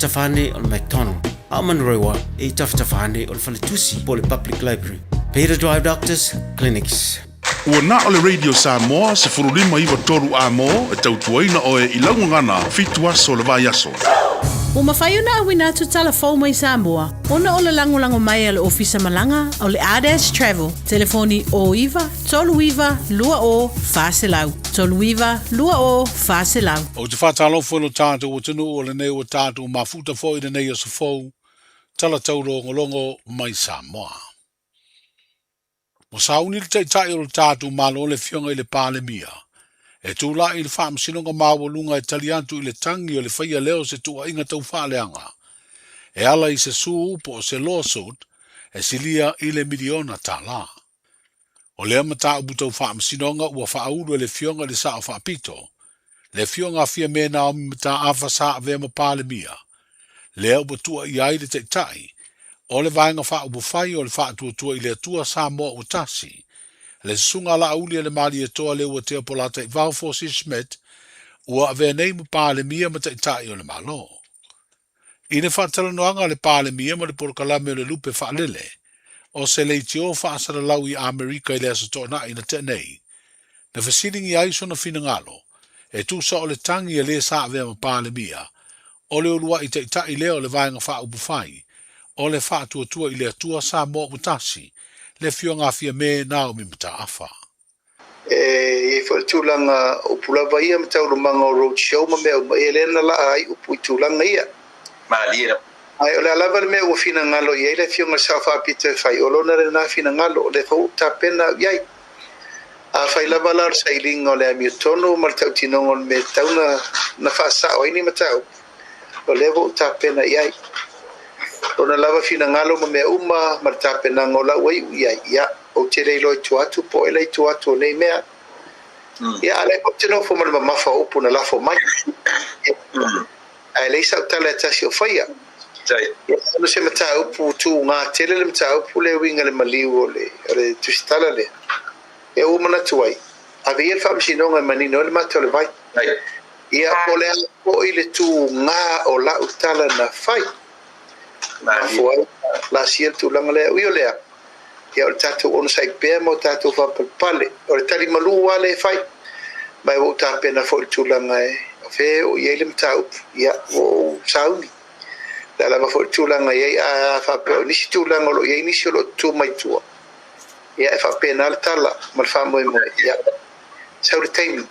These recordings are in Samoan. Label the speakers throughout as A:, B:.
A: tafatafa ane o le McDonald, a o Manurewa e i tafatafa ane o le faletusi po o le Public Library. Peter Drive Doctors Clinics.
B: Ua na o le Radio Samoa 15 93 A-mo e tautuaina oe i lau gagana fitu aso o le vaiaso.
C: Ua mafai ona auina atu tala fou mai Samoa ona o le lagolago mai a le Ofisa Malaga o le Ardash Travel, telefoni 09 39 20 400, 39 20 400.
D: Ou te faatalofa i lo tatou atunuu o lenei ua tatou mafuta foi i lenei aso fou, tala taulogologo mai Samoa. Ua sauni le Taitai o le tatou Malo le Afioga i le Palemia e tulai i le Faamasinoga Maualuga e tali atu i le tagi o le faia lea o se tuuaiga tau faaleaga e ala i se sue po o se lawsuit e silia i le miliona tala. O lea mataupu tau faamasinoga ua faaulu e le Afioga i le Sao Faapito, le Afioga a Fiame Naomi Mataafa sa avea ma Palemia, lea ua tuuaia ai le Taitai o le Vaega Faaupufai o le Faatuatua i le Atua Samoa Ua Tasi, le Susuga a Laauli a le Malietoa Leuatea Polataivao Fosi Schmidt, ua avea nei ma Palemia ma Taitai o le Malo. I le faatalanoaga a le Palemia ma le polokalame o le Lupe Faalele o se leitio faasalalau i Amerika i le Aso Toonai na tea nei, na fesiligia ai sona finagalo e tusa o le tagi a le sa avea ma Palemia o le uluai taitai lea o le Vaega Faaupufai o le Faatuatua i le Atua Samoa Ua Tasi, le Afioga a Fiame Naomi Mataafa.
E: E i ai foi le tulaga upu lava ia ma taualumaga o road show ma mea uma, ia lea na laa ai upu i tulaga ia.
F: Malie lava.
E: Ae o le a lava le mea ua finagalo i ai le Afioga i le Sao Faapito e fai, o lona lena finagalo, o lea foi ua ou tapena au i ai. Afai lava la o le sailiga o le amiotonu ma le tautinoga o le mea e tatau ona faasao ai ni mataupu, o lea ua ou tapena i ai. Lona lava finagalo ma mea uma ma le tapenaga o lau aiu i ai, ia, ou te le iloa i tua atu po o ai la i tua atu o nei mea. Ia, a o lea foi ou te nofo ma le mamafa o upu na lafo mai. Ae leai sau tala e tasi o faia. Ia, ona o se mataupu tuga tele le mataupu lea e uiga i le maliu o le, o le tusitala lea. Ia, ua manatu ai, ave ia le faamasinoga e manino ai le mata o le vai. Ia, po o le a foi le tuga o lau tala na fai. Mafua ai laasia le tulaga lea. Ui o lea, ia o le tatou onosai pea ma o tatou faapalepale. O le tali malu lava lea e fai. Ma ua ou tapena foi i le tulaga e o fea e oo i ai le mataupu. Ia, ua ou sauni. O le a lava foi le tulaga e i ai, a faapea o nisi tulaga o lo o i ai nisi o lo o tutu mai tua, ia e faapena le tala ma le faamoemoe. Ia, sau le taimi.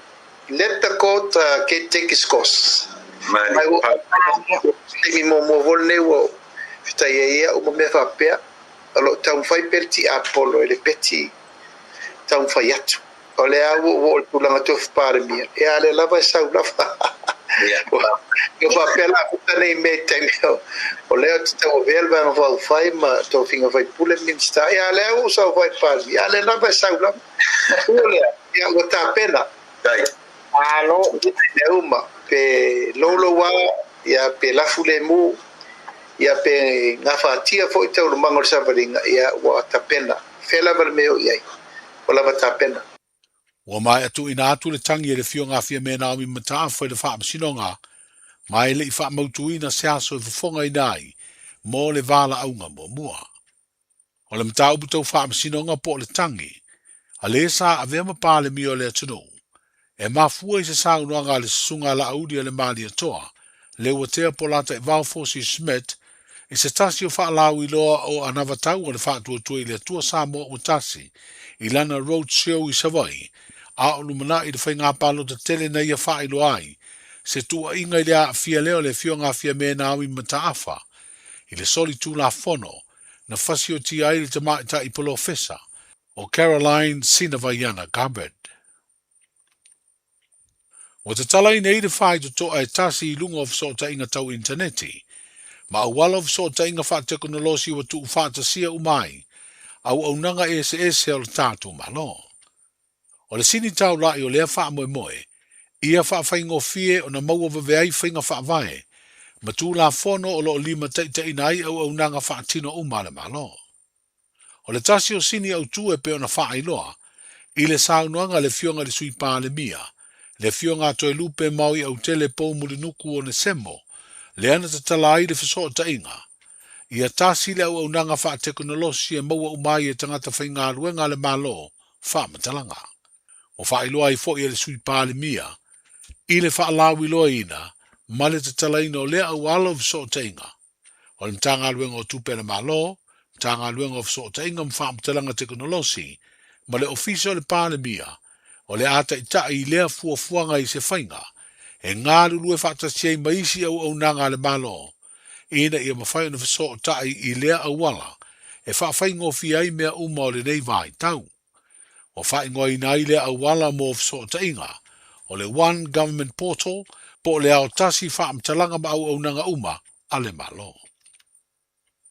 E: Let the court get take its course. Mai ua taimi muamua foi lenei ua fetai ai au ma mea faapea. O lo o taumafai pea le tiapolo e le peti taumafai atu. O lea ua oo i le tulaga tofi Palemia, ia a lea lava e sau lava. Ua faapea la puta nei mea i taimi o lea ou te tauavea le Vaega Faaupufai ma tofiga faipule Minisita, ia a lea ua ou sau fai Palemia, a lea lava e sau lava. Ua lea, ia ua tapena.
F: Malo.
E: Mea uma, pe louloua, ia pe lafu lemu, ia pe gafatia foi taualumaga o le savaliga, ia ua tapena. Fea lava le mea e oo i ai, ua lava tapena.
D: Ua maea tuuina atu le tagi e le Afioga a Fiame Naomi Mataafa i le Faamasinoga, ma e le i faamautuina se aso e fofogaina ai mo le valaauga muamua. O le mataupu tau faamasinoga po o le tagi a le sa avea ma Palemia o le atunuu, e mafua i se saunoaga a le Susuga a Laauli a le Malietoa, Leuatea Polataivao Fosi Schmidt, i se tasi o faalauiloa o anavatau a le Faatuatua i le Atua Samoa Ua Tasi i lana road show i Savaii, a o lumanai i le faiga palota tele na ia faailoa ai se tuuaiga i le aafia lea o le Afioga a Fiame Naomi Mataafa i le soli Tulafono na fasiotia ai le tamaitai polofesa o Caroline Sinavaiana Gabbard. Ua tatalaina ai le faitotoa e tasi i luga o fesootaiga tau initaneti ma auala o fesootaiga faatekonolosi ua tuufaatasia uma ai auaunaga eseese o le tatou Malo. O le sini taula'i o lea faamoemoe, ia faafaigofie ona maua vave ai faiga faavae ma Tulafono o lo o limataitaiina ai auaunaga faatino uma a le Malo. O le tasi o sini autu e pei ona faailoa i le saunoaga a le Afioga i le Sui Palemia, le Afioga a Toelupe Maui Autele Poumulinuku Onesemo, lea na tatala ai le fesootaiga, ia tasi le auaunaga faatekonolosi e maua uma ai e tagata faigaluega a le Malo faamatalaga. Ua faailoa ai foi e le Sui Palemia i le faalauiloaina ma le tatalaina o lea auala o fesootaiga, o le Matagaluega o Tupe a le Malo, Matagaluega o Fesootaiga ma Faamatalaga Tekonolosi, ma le Ofisa o le Palemia, o le a taitai i lea fuafuaga i se faiga e galulue faatasi ai ma isi auaunaga a le Malo ina ia mafai ona fesootai i lea auala e faafaigofie ai mea uma o lenei vaitau. Ua faaigoaina ai lea auala mo fesootaiga o le One Government Portal po o le aotasi faamatalaga ma auaunaga uma a le Malo.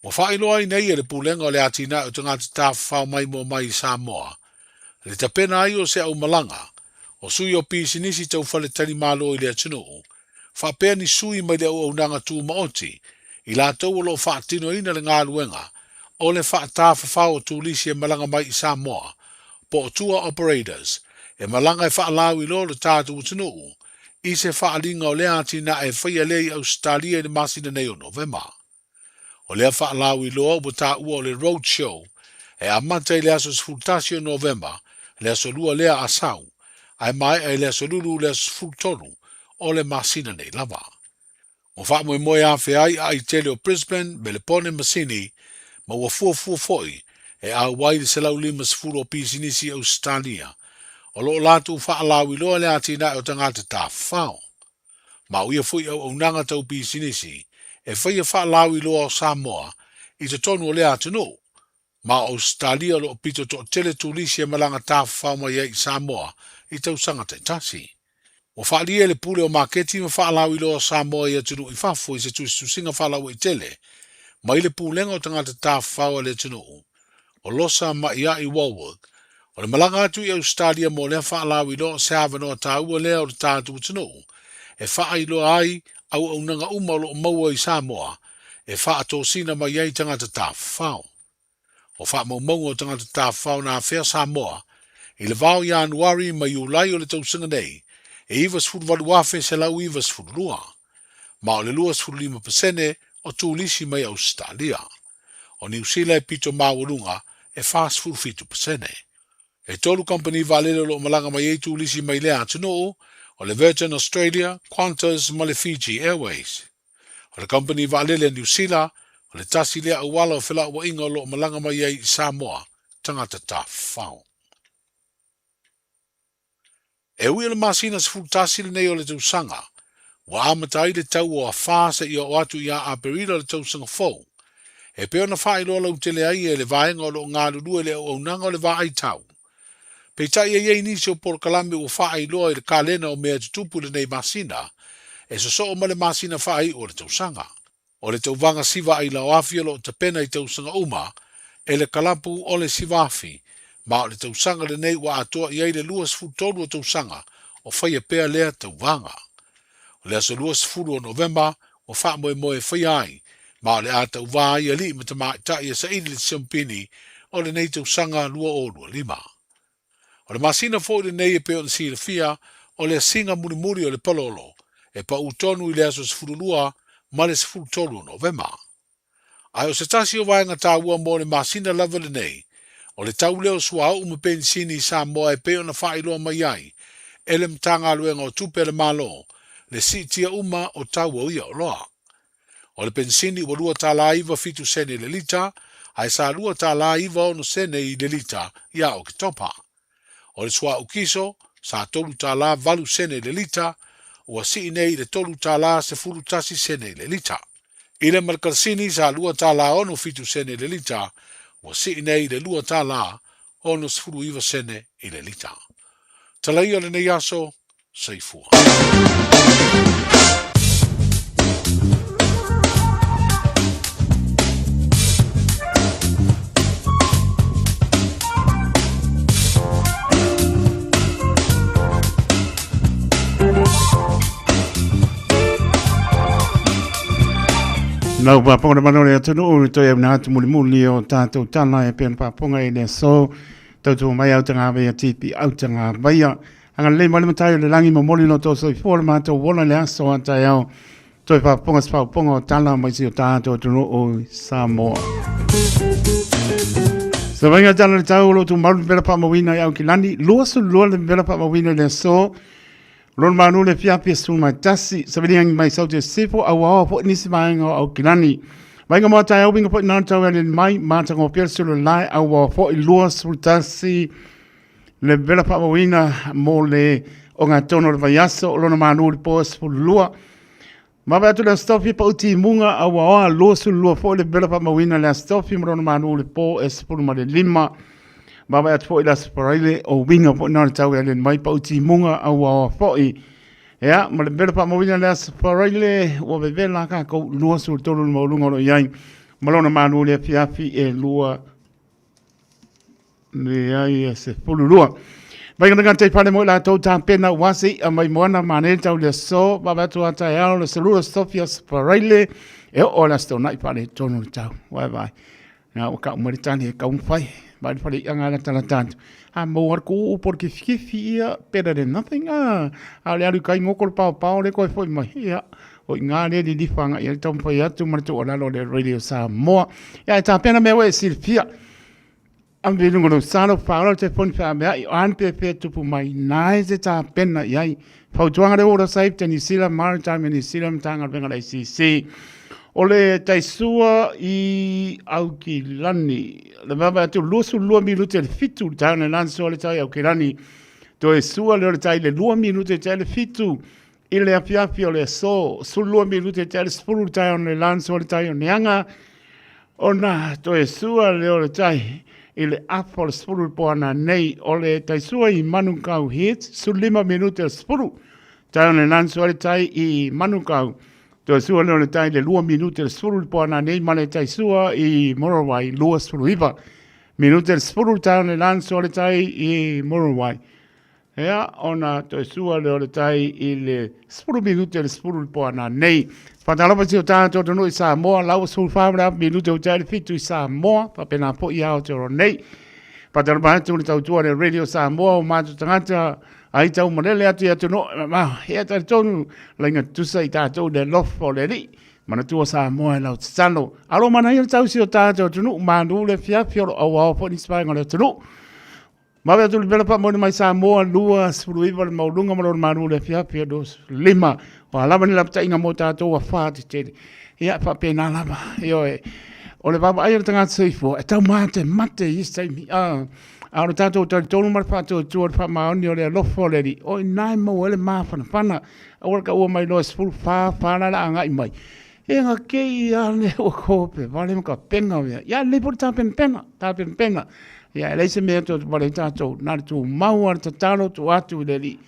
D: Ua faailoaina ai e le Pulega o le Atinae o Tagata Tafafao Maimoa Mai i Samoa le tapena ai o se aumalaga o sui o pisinisi tau faletalimalo i le atunuu, faapea ni sui mai le auaunaga tumaoti i latou o lo o faatinoina le galuega o le faatafafao o turisi e malaga mai i Samoa po o tour operators e malaga e faalauiloa lo tatou atunuu i se faaaliga o lea atinae e faia lea i Ausetalia i le masina nei o Novema. O lea faalauiloa ua taua o le Road Show e amata i le aso 11 o Novema, le aso Lua lea Asau, ae maea i le aso Lulu le aso 13 o le masina nei lava. Ua faamoemoe afea ai aai tele o Brisbane, Melepone ma Sini, ma ua fuafua foi e auai le 150 o pisinisi i Ausetalia, o lo o latou faalauiloa le atinae o tagata tafafao. Ma o ia foi auaunaga tau pisinisi e faia faalauiloa o Samoa i totonu o lea atunuu, ma o Ausetalia o lo o pito toatele turisi e malaga tafafao mai ai i Samoa i tausaga taitasi. Ua faaalia e le Pule o Maketi ma Faalauiloa o Samoa i atunuu i fafo i se tusitusiga faalauaitele mai le Pulega o Tagata Tafafao a le atunuu o Losa Ma'ia'i Wallwork, o le malaga atu i Ausetalia mo lea faalauiloa o se avanoa taua lea o le tatou atunuu e faailoa ai auaunaga uma o lo o maua i Samoa e faatosina mai ai tagata tafafao. O faamaumauga o tagata tafafao na afea Samoa i le vao Ianuari ma Iulai o le tausaga nei e 98,192, ma o le 25% o turisi mai Ausetalia. O Niu Sila e pito maualuga e 47%. E tolu kamupani vaalele o lo o malaga mai ai turisi mai lea atunuu, o le Virgin Australia, Qantas ma le Fiji Airways. O le kamupani vaalele a Niu Sila, o le tasi lea auala o felauaiga o lo o malaga mai ai i Samoa tagata tafafao. E ui o le masina 11 lenei o le tausaga, ua amata ai le tau o Afā seia oo atu ia Aperila o le tausaga fou, e pei ona faailoa lautele ai e le vaega o lo o galulue le auaunaga o le vaai tau. Peitai e i ai nisi o polokalame ua faailoa i le kalena o mea tutupu i lenei masina, e sosoo ma le masina faaiu o le tausaga. O le tauvaga siva ailaoafi o lo o tapena i tausaga uma e le kalapu o le Sivaafi, ma o le tausaga lenei ua atoa i ai le 23 o tausaga o faia pea lea tauvaga. O le aso 20 o Novema ua faamoemoe e faia ai, ma o le a tauvā ai alii ma tamaitai e saili le siampini o lenei tausaga 2025. O le masina foi lenei e pei ona silafia, o le asiga mulimuli o le palolo, e pau tonu i le aso 12 ma le 13 o Novema. Ae o se tasi o vaega taua mo le masina lava lenei, o le tau lea o suauu ma penisini i Samoa e pei ona faailoa mai ai e le Matagaluega o Tupe a le Malo le siitia uma o tau o ia oloa. O le penisini ua $2.97 sene i le lita, ae sa $2.96 sene i le lita ia Oketopa. O le suauu kiso, sa $3.08 sene i le lita, ua sii nei i le $3.11 sene i le lita. I le malakalasini, sa $2.67 sene i le lita, ua sii nei i le $2.69 sene i le lita. Talaia o lenei aso, soifua.
G: Lau paponga na manu le atunuu i toi au nā atu mulimuli o tātou tala e pea na paponga i le aso tautua mai au tanga vaia tipi au tanga vaia. Agalelei mai le Matai o le Lagi, momoli lo outou soifua lo matou ola i le aso a taeao. Toe faafofoga se faafofoga o tala mai si o tātou atunuu i Samoa. Sa vainga tala le tau o lo tumalu pela faamauina i Aukilani, 22 le pela faamauina i le aso, lona manu le fiafi e 11, sa viliangi mai saute sifo au ao foi nisi vaega o Aukilani. Vainga moa tae au winga foi nā tau e aleni mai, mātangofia le sulu lae au ao foi 21 le vela faamauina mo le ogatonu o le vaiaso o lona manu i le po e 12. Vave atu le Aso Tofi pau timuga a ua oa 22 foi le vela faamauina le Aso Tofi ma lona manu i le po e 15. Vave atu foi le Aso Faraile o uiga foi na o le tau e aliali mai pau timuga a ua oa foi. Ea, ma le vela faamauina le Aso Faraile ua vevela kākou 23 le maualuga o lo o i ai ma lona manu i le afiafi e 2 Leai e 12. Mai ngana te pale mo la tou tapena ua se a mai moana mane tau le so va va tu ata e le selula Sofia Sparaile e o la sto nai pale tonu le tau. Vai vai. Na o ka umari tani e kau fai. Vai fale i anga la tala tantu. A mo ar ku u por ki fifi ia better than nothing. A a le alu kai ngoko le pao pao le koe foi mai. Ia o i ngā le lilifa ia le taumafai atu ma le tuualalo le Radio Samoa. Ia e tapena mea ua e silafia. Ave i luga o lou sa, lou faaola, le telefoni feaveai, o a ni pēpē tupu mai, nā e te tapena i ai. Fautuaga le Water Safe te New Zealand Maritime and New Zealand Matagaluega le ACC. O le taisua i Aukilani, le vava atu 22 minute le 7 le taeao nei lansoa le tai Aukilani. Toe sua lea o le tai le 2 minute te le 7 i le afiafi o le aso, 12 minute te le 10 le taeao nei lansoa le tai o Neanga. Ona toe sua lea o le tai i le afa o le 10 le poana nei o le taisua i Manukau Heads, 15 minute le 10. Tai o le lansoa le tai i Manukau. Toe sua lea o le tai le 2 minute le 10 le poana nei ma le taisua i Morowai 29 minute le 10 le tai o le lansoa le tai i Morowai. Ea, ona toe sua lea o le tai i le 10 minute le 10 le poana nei. Whātalofa si o tātou tonu i Samoa, lau 14 le minute o tai le 7 i Samoa, whapena po i Aotearoa nei. Whātalofa atu le tautua le Radio Samoa o mātou tangata, ai tau malele atu i atu no, ma, hea tari tonu, lainga tusa i tātou le lofa o le rii. Manatua Samoa e lau tatalo. Alo mana ia le tau si o tātou tonu, mānu le fiafi o lo au ao po ni spainga le tonu. Mawe atu le pela paamoni mai Samoa, 29 le maualuga ma lona malu le afiafi e 25. O a lava ni lapataiga mo tatou ua fa tetele. Ia, faapena lava. Ioe, o le vaavaai a le tagata soifua, e taumate mate i isi taimi. A, a o le tatou talitonu ma le faatuatua i le faamaoni o le alofa o le Alii, o i ina e maua ai le mafanafana. Aua le taua mai loa e 14, fa la le a agai mai. E nga kei a le ua kope vale ma ka pena mea. Ia lelei foi le tapenapena, tapenapena. Ia e leai se mea e toe vale ai tatou, na o le tumau lava le tatalo tuu atu i le Alii.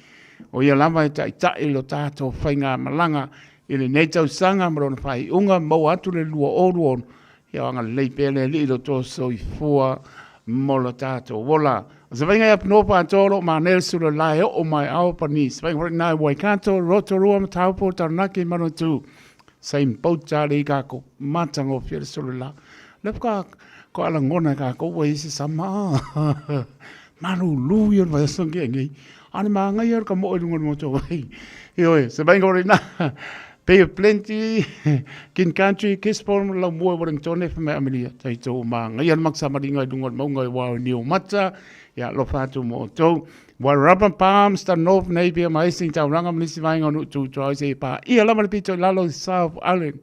G: O ia lava e taitai lo tatou faigamalaga i lenei tausaga ma lona faaiuga, maua atu le 2026. Ia agalelei pea le Alii i lo outou soifua mo lo tatou ola. O se faiga i Apanua Pātoa o lo o manaia le sulu la e oo mai ao pani. Se faiga foi na i Waikato, Rotorua, Mataupu, Taranaki, Manawatu. Same boat tale i kākou. Matagofie le sulu la. Le ka ko ala ngona kākou ua isi sama. Malulu ia le vaiaso nge ngei. Ane maangai ia ka mo i lunga le moto wai. Ioe, se faiga foi na. Bay of Plenty, Kin Country, Gisborne, lau mua i Wellington, e mai Amelia, taitou maangai le maksamaliga i luga o le mauga i wao i Niumata, ia alofa atu mo outou. Wairarapa, Palmerston North, Napier ma Hastings, Tauranga ma nisi vaega o nuu tutua ai seia paia lava le pito i lalo i South Island.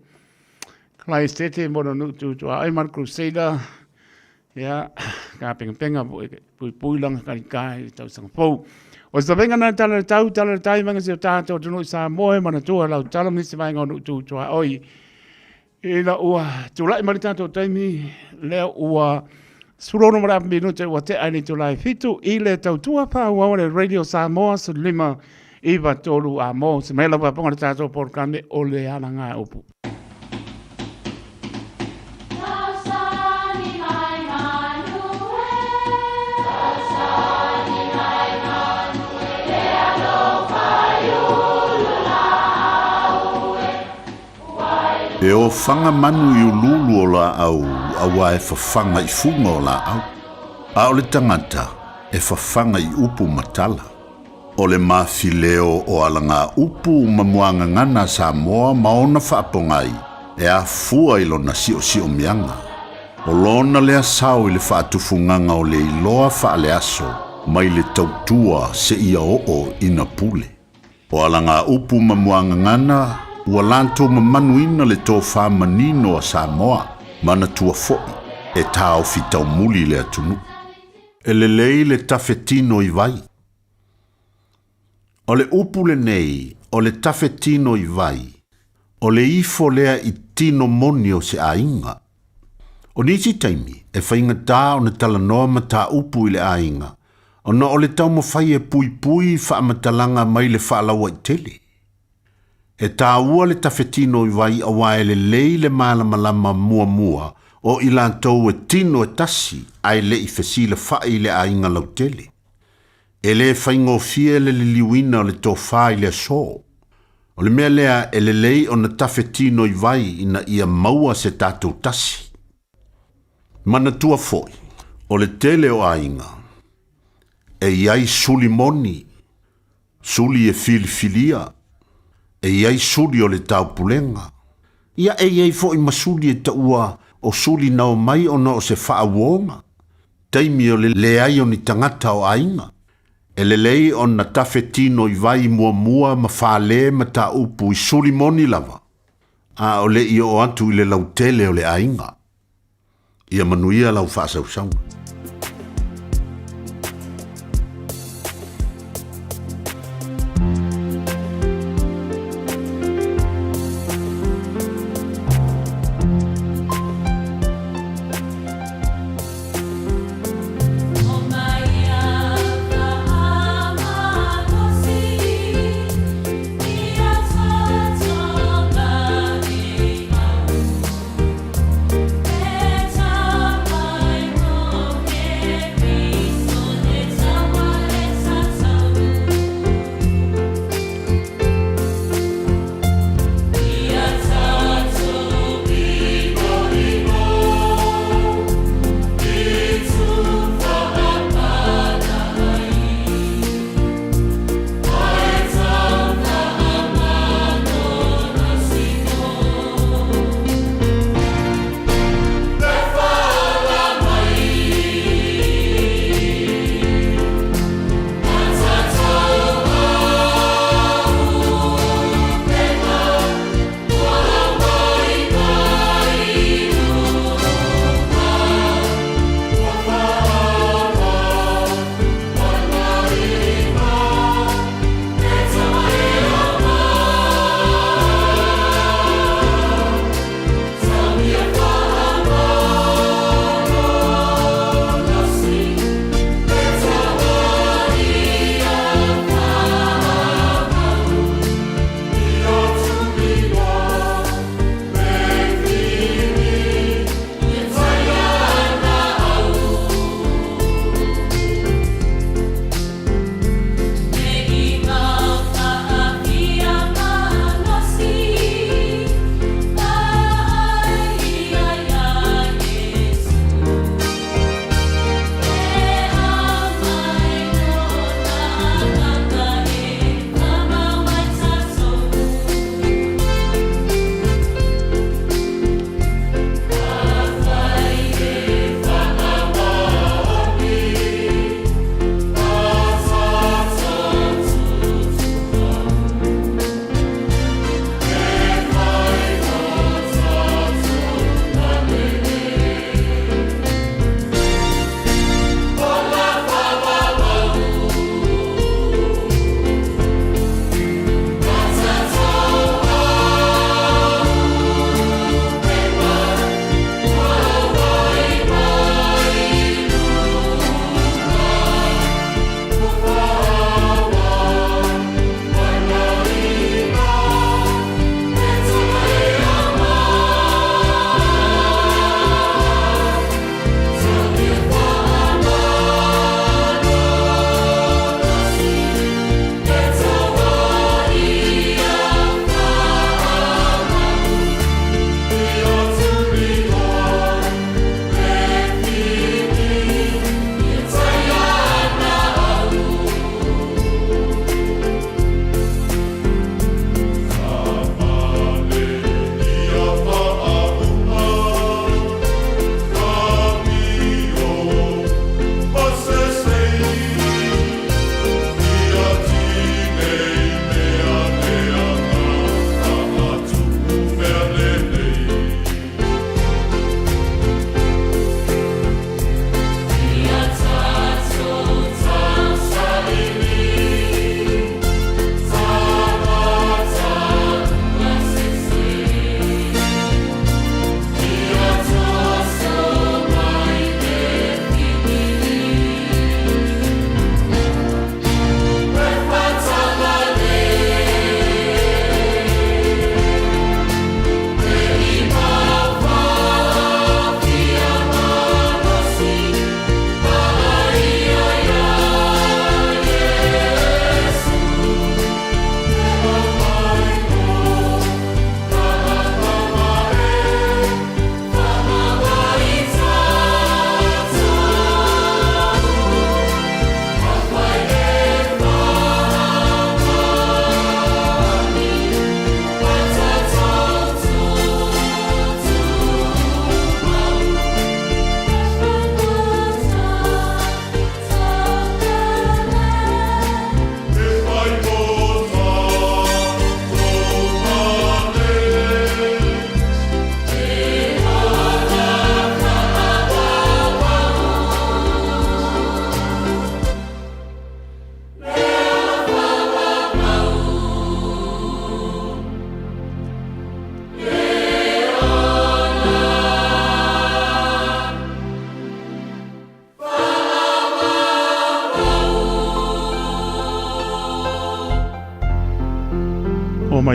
G: Clive Tete mo le nuu tutua ai ma le Crusader, Ia, ka pengapenga po e puipui langa karika i le tausaga fou. O se tavenga na tala le tau, tala le tai vanga se o tātou tonu i Samoa e manatua lau tala ma nisi vaega o nuu tutua oi. Ina ua tulai mai le tātou taimi, lea ua 16 ma le afa minute ua tea i le itula e 7 i le tautua faaauau a le Radio Samoa 15 9 3 a mo se mai lava ponga le tātou polokalame o le alanga upu.
B: E ofaga manu i uluulu o laau auā e fafaga i fuga o laau, a o le tagata e fafaga i upu ma tala. O le mafileo o alagaupu ma muagagana a Samoa ma ona faapogai e afua i lona siosiomiaga. O lona lea sao i le faatufugaga o le iloa faaleaso mai le tautua seia oo ina pule. O alagaupu ma muagagana ua latou mamanuina le tofa manino a Samoa, manatua foi e taofi taumuli le atunuu. E lelei le tafetino i vai. O le upu lenei o le tafetino i vai, o le ifo lea i tino moni o se aiga. O nisi taimi e faigata ona talanoa mataupu i le aiga, ona o le taumafai e puipui faamatalaga mai le faalauaitele. E taua le tafetino i vai auā e lelei le malamalama muamua o i latou e tino e tasi ae le i fesilafa'i i le aiga lautele. E le faigofie le liliuina o le tofa i le aso. O le mea lea e lelei ona tafetino i vai ina ia maua se tatou tasi. Manatua foi, o le tele o aiga, e i ai suli moni, suli e filifilia, e i ai suli o le taupulega, ia e i ai foi ma suli e taua o suli na omai ona o se faauoga, taimi o le leai o ni tagata o aiga. E lelei ona tafetino i vai muamua ma fale mataupu i suli moni lava, a o le i oo atu i le lautele o le aiga. Ia manuia lau faasausauga.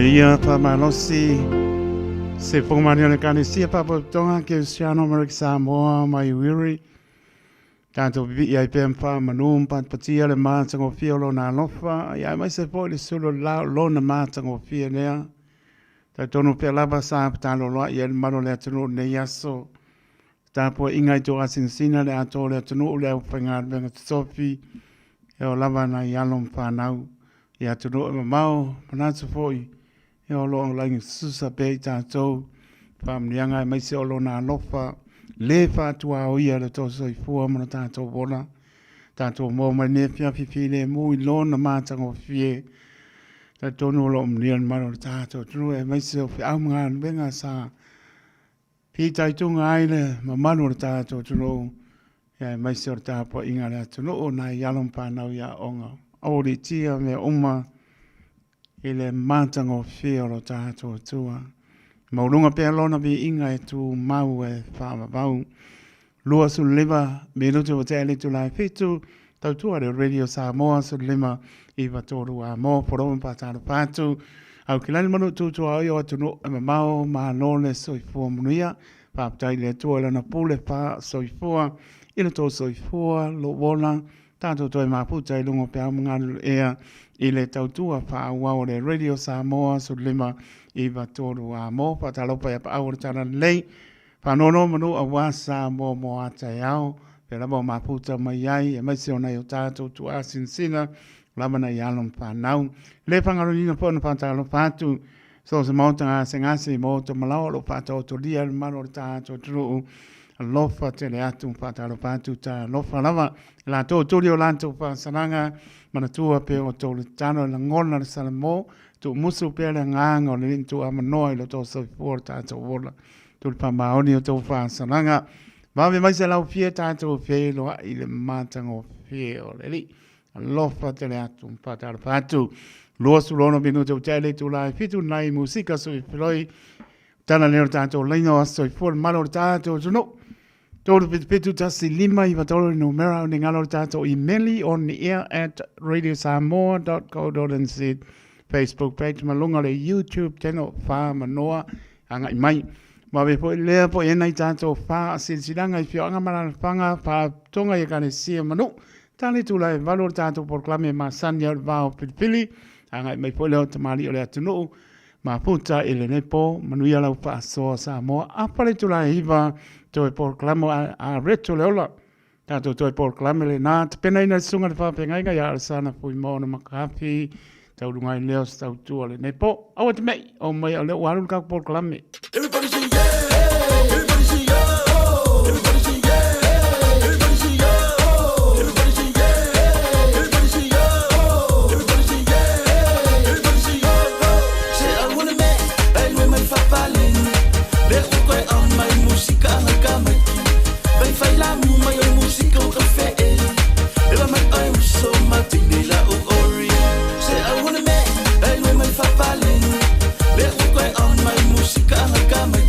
G: mai ia faamalosi se fofoga o le Ekalesia Faalapotopotoga Kerisiano Amerika Samoa mai Wiri. Tatou pipii ai pea ma faamanu ma patipatia le matagofie o Lona alofa, ia aemaise foi le sulu o le la o Lona matagofie lea. Talitonu pea lava sa fetaloloa'i ai le mamalu o le atunuu i lenei aso. Tapuaiga i Toasinasina le atoa o le atunuu le aufaigaluega totofi e oo lava nai alo ma fanau i atunuu e mamao manatu foi e o lo o laigasusa pea i tatou faamanuiaga aemaise o lona alofa le faatuaoia le tou soifua ma lo tatou ola tatou maua mai lenei afiafi filemu i lona matagofie. Talitonu o lo o manuia le mamalu o le tatou atunuu aemaise o feau ma galuega sa Fitaituga ai le mamalu o le tatou atunuu, aemaise o le tapuaiga a le atunuu, nai alo ma fanau i aoga, aualiitia mea uma i le matagofie o lo tatou Atua. Maualuga pea Lona viiga e tumau e faavavau. 25 minute ua tea le itula e 7, tautua le Radio Samoa 15 93 a mo polo ma faatalofa atu. Au kilani manu tutua o atunuu e mamao malo le soifua manuia. Faafetai i le Atua i lana pule fa soifua i le tou soifua lou ola tatou toe mafuta i luga o peau ma galulue i le tautua faaauau o le Radio Samoa 15 93 a mo faatalofa ia paau o le tala lelei. Faanonomanu aua Samoa mo a taeao, pea lava o mafuta mai ai, aemaise o nai o tatou tuaa sinasina, lava nai alo ma fanau. Le fagalolina foi ona faatalofa atu, so o se maota gasegase i maota malaoa o lo o faataotolia le mamalu o le tatou atunuu, alofa tele atu, faatalofa atu, talofa lava. Latou tuli o latou faasalaga, manatua pea o tou le tatalo e lagona le Salamo, tuumusu pea le agaga o le Alii ma tuuamanoa i lo tou soifua o le tatou ola. Tuli faamaoni o tou faasalaga. Vave mai se laufie tatou feiloai i le matagofie o le Alii. Alofa tele atu ma faatalofa atu. 26 minute ua tea le itula e 7 nai musika sui filoi. Tala lea o le tatou laina o aso soifua le mamalu o le tatou atunuu. 377 15 93 le numera o ni galo o le tatou imeli on the air at radiosamoa.co.nz Facebook page ma luga o le YouTube channel Whamanoa agai mai. Vave foi lea po ena i tatou faasilasilaga i afioaga ma alaalafaga faalapotopotoga i ekalesia ma nuu. Tali tula e valu o le tatou polokalame masani au le va o Filifili. Agai mai foi lea o tamalii o le atunuu mafuta i lenei po. Manuia lau faasoa Samoa. Afa le itula e 9 toe polokalame a Reto le Ola. Tatou toe polokalame lena. Tapenaina le susuga i le faafeagaiga ia Alesana Fuimaono Makafi. Tauluga ai lea o se tautua lenei po. Aua te mei, o mai o lea ua alu le tatou polokalame. Everybody say yeah, everybody say oh, everybody say yeah, everybody say oh, everybody say yeah, everybody say oh, everybody say yeah, everybody say oh. Se aule me, ai mai fapaleni, le o koe au mai musika ngai ka mai. Vai fai la mu mai o musika o ka fe e. Ela mai ai o so matine la o ori. Se aule me, ai mai fapaleni, le o koe au mai musika ngai ka mai.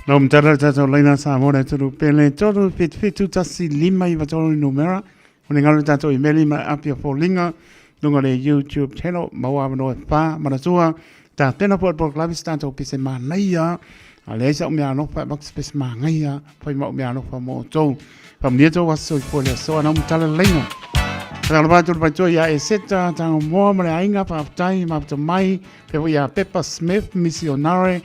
G: No mtara tātou laina sa mora turu pele toru fit fitu tasi lima i vatolu numera. O ne ngalo tātou i meli ma apia fōlinga lunga le YouTube channel maua manoa e whā manatua tā tēnā po po klavis tātou pese manaia a le sa umea alofa e pese mangaia whai ma umea alofa mo tou. Faamanuia tou aso soifua i le aso anau ma tala leleina. Faatalofa atu le faitoa ia Eseta Tagomoa ma le aiga, faafetai mafuta mai, pea foi ia Pepa Smith Missionare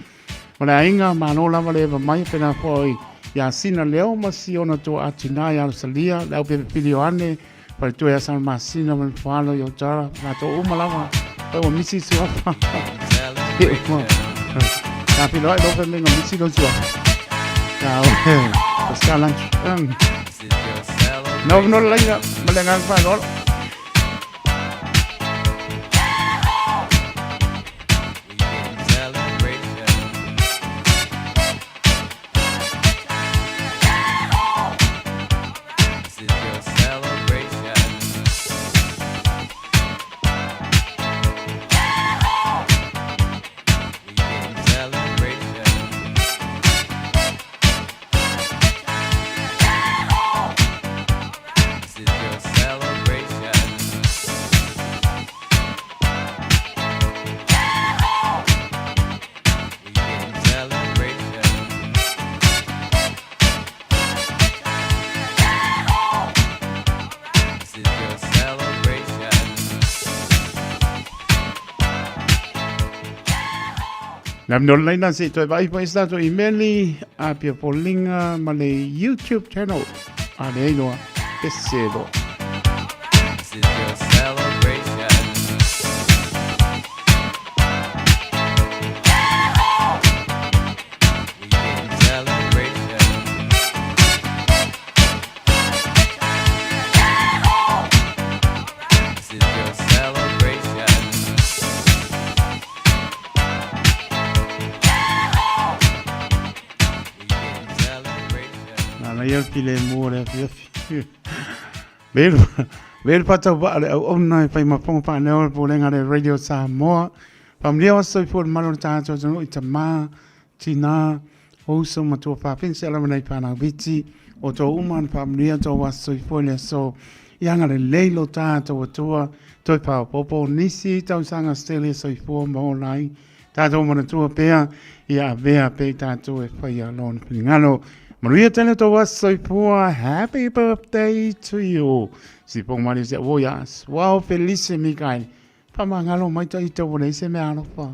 G: ma le aiga, malo lava le eva mai, pena foi ia Sina Leo ma si ona toa atina ia Rosalia, le au pepe pili Ioane, faletua ia Sana Masina ma le Foalo i Otara, latou uma lava, pai ua misi suafa. Ka pilo ai lope menga misi lo suafa. Ka o, lunch. No, no laina, ma le agaga faaaloalo. Le amino laina se i toe vaai foi i se tatou imeli, Apia Foliga ma le YouTube channel. A leai loa, pese loa. This is your celebration. We can celebration. This is your celebration. Nana ia pile mo le afiafi. Velu, velu patau vaa le au ona e whai maponga pa neo le pōlenga le Radio Samoa. Whamulia wa soifua le malo le tātou tonu i tamā, tinā, uso ma tua whawhine se alawa nei whanau viti. O tō uma na whamulia tō wa soifua le aso. I anga le leilo tātou atua, toi pāpopo, nisi tausaga stele soifua ma o lai. Tātou manatua pea ia avea pea i tātou e whaia lona finagalo. Manuia tele tō aso soifua. Happy birthday to you. Si pong mani se o ia Suao Felice Mikael. Whamangalo mai ta i tau nei se mea alofa.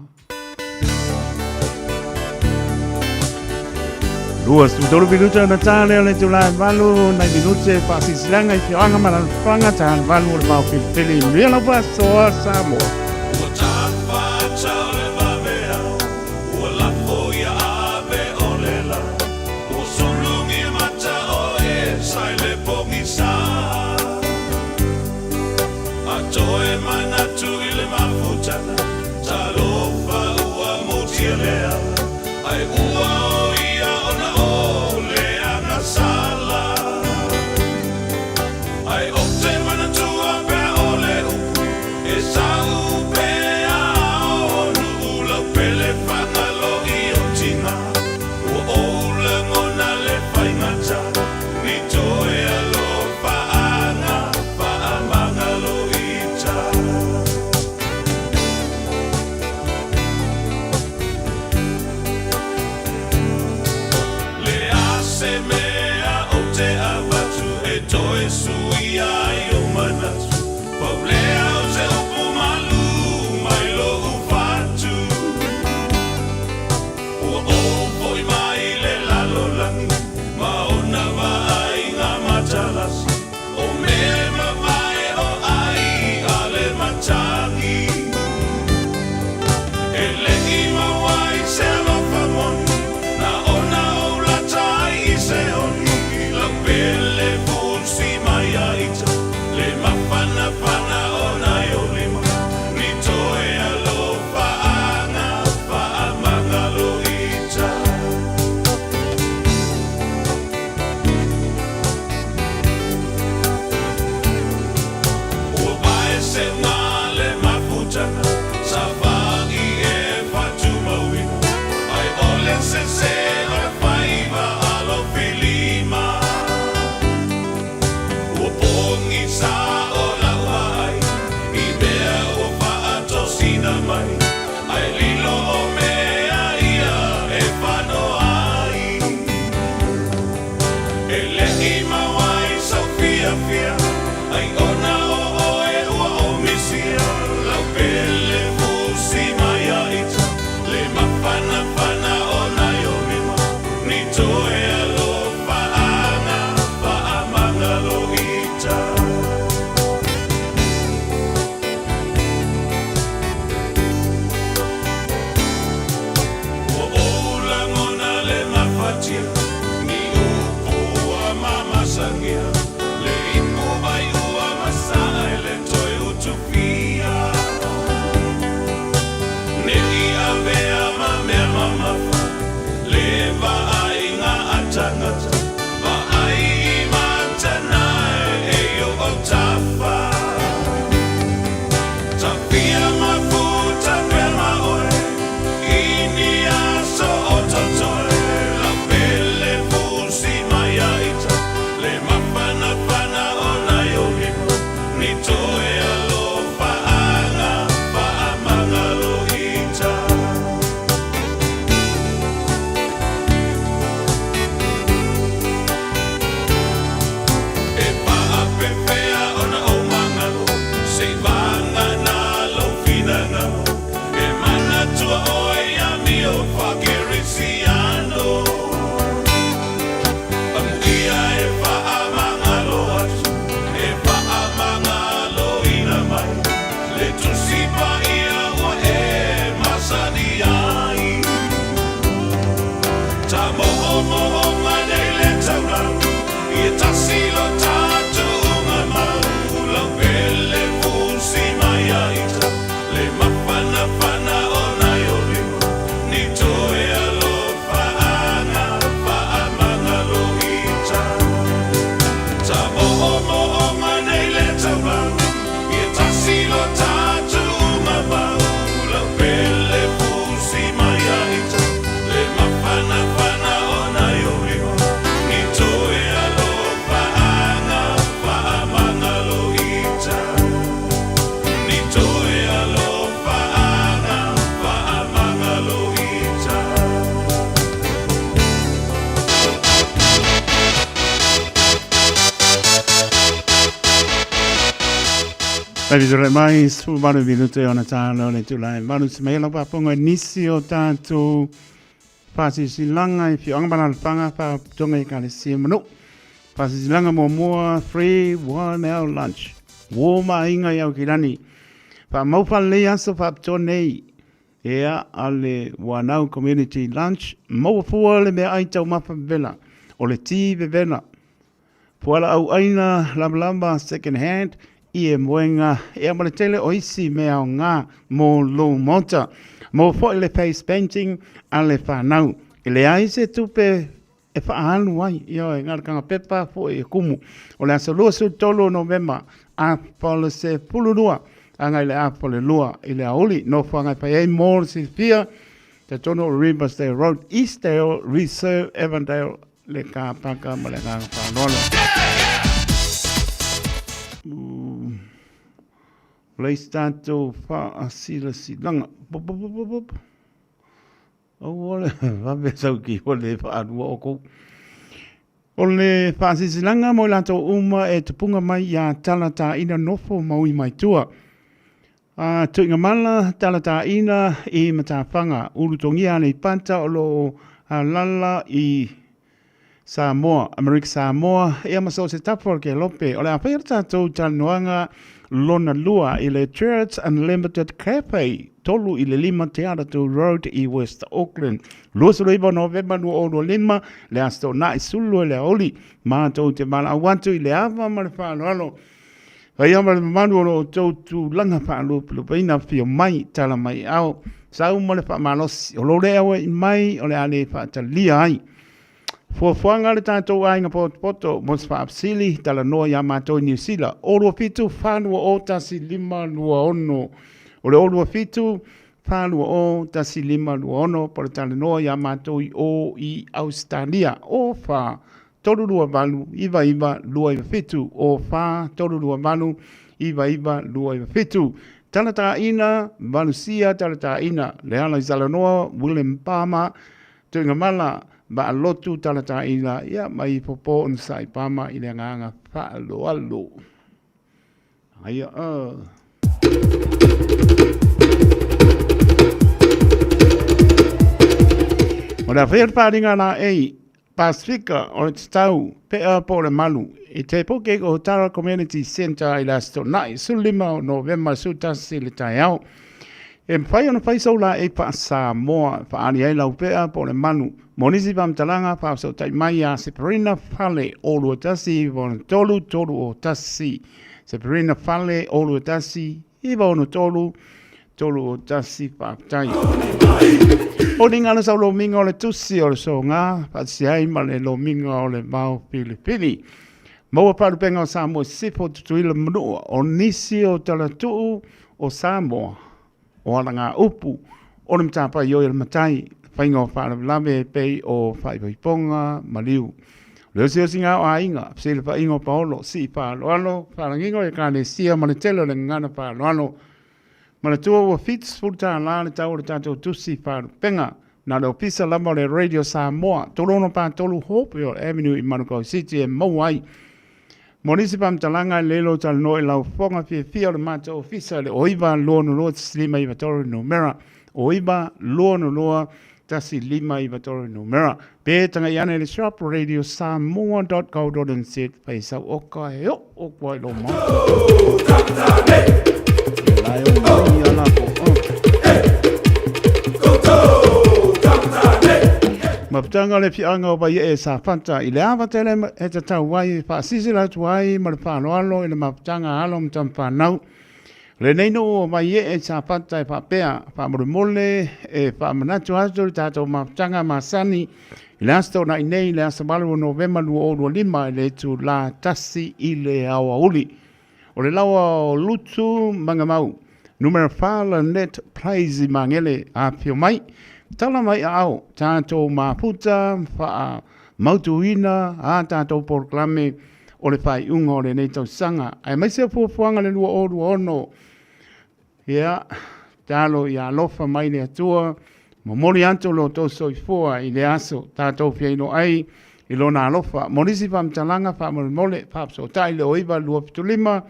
G: 23 minuta na tāne o le tula e valu, nai minute whaasisilaga i fioanga ma lalofaga tāne valu o le vao filifili manuia lau faasoa Samoa. Ua tafatau le vavea, ua lafo ia ave o le la, ua sulugi mata o e sa i le pogisa. A toe manatu i le mafutaga, talofa ua mutia lea, ai ua o ia ona o le agasala. Ai o te manatua pea o le upu, e sau pea o nuu lau pele fagalo i o tina, ua ou lagona le faigata, ni toe alofa. Baby tore mai, 18 minute ona tālo le tula e malu se mai lau paponga nisi o tātou whasisilaga i whioanga malalafanga whatonga i kalesia manu. Whasisilaga muamua, free 1 hour lunch. Wō mahinga i au ki lani. Wha mau whalelei aso whaapitoa nei. Ea a le Wanau Community Lunch. Maua fua le mea ai taumafa vevela. O le tī vevela. Fualaau aina lamalama second hand i e moenga ea ma le tele o isi mea aoga mo lou maota. Maua foi le face painting a le whanau. E leai se tupe e faaalu ai, ioe, galekanga pepa foi e kumu. O le aso 23 o Novema, afa o le 12, agai le afa o le 2 i le aoauli. Nofoaga e fai ai mo le silafia, talitonu o Riversdale Road, Eastdale Reserve, Avondale, le ka paka ma le agaga faaaloalo. O le isi tatou faasilasilaga. Pop, pop, pop, pop. Aua le vave sau ki o le whaalua o kou. O le whaasisilaga mo i latou uma e tupunga mai ia Talataina nofo maui mai tua. A Tuigamala Talataina i Matafaga, Ulutogia Aleipata o lo o alala i Samoa, Amerika Samoa, ia ma so o se tafa o le kelope. O le a faia le tatou talanoaga lona lua i le Church Unlimited Cafe, 3 i le 5 Te Aratū Road i West Auckland. 29 Novema 2025, le Aso Toonai sulu e le aoauli. Matou te valaau atu i le ava ma le faaaloalo. Faia ma le mamalu o lo outou tulaga faalupelupeina, afio mai, tala mai ao, sau ma le faamalosi, o lo le auai mai o le a le faatalia ai. Fuafuaga a le tatou aiga potopoto mo se faafesili, talanoa iā matou i Niu Sila, o 27 4 2 0 1 5 2 6. O le o 27 4 2 0 1 5 2 6 po o le talanoa iā matou i o i Ausetalia, o 4 3 2 8 9 9 2 9 7, o 4 3 2 8 9 9 2 9 7. Talataina, Valusia Talataina, Leala i Salanoa, William Palmer, Tuigamala, Vaalotu Talataina, ia mai popo ona sai Palmer i le agaga faaaloalo. Aia a. O le a faia le paaliga la ei, Pasifika o le tatau pea po o le malu i te Puke o Tara Community Centre i le Aso Toonai, 15 o Novema 11 i le taeao. E mafai ona fai sou laei faa-Samoa e faaali ai lau pea po o le malu. Mo nisi faamatalaga, faafesootai mai iā Seferina Fale o 21 93 301. Seferina Fale o 21 93 301. Faafetai. O ni ngana sau lomiga o le tusi o le soga, faatasi ai ma le lomiga o le vao filifili. Maua faalupega o Samoa i sisifo, Tutuila ma Manua, o nisi o talatuu o Samoa, o alagaupu, o le matafaioi a le matai, faiga o faalavelave e pei o faaipoipoga, maliu. O le osiosiga o aiga, fesilafaiga o paolo, sii faaaloalo, faalagiga o ekalesia ma le tele o le gagana faaaloalo. Manatua ua $70 le tau o le tatou tusi faalupega. Na o le ofisa lava o le Radio Samoa, 363 Hopewell Avenue i Manukau City e maua ai. Mo nisi faamatalaga e lelei lou talanoa i lau fofoga fiafia o le matou ofisa i le 09 262 1593 numera, 09 262 1593 numera. Pe tagai ane i le shop radiosamoa.co.nz fai sau oka e oo kua i lou maota. Ia la e o mai ia la po. Mafutaga o le afioaga o Vaiee Safata i le ava tele e tatau ai e faasilasila atu ai ma le faaaloalo i le mafutaga a alo ma tamafanau. Lenei nuu o Vaiee Safata e faapea, faamolemole e faamanatu atu le tatou mafutaga masani i le Aso Toonai nei i le aso 8 o Novema 2025 i le itula 1 i le aoauli. O le laoa o Lutu Magamau, numera 4 Lynette Place i Magele, afifio mai, tala mai aao, tatou mafuta, faamautuina a tatou polokalame o le faaiuga o lenei tausaga, aemaise o fuafuaga le 2026. Ia, talo ia alofa mai le Atua, momoli atu lo outou soifua i le aso tatou fiailo ai i lona alofa. Mo nisi faamatalaga faamolemole, faafesootai le 09 275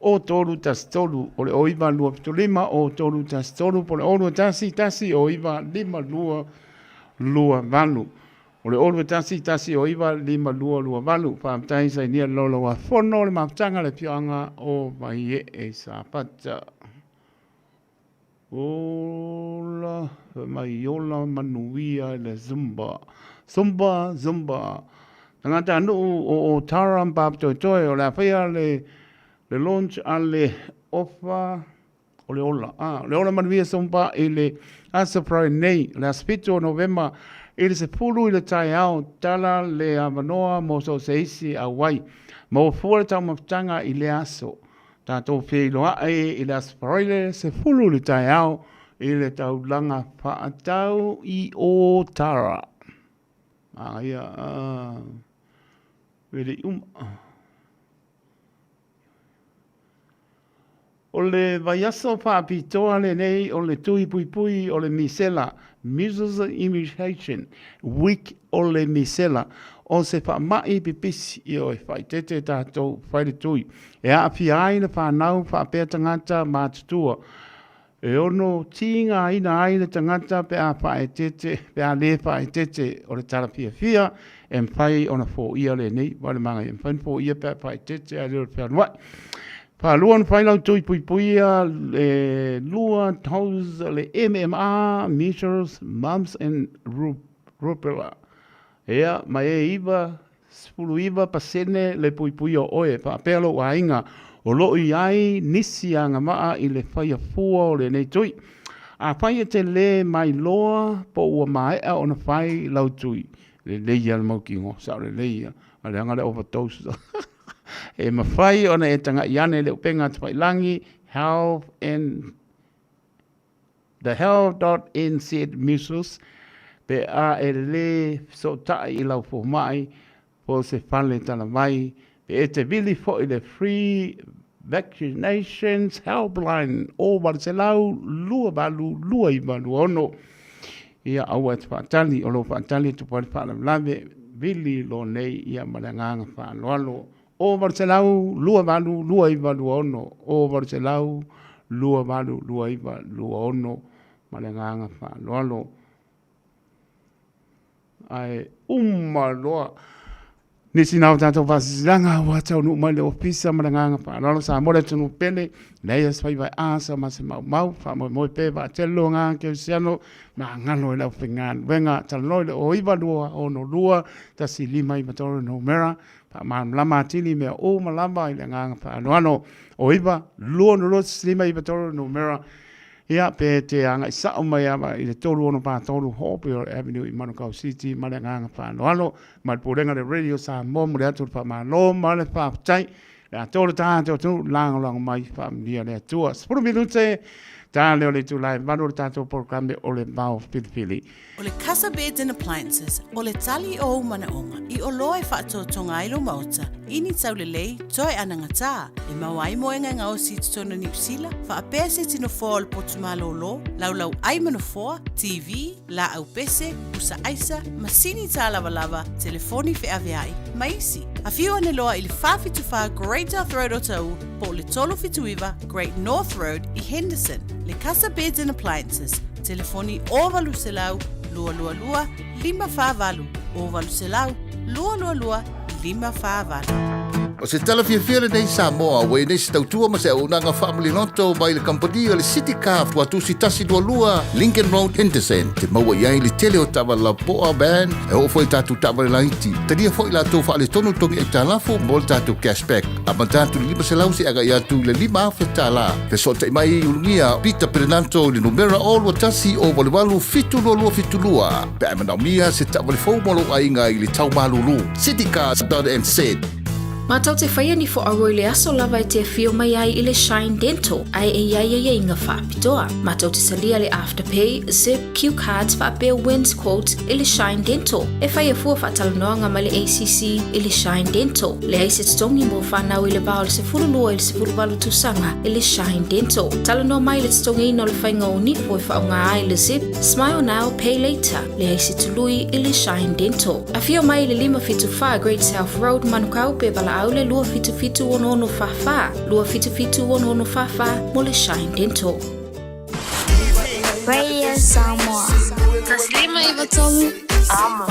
G: O 313, o le O 9 2 7 5 O 3 1 3 po o le O 2 1 1 O 9 5 2 2 8. O le O 2 1 1 O 9 5 2 2 8. Faafetai sainia le Laulau-a-Fono o le mafutaga a le afioaga o Vaiee Safata. Ola mai ola manuia i le Zumba. Zumba, Zumba. Tagata nuu o Otara ma Papatoetoe o le a faia le le launch a le ofa o le ola. Ah, o le ola manuia Zumba i le Aso Faraile nei, le aso 7 o Novema i le 10 i le taeao, tala le avanoa mo so o se isi auai. Maua fua le taumafataga i lea aso. Tatou feiloai i le Aso Faraile 10 i le taeao i le taulaga faatau i Ōtara. Manaia, e le i uma. O le vaiaso faapitoa lenei o le tui puipui o le misela, Measles Immunization Week o le misela, o se faamai pipisi, ioe, faaeteete tatou fai le tui, e aafia ai le fanau faapea tagata matutua. E ono tigaina ai le tagata pe a faaeteete, pe a le faaeteete o le tala fiafia e mafai ona foia lenei vale magaia. E mafai ona foia pe a faaeteete ae le o le fealuai. Faalua ona fai lau tui puipuia le lua dose le MMR, measles, mumps and rubella. Ia, ma e 99% le puipuia o oe, faapea lou aiga, o lo o i ai nisi agavaa i le faia fua o lenei tui. Afai e te le mailoa po ua maea ona fai lau tui, lelei ia le mautinoa, sao lelei ia, a leaga le overdose. E mafai ona e tagai ane i le upega tafailangi health and The health.nz measles pe a e lē fesootai i lau fomai po o se fale talavai pe e te vili foi le Free Vaccinations Helpline o 800 28 29 26. Ia aua e te faatali, o lou faatali e tupu ai le faalavelave, vili loa nei ia ma le agaga faaaloalo. O 800 28 29 26, O 800 28 29 26 ma le agaga faaaloalo. Ae uma loa nisi na o tatou faasilasilaga ua taunuu mai le ofisa ma le agaga faaaloalo. Samoa le atunuu pele, leai se faiva e asa ma se maumau, faamoemoe pe vaatele lo agaga kerisiano magalo i le aufaigaluega. Talanoa i le 092 62 159 numera Faamalamalama atili mea uma lava i le agaga faaaloalo. O 9 2 2 5 9 3 numera ia pe te agai sao mai lava i le 3643 Hopewell Avenue i Manukau City ma le agaga faaaloalo. Mai le Pulega le Radio Samoa momoli atu le faamalo ma le faafetai. Le atoa le tatou atunuu lagolago mai faamanuia le Atua. 10 minute ta lea o le itula e 8 o le tatou polokalame o le Vao Filifili.
C: O le Casa Beds and Appliances, o le tali o ou manaoga i oloa e faatotoga ai lou maota i ni taulelei toe anagatā, e maua ai moega e gaosi i totonu o Niu Sila, faapea se tino foa o le potu malōlō, laulau ai ma nofoa, TV, laau pese, pusa aisa, masini tālavalava, telefoni feaveai, ma isi. Afio ane loa i le 474 Great South Road Otahuhu po o le 379 Great North Road i Henderson. Le Casa Beds and Appliances, Telefoni 0800 222 548, 0800 222 548.
H: O se tala fiafia lenei Samoa ua i nei se tautua ma se auaunaga faamaliloto mai le kamupani o le City Car Tuatusi 122 Lincoln Road Henderson te maua i ai le tele o taavale lapoa van e oo foi i tatou taavale laiti. Talia foi latou faaletonu togi aitalafu mo le tatou cashback. Amata atu i le 500 seia agai atu i le $5,000. Fesootai mai i Ulugia Peter Perenanto i le numera 021 088 7272 pe a e manaomia se taavale fou mo lou aiga i le tau malulu. Citycars.nz.
I: Matou te whaia ni whaaro i le aso lava e te awhio mai ai i le Shine Dental, ae e iai aiaiga whaapitoa. Matou te salia le Afterpay, Zip, Cue Cards faapea Wins Quote i le Shine Dental. E whaia fua whaatalanoaga mai le ACC i le Shine Dental. Leai se totogi mo whanau i le va o le 12 i le 18 tausaga i le Shine Dental. Talanoa mai le totogiina o le whainga o nipo e whaonga ai le Zip, Smile Now, Pay Later. Leai se tului i le Shine Dental. Afio mai i le 574 Great South Road, Manukau, pe valaau. valaau le 277 6644, 277 6644 mo le Shine Dental.
J: Radio Samoa. 153 Amo.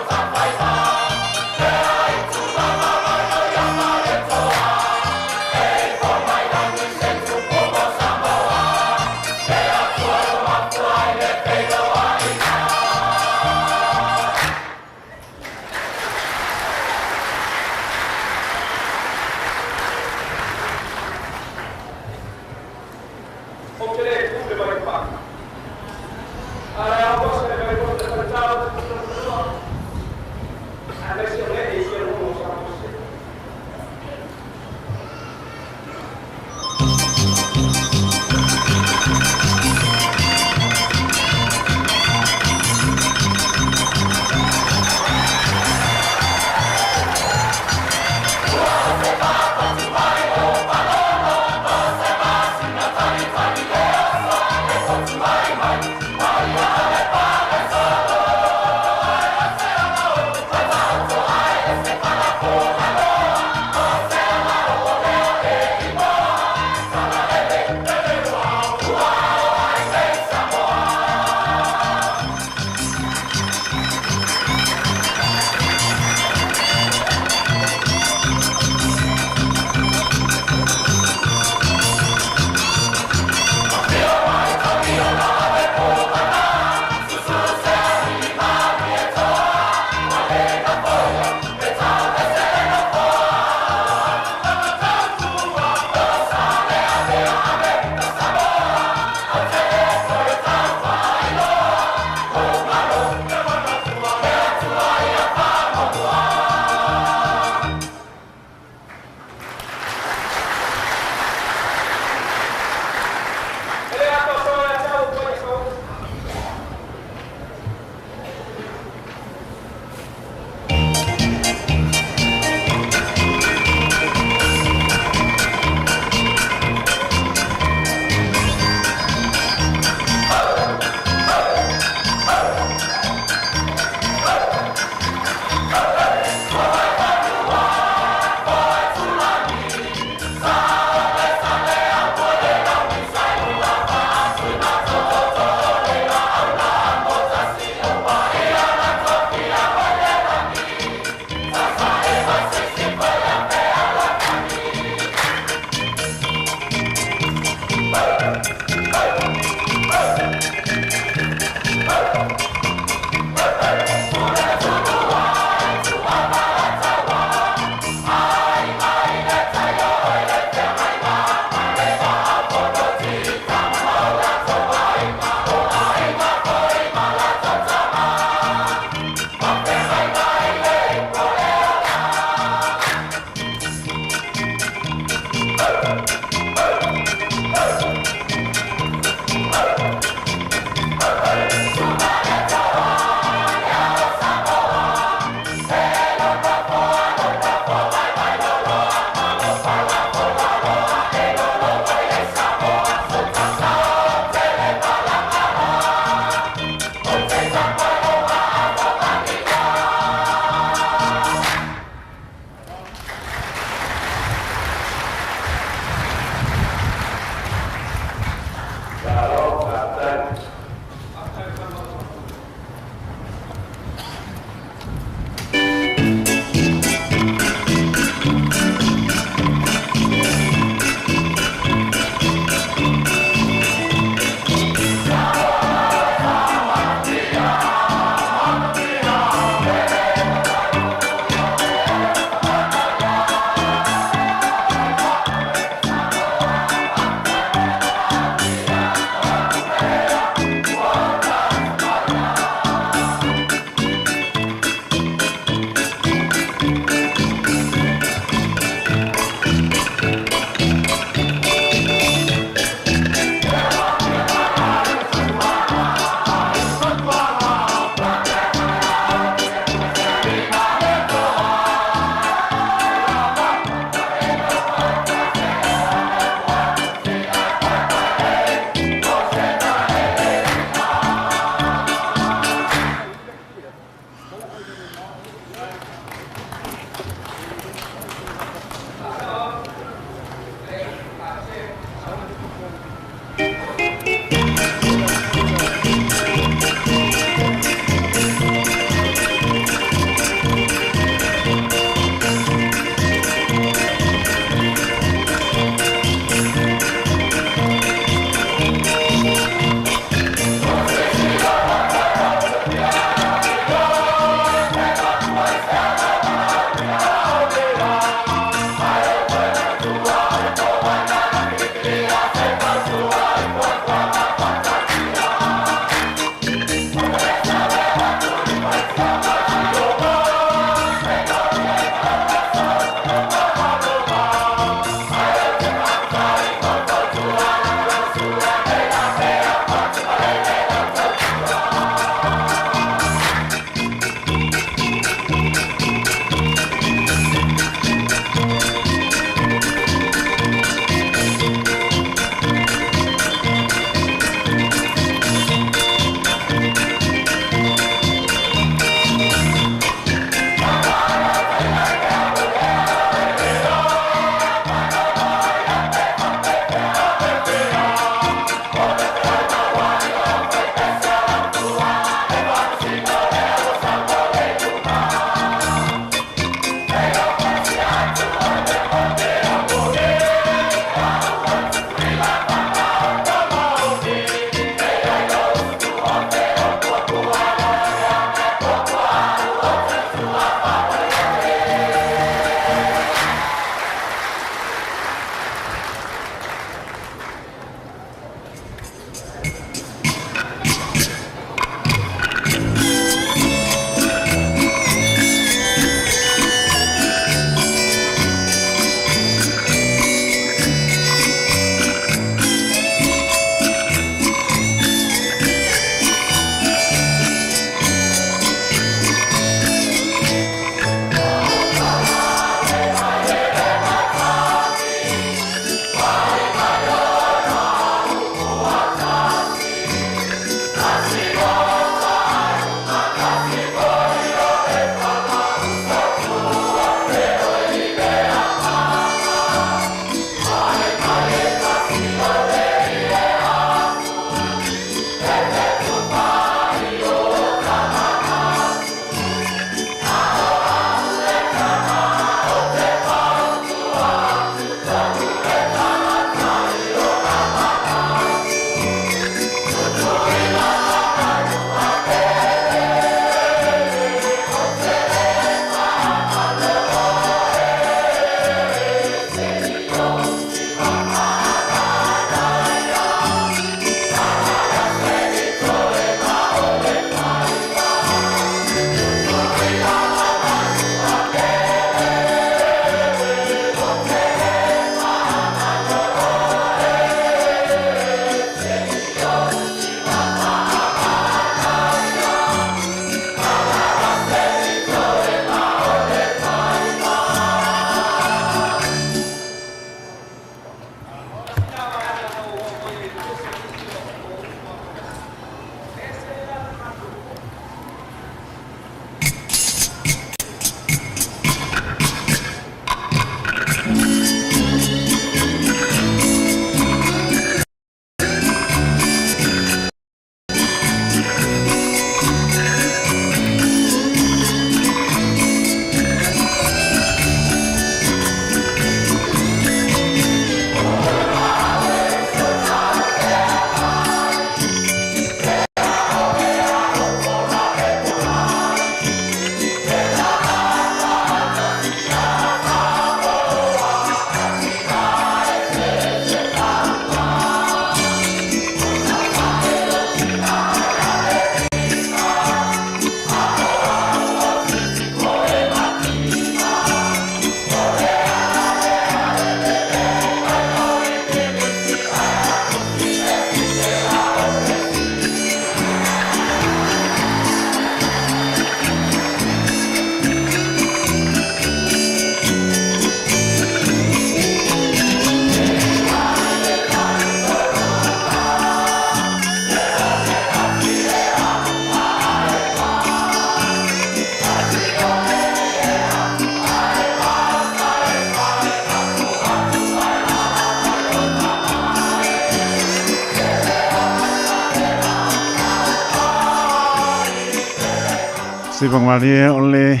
G: Sipangmalie o le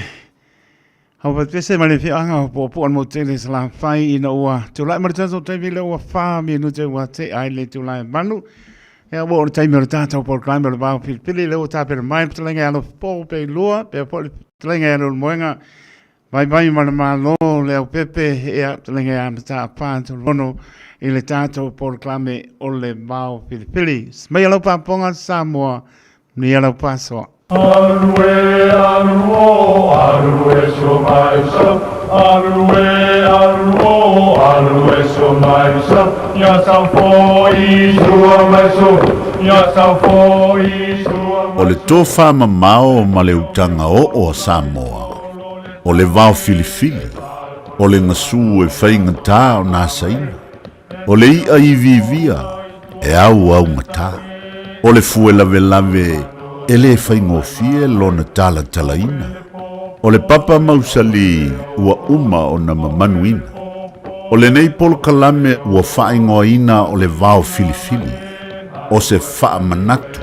G: Haupapese ma le fiaga o puapua le motele Salafai ina ua tulai ma le tatou taimi lea ua 4 minute ua tea ai le itula e 8. Ia ua oo le taimi o le tatou polokalame o le Vao Filifili lea ua tapena mai le fetalaiga ia Alofapo pe lua pea foi le fetalaiga ia Leulumoega Vaivai ma le Malo Leaupepe ia fetalaiga ia Mataafa Tolono i le tatou polokalame o le Vao Filifili. Maia lau faafofoga Samoa, manuia lau faasoa.
K: Alu e alu o alu e so mai so alu e alu o alu e so mai so ya sa fo i sua mai so ya sa fo i sua
B: O le tofa mamao ma le utaga oo a Samoa, o le vao filifili, o le gasu e faigata ona asaina, O le iʻa iviivia e auaugata, o le fue lavelave e lē faigofie lona talatalaina, o le papa mausali ua uma ona mamanuina. O lenei polokalame ua faaigoaina o le vao filifili, o se faamanatu,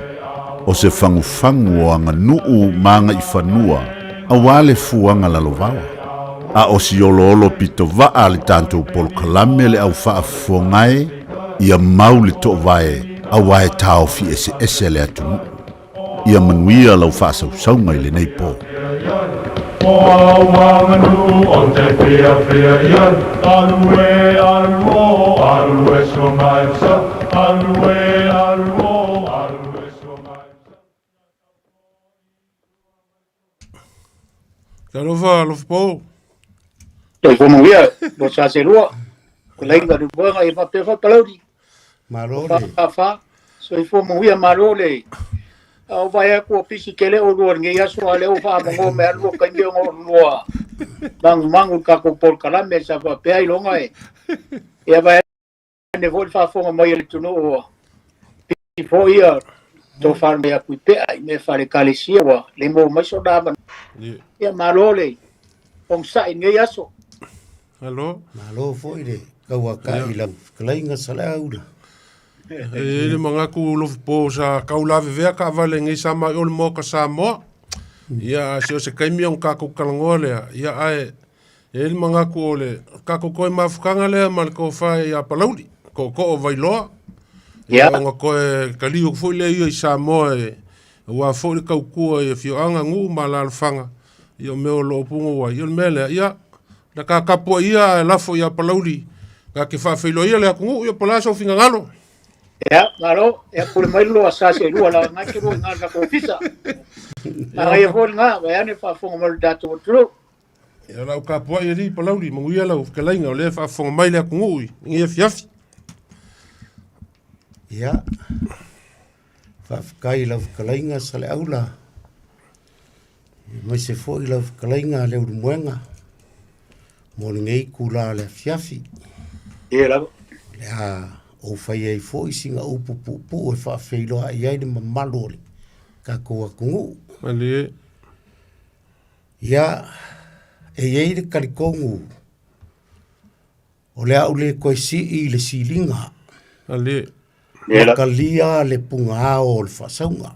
B: o se fagufagu o aganuu ma agaifanua auā le fuaga lalovaoa. A o si oloolo pito vaa le tatou polokalame le au faafofoga e, ia mau le toovae auā e taofi eseese le atunuu. Ia manuia lau faasausauga i lenei po.
K: O au aganuu o te fiafia i ai Alu e alu o alu e so mai so Alu e alu o alu e so mai so.
D: Talofa, alofa po.
L: Soifua manuia, lo sa se lua. Ko leinga le moega i faapea foi Palauli.
A: Malo le.
L: Fa fa. Soifua manuia malo le. A o vai atu o pisi tele o lua lenei aso a lea ua faamogoa mai lua taimi ona o lua mangumangu i le tatou polokalame sa faapea ailoga e ia vai ane foi le faafofoga mai a le atunuu ua pisi foi ia tofa mai atu i pea i mea faale-ekalesia ua le maua mai sona avanoa. Ia malo le onosai i lenei aso.
D: Malo.
A: Malo foi le kauakai i lau fetalaiga Saleaula.
D: E i ai le manatu Lofipo sa tau lavevea taavale nei sa mai o le Maota Samoa. Ia a se o se taimi ona tatou talanoa lea, ia ae E i ai le manatu o le tatou toe mafutaga lea ma le tofa ia Palauli, tootoo o Vailoa. Ia ona toe taliu atu foi lea ia i Samoa e aua foi le tautua i afioaga, nuu ma alaalafaga, ia o mea o lo o punouai. Ia o le mea lea, ia na ta tapuaia ae lafo ia Palauli na te faafeiloaia le atunuu, ia po o le a sou finagalo.
L: Ia, malo, ia pule mai le loa sa se lua la ngai ke lua i ngā tatou ofisa. Manaia foi lena, vaeane faafofoga mai le tatou atunuu.
D: Ia lau tapuai alii Palauli, manuia lau fetalaiga o lea e faafofoga mai le atunuu i lenei afiafi.
A: Ia, faafetai i lau fetalaiga Saleaula, aemaise foi lau fetalaiga Leulumoega mo lenei itula o le afiafi.
L: Ia lava.
A: O le a ou fai ai foi sina upu puupuu e faafeiloai ai le mamalu o le tatou atunuu.
D: Malie.
A: Ia, e i ai le talitonu o le a ou le toe sii i le siliga ma talia le pugaao o le faasauga.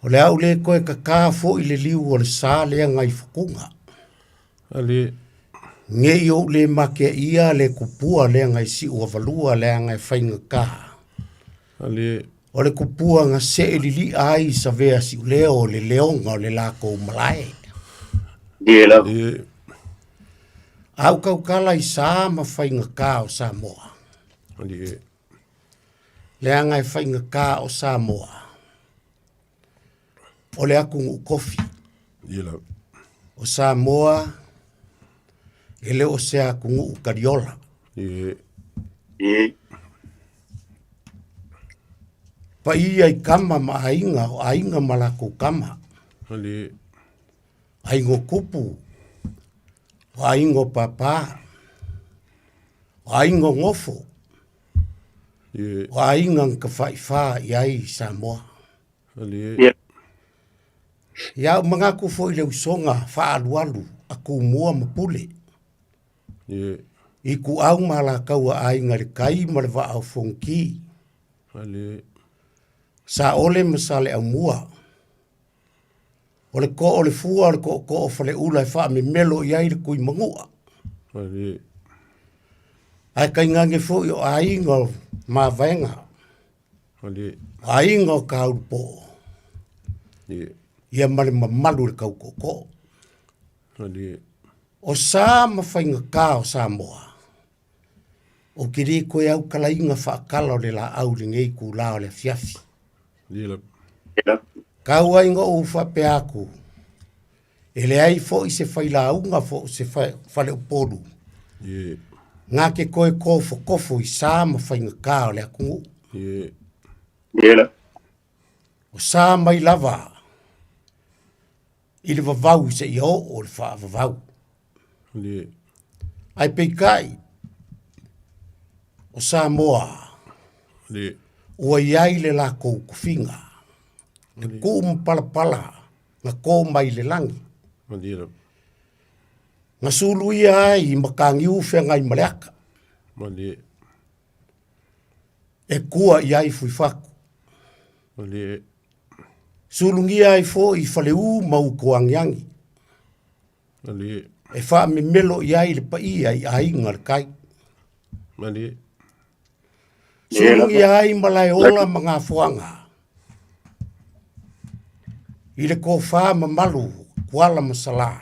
A: O le a ou le toe tata foi le liu o le sa lea nai Fukuga. Ne i ou le mateia le tupua lea nai Siuavalua leaga e faigata. O le tupua na see lili'a ai i Savea Siuleo o le leoga o le latou malae. A ou tautala i sa ma faigata o Samoa, leaga e faigata o Samoa, o le atunuu tofi. O Samoa e le o se atunuu taliola. Paia i tama ma aiga, o aiga ma latou tama. Aiga o tupu, o aiga o papa, o aiga o nofo, o aiga na tafaifa i ai Samoa. Ia ou manatu foi i le usoga faaalualu a Tumua ma Pule. Ituau ma Alataua Aiga i le Tai ma le Vaa o Fonoti. Saole ma Saleaaumua. O le koo o le fua o le kookoo o Faleula e faamemelo i ai le kui manu'a. Ae kaigage foi o aiga o Mavaega, o aiga o Kaulupoo, ia ma le mamalu i le kau kookoo. O sa ma faigata o Samoa, ou te le toe aukalaina faatala o le laau i lenei itula o le afiafi. Tau ai na ou faapea atu, e leai foi se failauga fo o se faleupolu na te toe tofotofo i sa ma faigata o le atunuu. O sa mai lava i le vavau seia oo le faavavau. Ae peitai, o Samoa ua i ai le latou tofiga, le tuu ma palapala na to mai le lagi, na suluia ai i mataniu feagai ma le ata, e tua i ai Fuifatu. Sulugia ai foi i Faleu ma Utuagiagi. E faamemelo i ai le paia i aiga o le tai. Sulugia ai Malaeola ma Gafoaga i le tofa mamalu Kuala ma Salā.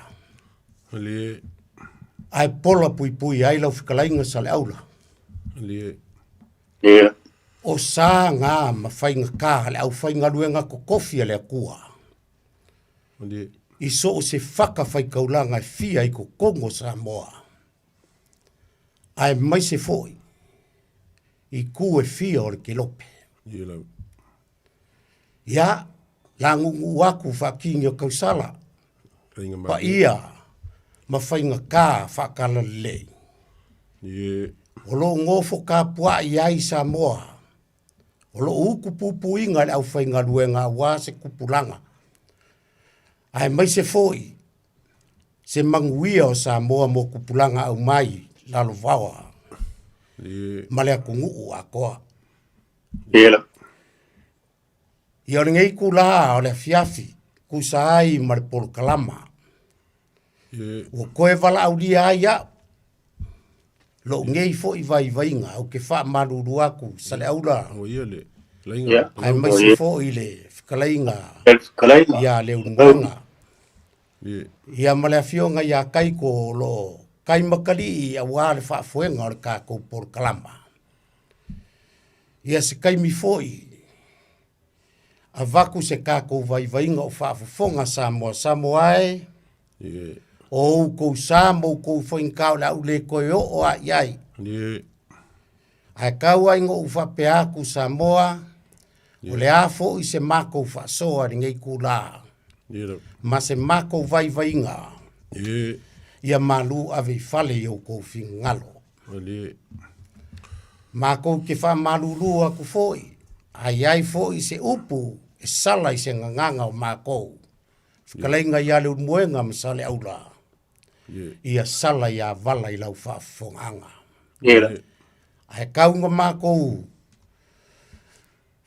A: Ae pola puipui ai lau fetalaiga Saleaula. O sa gā ma faigata a le aufaigaluega totofi a le Atua i so o se fata faitaulaga e fia i totonu o Samoa, aemaise foi i itu e fia o le kelope. Ia, laguuguu atu faakini o tausala, paia ma faigata faatalalelei. O lo o nofo tapuai ai Samoa, o lo o utu puipuiga i le aufaigaluega aua se tupulaga, aemaise foi se manuia o Samoa mo tupulaga aumai lalovaoa ma le atunuu atoa. Ia o lenei itulā o le afiafi, tusa ai ma le polokalama, ua toe valaaulia ai au, lou nei foi vaivaiga ou te faamalulu atu Saleaula, aemaise foi le fetalaiga ia Leulumoega, ia ma le afioga ia Kaiko o lo o kaimakalii aua le faafoega o le tatou polokalama. Ia se taimi foi avatu se tatou vaivaiga o faafofoga Samoa Samoa e o outou sa ma outou faigata o le a ou le toe oo lava i ai. Ae tau ai na ou faapea atu Samoa, o le a foi se matou faasoa i lenei itula ma se matou vaivaiga ia malu ave i fale i outou finagalo. Matou te faamalulu atu foi, a i ai foi se upu e sala i se gagana o matou, fetalaiga ia Leulumoega ma Saleaula, ia sala ia vala i lau faafofogaaga. Ae tau na matou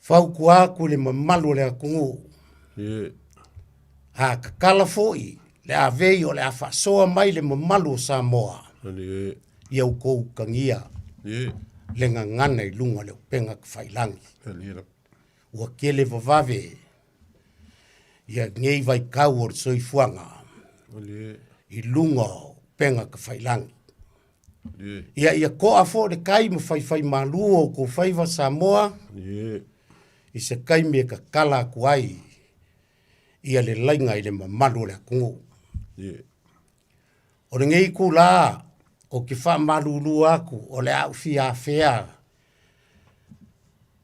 A: fautua atu i le mamalu o le atunuu, a tatala foi le avei o le a faasoa mai le mamalu o Samoa, ia outou utagia le gagana i luga o le upega tafailagi. Ua tele vavave ia nei vaitau o le soifuaga i luga o upega tafailagi. Ia ia toa foi le tai ma faifaimalu o outou faiva Samoa i se taimi e tatala atu ai ia le laina i le mamalu o le atunuu. O lenei itula ou te faamalulu atu o le a ou fia afea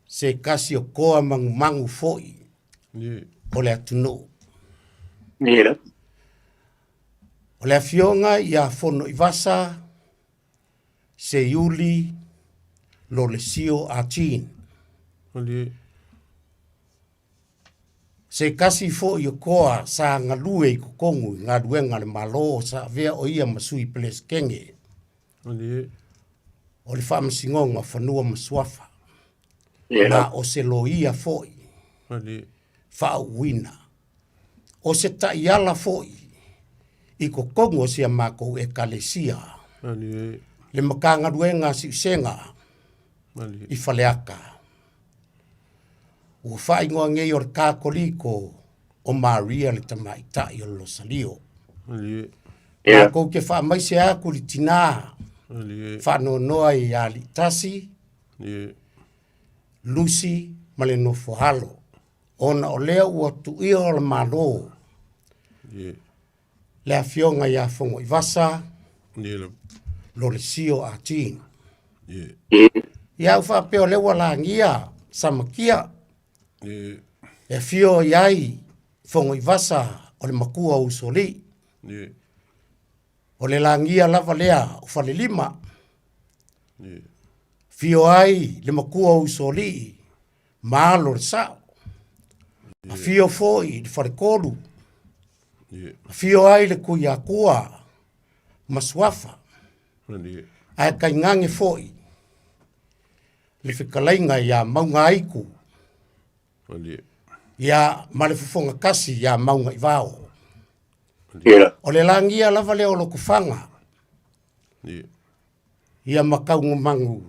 A: se tasi o toa manumanu foi o le atunuu. O le afioga ia Fonoivasa Seiuli Lolesio Ah Chin. Se tasi foi o toa sa galue i totonu i galuega a le Malo sa avea o ia ma Sui Peresetene o le Faamasinoga o Fanua ma Suafa, ma o se loia foi faauuina. O se taʻiala foʻi i totonu o si a makou Ekalesia, le Matagaluega a Siʻusega i Faleata. Ua faaigoa nei o le Katoliko o Maria le Tamaitai o le Losalio. Makou te faamaise atu i le tinā faanoanoa ia Aliitasi, Lucy ma le Nofoalo. Ona o lea ua tuuia o le Malo le Afioga ia Fogoivasa Lolesio Ah Ching. Ia au faapea o lea ua lagia Samakia e afio i ai Fogoivasa o le matua o Usoalii. O le lagia lava lea o Falelima. Afio ai le matua o Usoalii ma alo le sao. Afio foi i le faletolu. Afio ai le Tuiatua ma Suafa. Ae tainane foi le fetalaiga ia Maugaaitu ia ma le fofoga tasi ia Maugaivao. O le lagia lava lea o Lotofaga ia Mataugomanu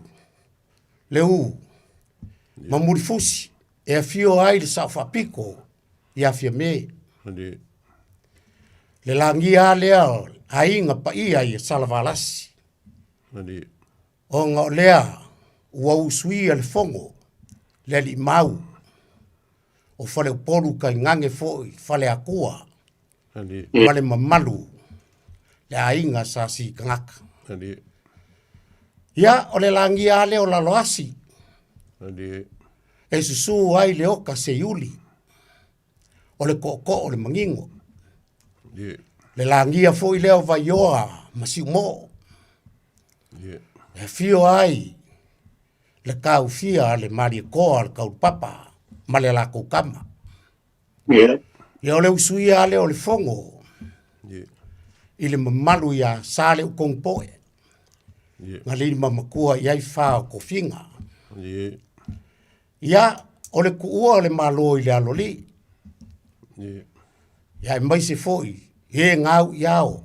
A: le u ma Mulifusi e afio ai le Sao Faapito ia Fiame. Le lagia lea o aiga paia ia Salavalasi. Ona o lea ua usuia le fono le alii mau o Faleupolu tainane foi Faleatua ma le mamalu le aiga sa si tagata. Ia, o le lagia lava lea o Laloasi e susu ai le oka seiuli o le tootoo o le manino. Le lagia foi lea o Vaioa ma Siumoo e afio ai le taofia a le Malietoa o le Taulapapa ma le latou tama. Ia o le usuia lava lea o le fono i le mamalu ia Saleutogipoe na lima matua i ai fa o tofiga. Ia o le tuua o le Malo i le aloalii. Ia aemaise foi e gau i ao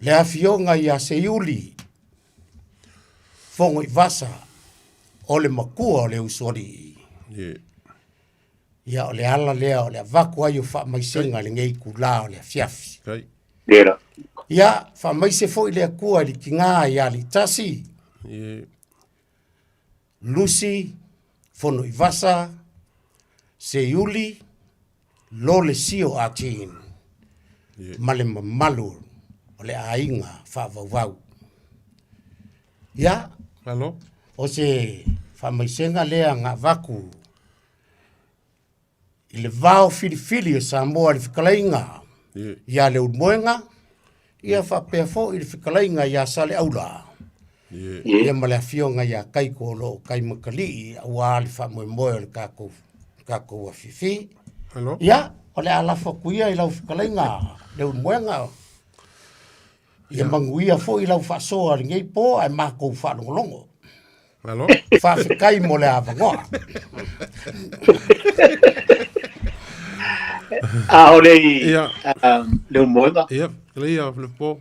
A: le afioga ia Seiuli Fogoivasa o le matua o le usoalii. Ia o le ala lea o le avatu ai o faamaisega i lenei itula o le afiafi. Ia faamaise foi le Atua i le tiga ia Aliitasi, Lucy Fonoivasa, Seiuli, Lolesio Ah Ching ma le mamalu o le aiga faavauvau. Ia, o se faamaisega lea na avatu i le vao filifili o Samoa i le fetalaiga ia Leulumoega, ia faapea foi i le fetalaiga ia Saleaula, ia ma le afioga ia Taiko o lo o Taimatalii aua le faamoemoe o le tatou tatou afiafi. Ia, o le a lafo atu ia i lau fetalaiga Leulumoega, ia manuia foi lau faasoa i lenei po ae matou faalogologo.
M: Malo.
A: Faafetai mo le avanoa.
L: A o le Leulumoega.
M: Ia, leia le po.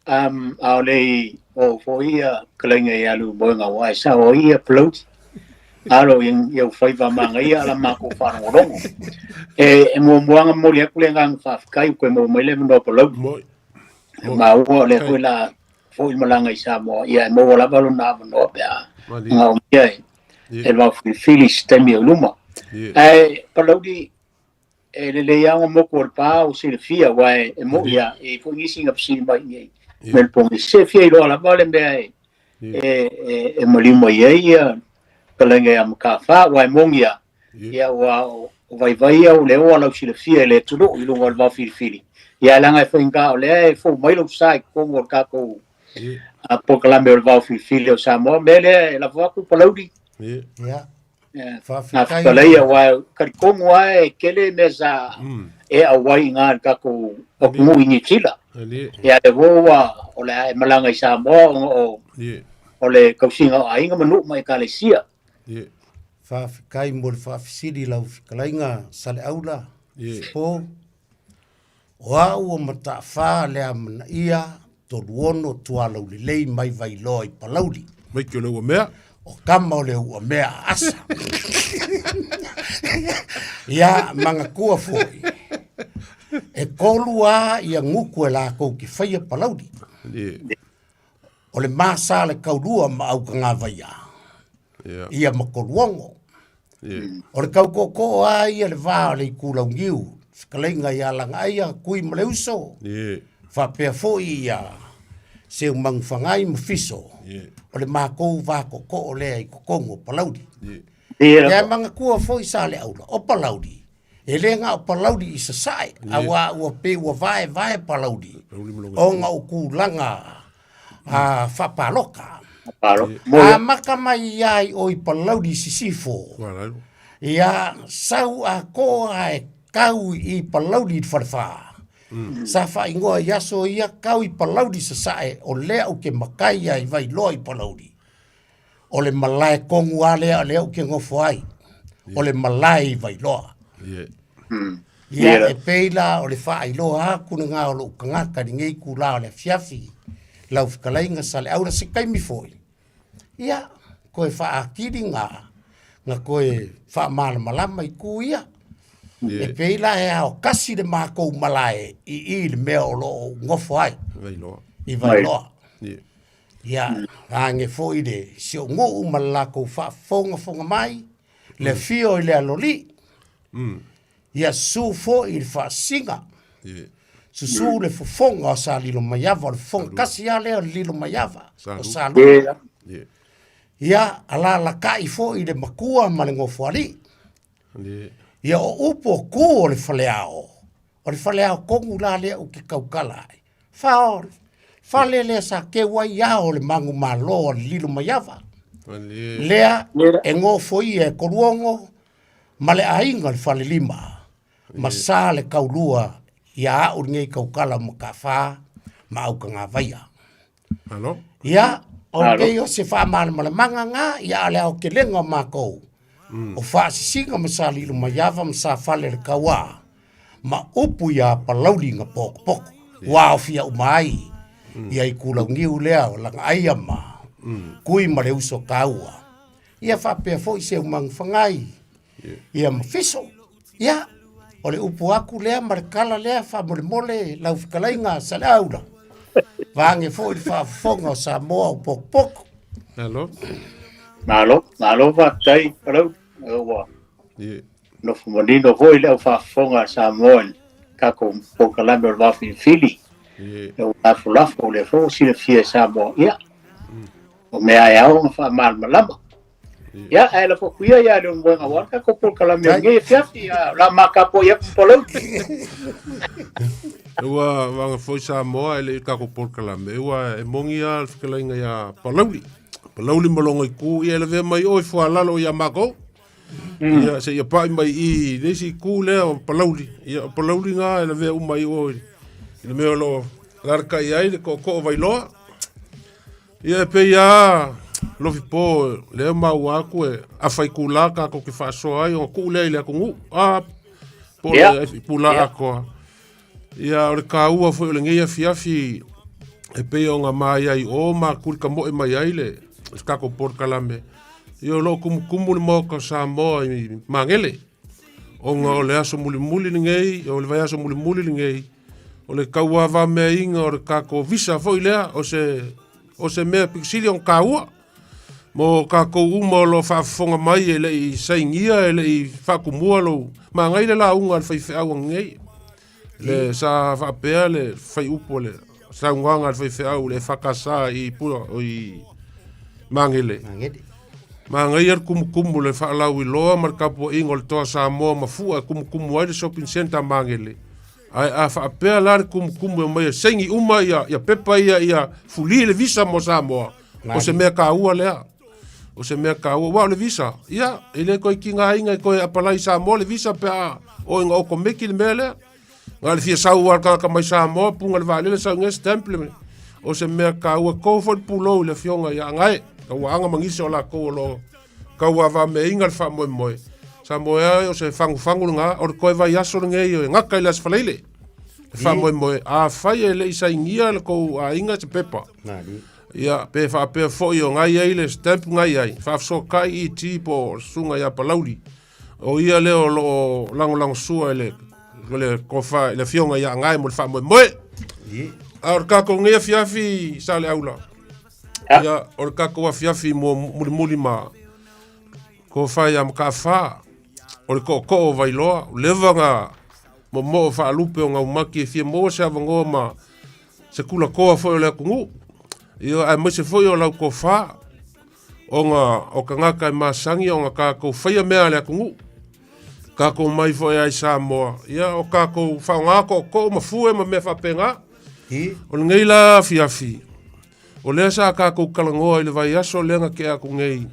L: A o le o foi ia kalaiga ia Leulumoega aua e sao ai ia Palauli. Alo i au faiva manaia ala matou faalogologo. E muamua ona momoli atu le agaga faafetai ua toe maua mai le avanoa Palauli. E maua o lea foi la foi malaga i Samoa, ia e maua lava lona avanoa pe a manaomia e le vaofilifili i se taimi o i luma. Ae Palauli, e lelei lava ona motu o le pa o silafia, aua e moi lava, e i ai foi nisi na fesili mai i inei me le pogisi. Se fia iloa lava le mea e maliu mai ai ia fetalaiga ia Mataafa, aua e moni lava, ia ua o vaivai ia o le oa lau silafia i le atunuu i luga o le vaofilifili. Ia ae leaga e faigata o lea e fou mai lou sa i totonu o le tatou polokalame o le vaofilifili o Samoa. O le mea lea e lafo atu Palauli.
A: Ia.
L: Faafetai. Fetalai aua e talitonu lava e tele mea sa e auai i ina i le tatou atunuu i Niu Sila. Ia lea foi ua o le a e malaga i Samoa ona o le tausiga o aiga ma nuu ma ekalesia.
A: Faafetai mo le faafesili i lau fetalaiga Saleaula. Po, o au o Mataafa le amanaia Toluono Tualaulelei mai Vailoa i Palauli.
M: Mai ke o le ua mea.
A: O kama o le ua mea a asa. Ia, manatua foi, e kolu a ia nguku e lakou ke whaia Palauli. O le masa le kaulua ma au ka ngā
M: Yeah.
A: Ia ma koluongo. O le kaukoko a ia le vā o le ikulauniu. Fetalaiga ia Lagaaia, Kui ma le uso.
M: Yeah.
A: Faapea foi ia Seumanufagai ma Fiso.
M: Yeah.
A: O le makou vakookoo lea i totonu o Palauli.
M: Yeah.
A: Ia manatua foi Saleaula, o Palauli, e le na o Palauli i Sasae, yeah. Aua ua pei ua vaevae Palauli, ona o tulaga a faapaloka. Amata mai ai o i Palauli i Sisifo. Ia sau atoa e kau i Palauli i le Falefa. Sa faaigoa i aso ia kau i Palauli Sasae o lea ou te makai ai Vailoa i Palauli. O le malae tonu a lea o lea ou te nofo ai. O le malae i Vailoa. Ia e pei la o le faailoa atu lena o lou tagata i lenei itula o le afiafi, lau fetalaiga Saleaula se taimi foi, ia toe faatili na na toe faamalamalama i tu ia. E pei la e aotasi le matou malae i i le mea o lo o nofo ai.
M: Vailoa.
A: I Vailoa. Ia, vaeane foi le si ou nuu ma le latou faafogafoga mai, le afio i le alolii. Ia susu foi i le faasisiga. Susu le fofoga o Salilomaiava, o le fofoga tasi lava lea o le Lilomaiava, o Salua. Ia, alaalatai foi le matua ma le nofoalii. Ia, o upu o tu o le faleao, o le faleao tonu la lea ou te tautala ai. Fao, fale lea sa keu ai ao o le manumalo a le Lilomaiava. Lea e nofoia e Koluogo ma le aiga o le Falelima, ma sa le taulua ia au lenei tautala o Mataafa ma Aukagavaia.
M: Malo.
A: Ia, o pei o se faamalamalamaga na, ia a o le aotelega o matou, o Faasisiga ma Salilomaiava ma Safale le Tauā, ma upu ia Palauli na potopoto, ua aofia uma ai ia Ikulauniu lea o Lagaaia ma Kui ma le uso taua. Ia faapea foi Seumanufagai, ia ma Fiso. Ia, o le upu atu lea ma le tala lea faamolemole lau fetalaiga Saleaula. Vaeane foi le faafofoga o Samoa o potopoto.
M: Malo.
L: Malo, malo faafetai Palauli. Ua nofo manino foi le au faafofoga a Samoa i le tatou polokalame o le Vaafilifili. Ua lafolafo o lea foi ua silafia e Samoa. Ia, o mea e ao ona faamalamalama. Ia, ae lafo atu ia ia Leulumoega aua le tatou polokalame o lenei afiafi, a o le a ma tapuai atu ma Palauli.
M: Ua vaga foi Samoa e le i tatou polokalame, ua e moni lava le fetalaiga ia Palauli. Palauli ma lona itu, ia e lavea mai oe fualalo ia matou. Ia seia pai mai i le isi itu lea o Palauli. Ia o Palauli na e lavea uma i oe i le mea o lo o alalatai ai le tootoo o Vailoa. Ia e pei lava lofi po lea maua atu e afa itula tatou te faasoa ai ona tuu lea i le atunuu a po o le itula atoa. Ia o le taua foi o lenei afiafi e pei ona maia i o ma tulitamoe mai ai le tatou polokalame. Ia o lo o tumutumu le Maota o Samoa i Magele ona o le aso mulimuli lenei, o le vaiaso mulimuli lenei, o le tauavameaina o le tatou visa foi lea, o se, o se mea pito sili ona taua mo tatou uma o lo o faafofoga mai e le i sainia, e le i faatumua lou manaia le lauga a le faifeau ananei. Le sa faapea le faiupu o le saunoaga a le faifeau le EFKS i Pua o i Magele.
A: Magele.
M: Manaia le tumutumu le faalauiloa ma le tapuaiga o le Toa Samoa ma fua e tumutumu ai le shopping centre a Magele. Ae a faapea la le tumutumu e omai e saini uma ia, ia pepa ia, ia fuli le visa mo Samoa, o se mea taua lea. O se mea taua. Aua o le visa, ia, e le toe tigaina e toe apalai i Samoa le visa pe a oo ina okomeki le mea lea. Na o le fia sau lava o le tagata mai Samoa, puga le vaalele sau i stamp le o se mea taua. E to foi le pulou i le afioga ia Agae, Tauaanga ma nisi o latou o lo o tauavameaina le faamoemoe. Samoa e o se fagufagu lena, o le toe vaiaso lenei e gata i le Aso Faraile. E faamoemoe, afai e le i sainia le tou aiga se pepa, ia, pe faapea foi o na i ai le stamp na i ai, faafesootai ET po o le susuga ia Palauli, o ia lea o lo o lagolagosua i le, le tofa i le afioga ia Agae mo le faamoemoe. A o le tatou nei afiafi Saleaula, ia, o le tatou afiafi mo mulimuli ma tofa ia Mataafa, o le tootoo o Vailoa, ua leva ona momoo faalupe o Gaumati e fia maua se avanoa ma se tulatoa foi o le atunuu, ia, aemaise foi o lau tofa, ona o tagata e masani ona tatou faia mea a le atunuu. Tatou mai foi ai Samoa, ia o tatou faaaoga tootoo ma fue ma mea faapena. O lenei la afiafi, o lea sa tatou talanoa i le vaiaso lea na tea atu nei,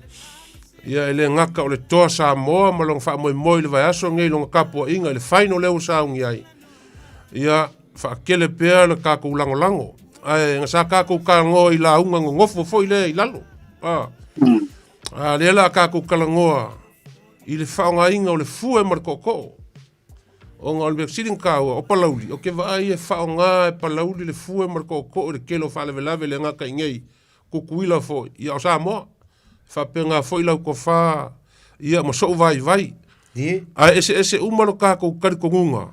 M: ia e le gata o le Toa Samoa ma lona faamoemoe i le vaiaso lenei i lona tapuaiga i le final lea ua sauni ai, ia faatele pea le tatou lagolago. Ae na sa tatou talanoa i lauga nonofo foi lea i lalo. A, a lea la tatou talanoa i le faaaogaina o le fue ma le tootoo. Ona o le mea sili ona taua, o Palauli, ou te vaai e faaaoga e Palauli le fue ma le tootoo i le tele o faalavelave le gata i inei, Tutuila foi, ia o Samoa. E faapena foi lau tofa, ia ma sou vaivai. Ae eseese uma lo tatou talitonuga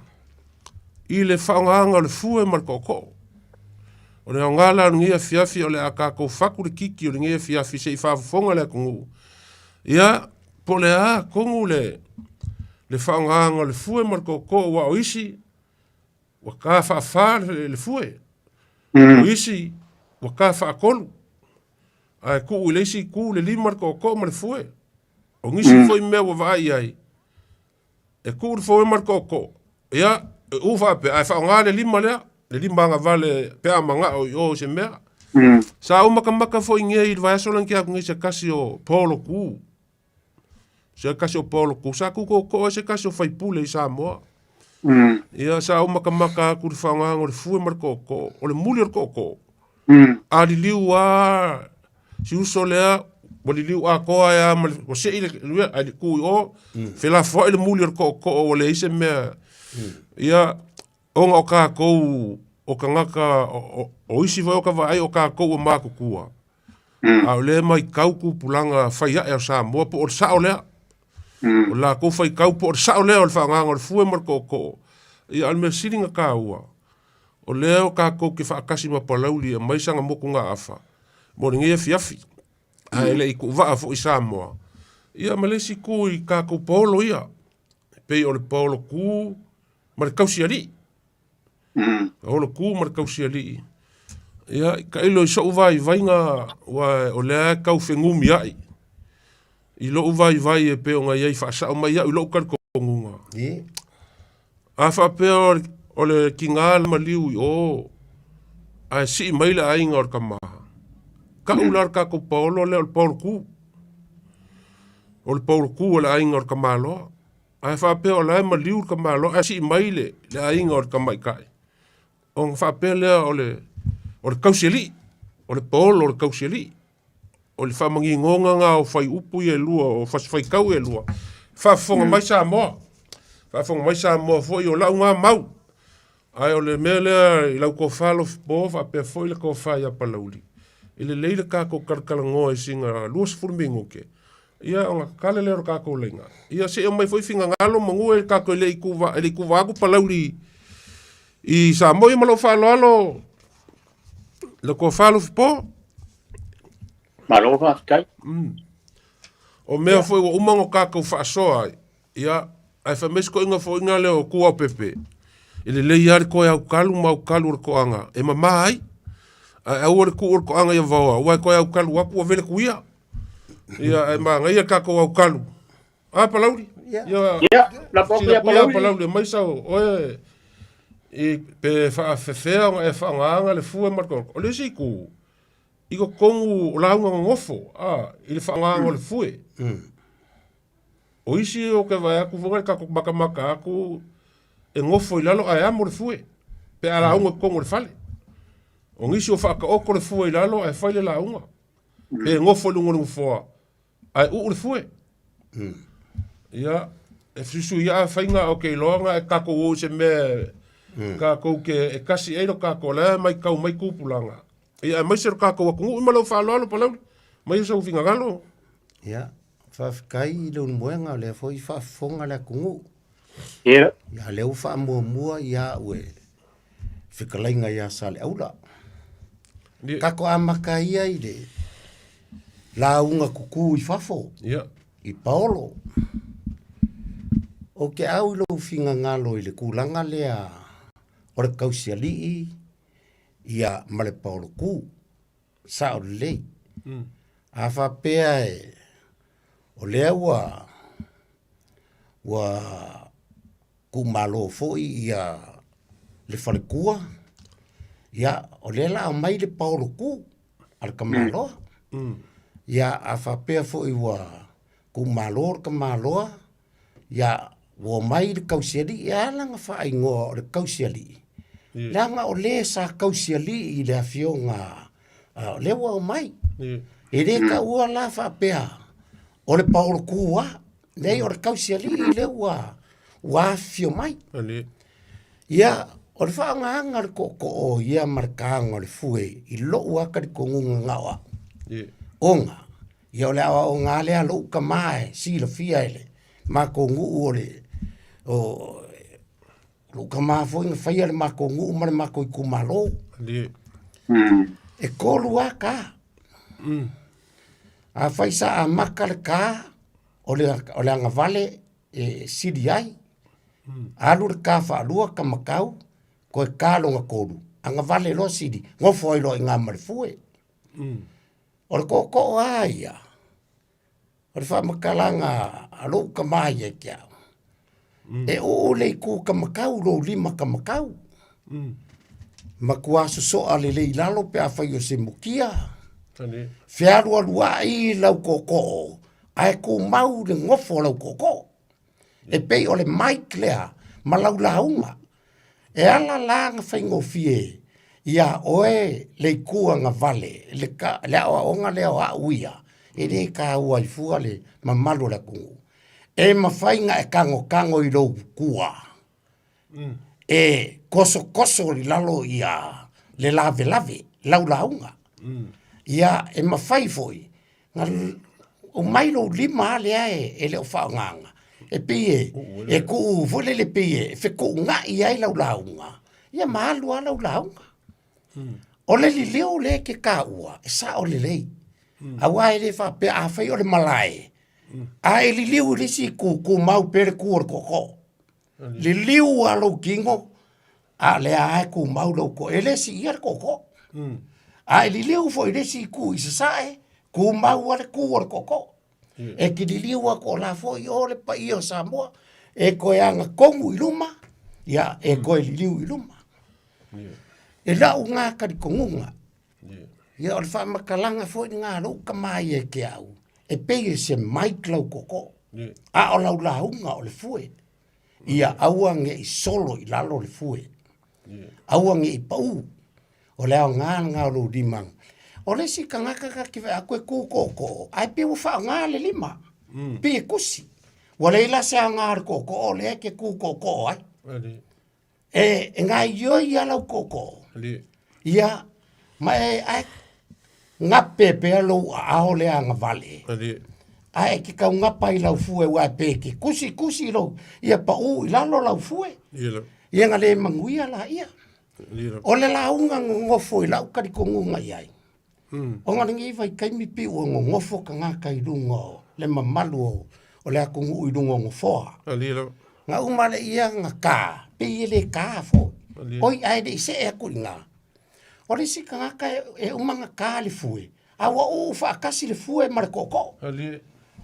M: i le faaaogaina o le fue ma le tootoo. O le aoga la o lenei afiafi, o le a tatou fatu le kiki o lenei afiafi se i faafofoga le atunuu. Ia, po o le a tonu le, le faaaogaina o le fue ma le tootoo, aua o isi, ua ta faafa le fue. O isi, ua ta faatolu. Ae tuu i le isi itu le lima le tootoo ma le fue. O nisi foi mea ua vaai i ai, e tuu le fue ma le tootoo, ia, e u faapea, ae faaaoga le lima lea, le lima agavale pe a manao i o i se mea. Sa ou makamaka foi nei i le vaiaso lea na tea atu nei i se tasi o paolo ku. Se tasi o paolo ku, sa tu tootoo ai se tasi o faipule i Samoa. Ia, sa ou makamaka atu i le faaaogaina o le fue ma le tootoo, o le muli o le tootoo. A liliu lava si uso lea, ua liliu atoa ai lava ma le, ua sei le, ae tu i o, felafoai le muli o le tootoo ua leai se mea. Ia, ona o tatou o tagata, o isi foi o ka vaai o tatou ua matutua, a o lea e matau tupulaga fai ae o Samoa po o le sao lea. O le latou faitau po o le sao lea o le faagaga o le fue ma le tootoo. Ia, a o le mea sili ona taua, o lea o tatou te faatasi ma Palauli e aumai sana motugaafa mo lenei afiafi, ae le i tuuvaa foi Samoa. Ia ma le isi itu i tatou paolo ia, e pei o le paolo ku ma le tausialii. Paolo ku ma le tausialii. Ia, tailo i sou vaivaiga, aua o lea e tau fenumiai i lou vaivai e pei ona i ai faasao mai au i lou talitonuga. A faapea o le tiga le maliu i o, ae sii mai le aiga o le tama, tau la le tatou paolo lea o le paolo ku. O le paolo ku o le aiga o le tamaloa. Ae faapea o la e maliu le tamaloa ae sii mai le aiga o le tamaitai, ona faapea lea o le o le tausialii, o le paolo o le tausialii. O le faamaninoga lena o fuaiupu ia e lua, o fasifaitau ia e lua. Faafofoga mai Samoa, faafofoga mai Samoa foi, o lau lena mau. Ae o le mea lea i lau tofa Alofipo faapea foi le tofa ia Palauli, e lelei le tatou talatalanoa i sina 20 minute, ia ona tatala lea o le tatou laina. Ia se i aumai foi finagalo manu e tatou e le i tuva, e le i tuva atu Palauli i Samoa. Ia ma lou faaaloalo le tofa Alofipo.
L: Malo faafetai.
M: O mea foi ua uma ona tatou faasoa ai, ia, ae fai mai si toeaina foi lea o Tuaopepe, e lelei lava le toe autalu ma autalu o le toaga e mama ai. Ae aua le tuu o le toaga ia vaoa, aua e toe autalu atu ua vele tuia. Ia, ae manaia le tatou autalu. A, Palauli?
L: Ia, Ia, lafo atu ia
M: Sinapuia Palauli. Palauli, aumai sau, oe, i, pe faafefea ona e faaaogaina le fue ma le toaga. O le isi itu, i totonu o lauga nonofo, a, i le faaaogaina o le fue. O isi ou te vaai atu foi le tatou matamata atu e nofo i lalo ae amo le fue pe a lauga i totonu o le fale. O nisi o faataoto le fue i lalo ae fai le lauga. Pe nofo i luga o le nofoa ae uu le fue. Ia. E fesuisuiaʻa faiga o ke iloaga e kakou o i se mea kakou ke e kasi ai lo kakou la mai kau mai kupulaga. Ia aemaise lo kakou atunuu ma lou faaaloalo Palauli mai o sou finagalo.
A: Ia, faafetai i Leulumoega o lea foi faafofoga le atunuu.
L: Ia.
A: Ia lea ua faamuamua ia au e fetalaiga ia Saleaula. Tatou amata ia i le lauga kuku i fafo.
M: Ia.
A: I Paolo. O ke au i lou finagalo i le tulaga lea o le tausialii ia ma le Paolo ku. Sao lelei. A faapea e o lea ua ua tuumalo foi ia le faletua, ia o lea la aumai le paolo ku a le tamaloa. Ia a faapea foi ua tuumalo le tamaloa, ia ua omai le tausialii, e ala ona faaigoa o le tausialii, leaga o le sa tausialii i le afioga o lea ua omai. E le taua la faapea o le paolo ku lava, leai o le tausialii lea ua ua afifio mai. Ia, o le faaaogaina o le tootoo ia ma le taga o le fue i lou lava talitonuga na o au, ona ia o le aoaoga lava lea a lou tama e silafia e le matou nuu o le o lou tama foi na faia le matou nuu ma le matou itumalo. E tolu lava ta. Afai sa amata le ta, o le o le agavale e sili ai. Alu le ta faalua kamatau, toe ta lona tolu, agavale loa sili, nofo ai loa i ina ma le fue. O le tootoo lava ia, o le faamatalaga a lou tama ia te au, e uu le itu kamatau lou lima kamatau, matua sosoa lelei i lalo pe afai o se mukia, fealualuai lau tootoo, ae tumau le nofo o lau tootoo. E pei o le mic lea ma lau lauga. E ala la ona faigofie ia oe le itu agavale, le, ka, le aoaoga lea o au ia, e le taua ai fua le mamalu o le atunuu. E mafai ona e tagotago i lou tua, e tosotoso i lalo ia le lavelave, lau lauga. Ia, e mafai foi Na aumai lou lima lava lea e le o faaaogaina, e pei e, e tuu foi lele pei e fetuunai ai lau lauga, ia ma alu lava lau lauga. O le liliu lea e te taua, e sao lelei. Aua e le faapea afai o le malae, a e liliu i le isi itu, tumau pea le tu o le tootoo. Liliu lava lou tino, a o lea lava e tumau lou tootoo. E le siia le tootoo. A e liliu foi i le isi itu i sasae, tumau lava le tu o le tootoo. E te liliu atu o la foi o le paia o Samoa, e toe agatonu i luma, ia, e toe liliu i luma. E lau lena talitonuga. Ia o le faamatalaga foi lena a lou tama ia te au, e pei e se mic lau tootoo, a o lau lauga o le fue. Ia aua ne i solo i lalo le fue. Aua ne i pau. O le aoga lena o lou lima. O le isi tagata ta te vaai atu e tu tootoo, ae pei ua faaaoga le lima. Pei e kusi. Ua leai la se aoga o le tootoo lea e te tu tootoo ai. E, e gaoioi lava lau tootoo. Ia, ma e, ae gape pea lou aao lea agavale. Ae e te taugapa i lau fue aua e pei e te tusitusi lou, ia pau i lalo lau fue. Ia na le manuia laia. O le lauga nonofo i lau talitonuga i ai, ona lenei vaitaimi pei ua nonofo tagata i luga o le mamalu o, o le atunuu i luga o nofoa. Na uma lea ia na ta, pei e le ta foi. Oi, ae le i see atu i ina. O le isi tagata e, e uma na ta le fue, a ua uu faatasi le fue ma le tootoo.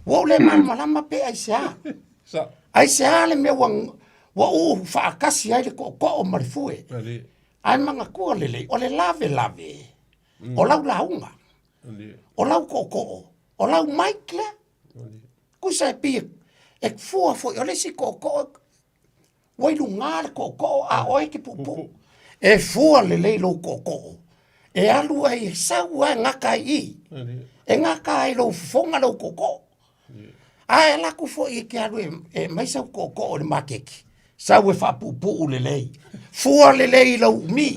A: Ua ou le malamalama pe aisea. Aisea le mea ua, ua uu faatasi ai le tootoo ma le fue. Ae manatua lelei, o le lavelave, o lau lauga, o lau tootoo, o lau mic lea. Tusa e pei e fua foi, o le isi tootoo, ua i luga le tootoo a oe e te puupuu. E fua lelei lou tootoo, e alu ai, e sau lava e gata ai i i. E gata ai i lou fofoga lou tootoo. Ae ala atu foi e te alu e, e mai sau tootoo i le maketi, sau e faapuupuu lelei, fua lelei i lou umi.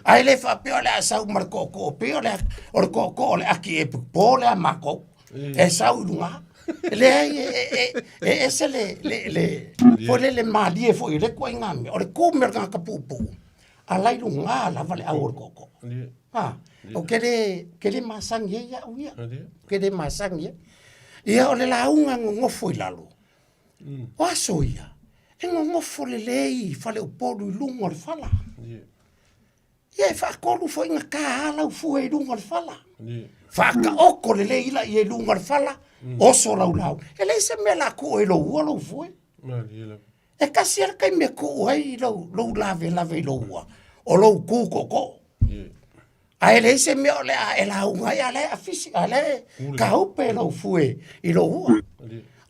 A: Ae le faapea o le a sau ma le tootoo, pei o le, o le tootoo o le ati e po lea a matou, e sau i luga. Leai, e, e, e, e ese le, le, le, foi le, le malie foi o le ituaiga mea. O le tu mea o le tagata puupuu, ala i luga lava le au o le tootoo. Ha, ou te le, te le masani ai au ia. Ou te le masani ai. Ia, o le lauga nonofo i lalo. O aso ia, e nonofo lelei i faleupolu i luga o le fala. Ia, e faatolu foi na ta lau fue i luga o le fala. Faataoto lelei ila ia i luga o le fala, oso lau lauga. E leai se mea o le a tuu ai i lou ua lou fue. E tasi lava le taimi e tuu ai lou, lou lavelave i lou ua, o lou tu tootoo. Ae leai se mea o le a e lauga ai, a o la e afisi, a o la e kaupe lou fue i lou ua.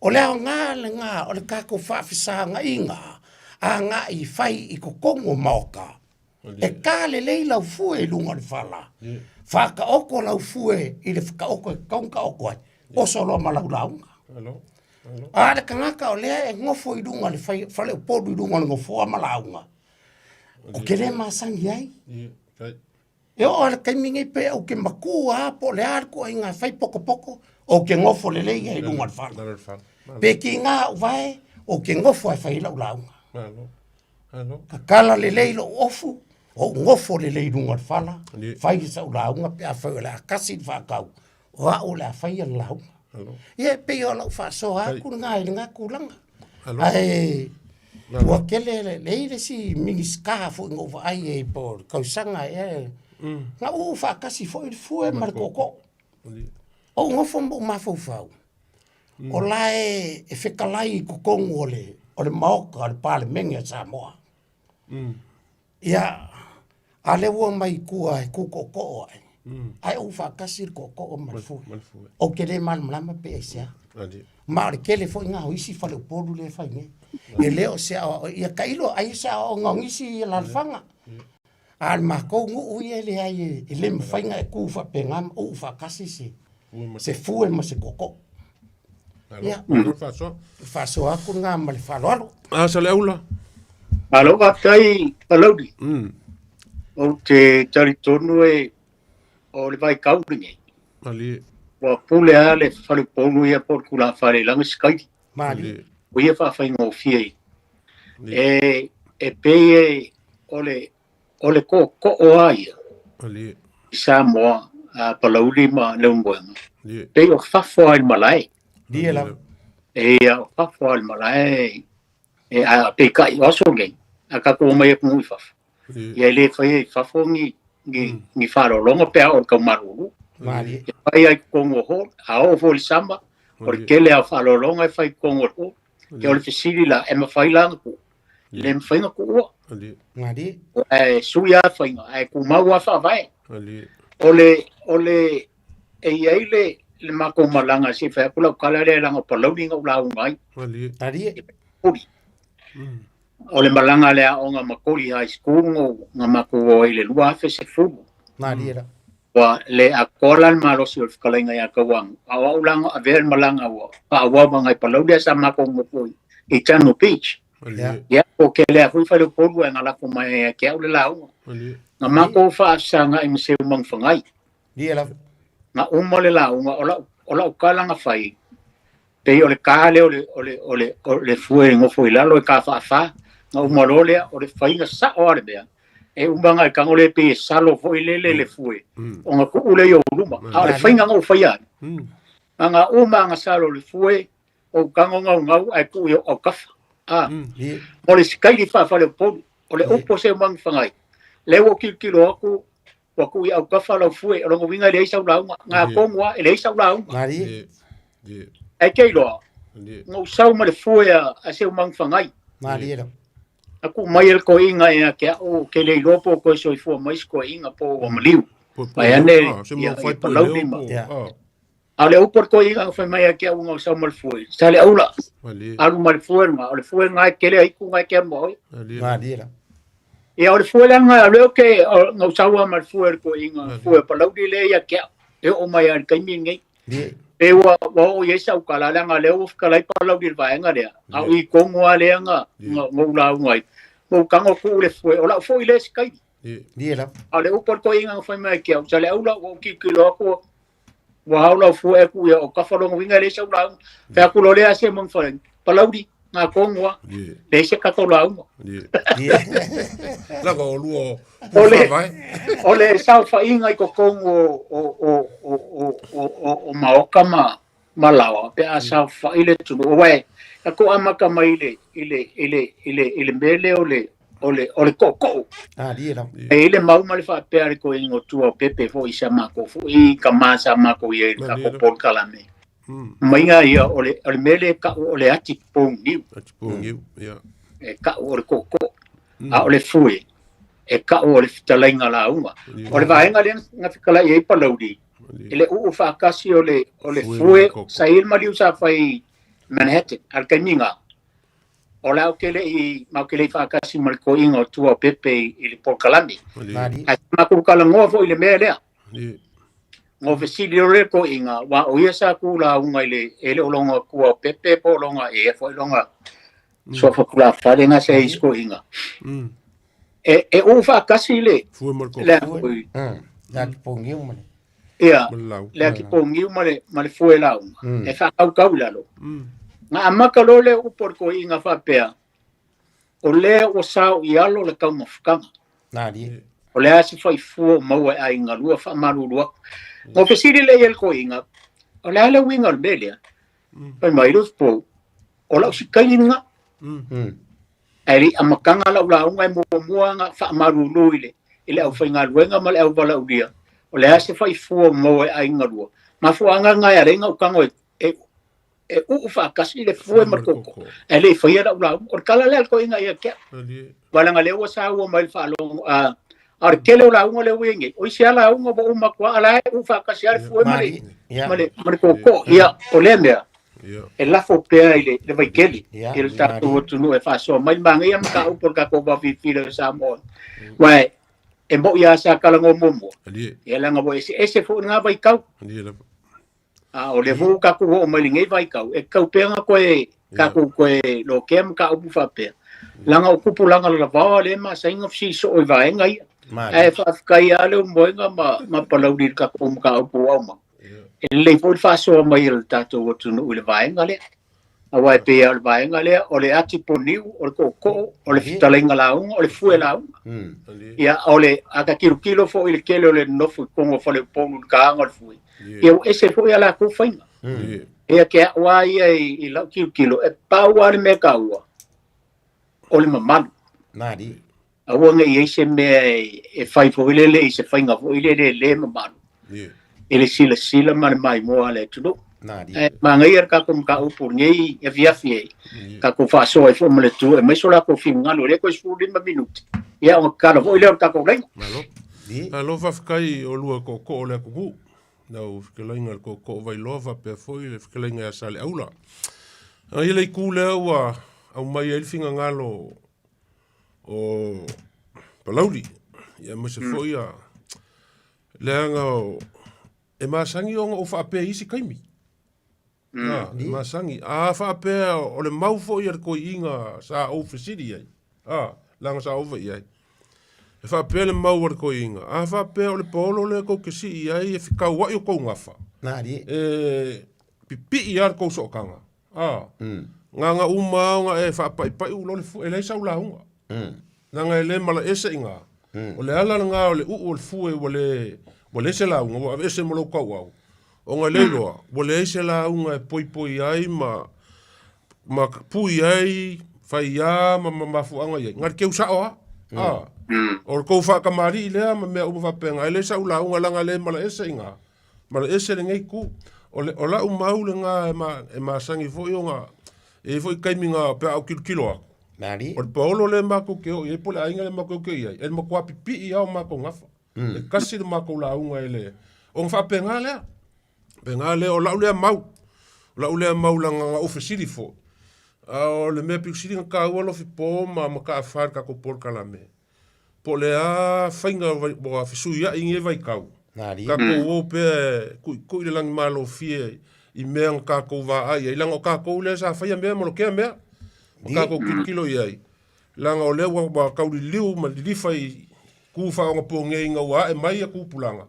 A: O le aoga lena o le tatou faafesagaiga agai fai i totonu o maota. E ka lelei lau fue i luga o le fala, faataoto lau fue i le taoto e tatau ona taoto ai, oso loa ma lau lauga. A o le tagata o lea e nofo i luga o le faleupolu i luga o le nofoa ma lauga, ou te le masani ai. E oo lava i le taimi nei pe ou te matua lava po o le a le ituaiga e fai potopoto, ou te nofo lelei ai i luga o le fala. Pe tiga ou vae, ou te nofo lava e fai ai lau lauga. Tatala lelei lou ofu, ou nofo lelei i luga o le fala, fai sau lauga pe afai o le a tasi le faatau, o au o le a faia le lauga. Ia e pei o lau faasoa atu lena i lena tulaga. Ae ua tele, leai le isi Minisita foi na ou vaai i ai po o le tausaga ea, na uu faatasi foi le fue ma le tootoo. Ou nofo ma ou mafaufau, o la e fetalai i totonu o le, o le Maota o le Palemene a Samoa. Ia, a lea ua omai i tua e tu tootoo ae, ae uu faatasi le tootoo ma le fue. Ou te le malamalama pe aisea. Ma o le tele foi lena o isi faleupolu lea e fai nei. E le o se aoaoga, ia tailo ai se aoaoga o nisi alaalafaga. A o le matou nuu ia e leai e le mafai ona e tu faapena ma uu faatasi se fue ma se tootoo. Ia, faasoa atu lena ma le faaaloalo.
M: A Saleaula.
L: Malo faafetai Palauli. Ou te talitonu e o le vaitau lenei.
M: Malie.
L: Ua pule lava le faleupolu ia po o le tulafale i lana sikaili.
A: Malie.
L: O ia faafaigofie ai. E, e pei e o le, o le tootoo lava ia.
M: Malie.
L: I Samoa, a Palauli ma Leulumoega. Pei o fafo lava i le malae.
A: Lie lava.
L: Ia, o fafo lava i le malae. E, a peitai o aso nei, a tatou omai atunuu i fafo, ia e le faia i fafo ni, ni, ni faaaloaloga pe a oo i le tau malulu.
A: Malie.
L: E fai ai i totonu o hall, a oo foi i le sama, o le tele lava o faaaloaloga e fai i totonu o le hall. Ia o le fesili la, e mafai la ona tuu? E le mafai ona tuua.
A: Malie.
L: Ae sui lava faiga, ae tumau lava faavae. O le, o le, e i ai le, le matou malaga, se i fai atu lau tala lea leaga o Palauli na ou lauga ai.
A: Malie.
L: Koli. O le malaga a le aoga Makoli High School no na matou o ai i le 2010.
A: Malie la.
L: Ua le atoa la le malosi o le fetalaiga ia Tauanu, a o au la na avea le malaga ua faaauau agai Palauli ae sa matou nofo i Tunnel Beach. Ia, po o lea foi faleupolu ae na lafo mai ai ia te au le lauga. Na matou faafesagai ma Seumanufagai. Na uma le lauga, o lau, o lau tala na fai, pei o le ka lea o le, o le, o le, o le fue e nofo i lalo e ka faafa, na uma loa lea, o le faiga sao lava o le mea, e uma na e tago lea pei e salo foi lele le fue, ona tuu lea i ou luma. A o le faiga na ou faia ai, na na uma na salo le fue, ou tago gaugau ae tuu i ou autafa. A, mo le sikaili faafaleupolu, o le upu a Seumanufagai, lea ua ou tilotilo atu, ua tuu i autafa lau fue, o lona uiga e leai sau lauga. Ga tonu lava, e leai sau lauga. Ae te iloa, na ou sau ma le fue a Seumanufagai. Na tuu mai e le toeaina ia te au, ou te le iloa po o toe soifua mai si toeaina po ua maliu. Vaeane ia Palauli ma... A o le upu a le toeaina na fai mai ia te au na ou sau ma le fue, Saleaula, alu ma le fue lena, o le fue lena e tele ai itu na e te alu ma oe. Ia o le fue lena, o lea ou te, na ou sau lava ma le fue a le toeaina, fue a Palauli lea ia te au, e oo mai lava i le taimi lenei. Pe ua ua oo i ai sau tala leaga lea ua fetalai Palauli i le vaega lea, a o i tonu lava lea na na ou lauga ai. Na ou tago tuu le fue, o lau foi lea sikaili.
A: Ie lava.
L: A o le upu a le toeaina na fai mai ia te au, Saleaula, ua ou tilotilo atu ua hao lau fue ae tuu ia o tafa lona uiga e leai sau lauga. Fai atu loa lea a se moni fai, Palauli, na tonu lava, leai se tatou lauga.
M: Lava o lua
L: O le, o le saofaiga i totonu o, o, o, o, o, o, o, o maota ma, ma laoa, pe a saofai le atunuu. Aua e, tatou amata mai i le, i le, i le, i le, i le mea lea o le, o le, o le tootoo. E i ai le mau ma le faapea a le toeaina o tua o Pepe foi i sa matou foi tama sa matou i ai i le tatou polokalame. Maiga ia o le, o le mea lea e tau o le ati pouniu.
M: Ati pouniu, ia.
L: E tau o le tootoo. A o le fue, e tau o le fetalaiga lauga. O le vaega lea na fetalai ai Palauli, i le uu faatasi o le, o le fue, sa i ai le maliu sa fai i Manhattan, a le taimi lena, O le a ou te le i, matou te le i faatasi ma le toeaina o tua o Pepe i le polokalame. Ae sa matou talanoa foi i le mea lea. Na ou fesili loa lea i le toeaina, aua o ia sa tu lauga i le, e le o lona tua o Pepe po o lona, e ia foi lona suafa tulafale na sa i isi toeaina. E, e uu faatasi le, le a foi.
A: Le atipogiu ma le.
L: Ia, le atipogiu ma le, ma le fue lauga, e faakaukau i lalo. Na amata loa lea upu a le toeaina faapea, o lea ua sao i alo le taumafataga. O le a se faifua o maua e aiga lua faamalulu atu. Na ou fesili lea i ai le toeaina, o le a le uiga o le mea lea? Fai mai, Luspo, o lau sikaini lena. Ae le i amataga lau lauga e muamua ona faamalulu i le i le aufaigaluega ma le auvalaulia, o le a se faifua ua maua e aiga lua? Mafuaaga na e ala ai ona ou tago e e e uu faatasi le fue ma le koko, ae le i faia lau lauga. O le tala lea a le toeaina ia te au. Aua leaga lea ua saua mai le faalogo, a a o le tele o lauga lea ua i ai nei, o isi lava lauga ua uma atu lava, a o la e uu faatasi lava le fue ma le ma le ma le koko. Ia, o lea mea, e lafo pea i le, le vaitele i le tatou atunuu e faasoa mai. Manaia le mataupu o le tatou vafiafia o Samoa. Aua e moi lava sa talanoa muamua, ia leaga ua eseese foi lena vaitau. A o lea foi ua tatou oo mai lenei vaitau, e tatau pea ona toe tatou toe lokea mataupu faapea. Leaga o tupulaga lalaoa lea e masani ona fesili soo i vaega ia. Ae faafetai lava Leulumoega ma, ma Palauli i le tatou mataupu ua aumai. E lelei foi le faasoa mai a le tatou atunuu i le vaega lea. Aua e pei lava o le vaega lea, o le ati poniu, o le tootoo, o le fetalaiga lauga, o le fue lauga. Ia, o le, a ta tilotilo foi i le tele o le nonofo i totonu o faleupolu i le taga o le fue, ia ua ese foi a latou faiga. Ia te au lava ia i lau tilotilo, e pau lava le mea taua, o le mamalu. Aua ne i ai se mea e fai foi lele i se faiga foi lele e le mamalu i le silasila ma le maimoa a le atunuu. Ae manaia le tatou mataupu i lenei afiafi e tatou faasoa ai foi ma le Atua e aumai so latou finagalo, lea toe 15 minute, ia ona tatala foi lea o le tatou laina.
M: Malo. Malo faafetai o lua tootoo o le atunuu. Lau fetalaiga i le tootoo Vailoa faapea foi le fetalaiga ia Saleaula. A i le itu lea ua aumai ai le finagalo o Palauli, ia aemaise foi ia leaga o e masani ona ou faapea i isi taimi. A, e masani. A faapea o le mau foi a le toeaina sa ou fesili i ai, a, leaga sa ou vaai i ai. E faapea le mau a le toeaina, a faapea o le paolo lea tou te sii i ai e fekauai o tou gafa, e pipii lava le tou sootaga. A, na ona uma lava ona e faapaipai loa le fue, e leai sau lauga. Leaga e le malaese i ina. O le ala lena o le uu o le fue ua le, ua leai se lauga, ua aveese ma lou tauau, ona e le iloa, ua leai se lauga e poipoi ai ma, ma pui ai, faiā ma, ma mafuaaga i ai. Na o le keu sao lava. A, o le tou faatamalii lea ma mea uma faapena, e leai sau lauga leaga e le malaese i ina. Malaese lenei itu. O le, o lau mau lena e, ma, e masani foi ona, e i ai foi taimi na pe a ou tilotilo atu, o le paolo lea matou te oo i ai po o le aiga lea matou te oo i ai, e matua pipii lava o matou gafa. E tasi le matou lauga e le, ona faapena lea. Faapena lea, o lau lea mau. O lau lea mau leaga na ou fesili foi. A o le mea pito sili ona taua Lofi Po ma Mataafa i le tatou polokalame, Po o le a faiga ua fesuiai i lenei vaitau, tatou o pea e tuitui le lagimalofie i mea na kākou vaai ai, leaga o kākou lea sa faia mea ma lokea mea, ma kākou kilokilo i ai, leaga o lea ua, ua kauliliu ma lilifa i kū faaogapogei ina ua ae mai ia tupulaga,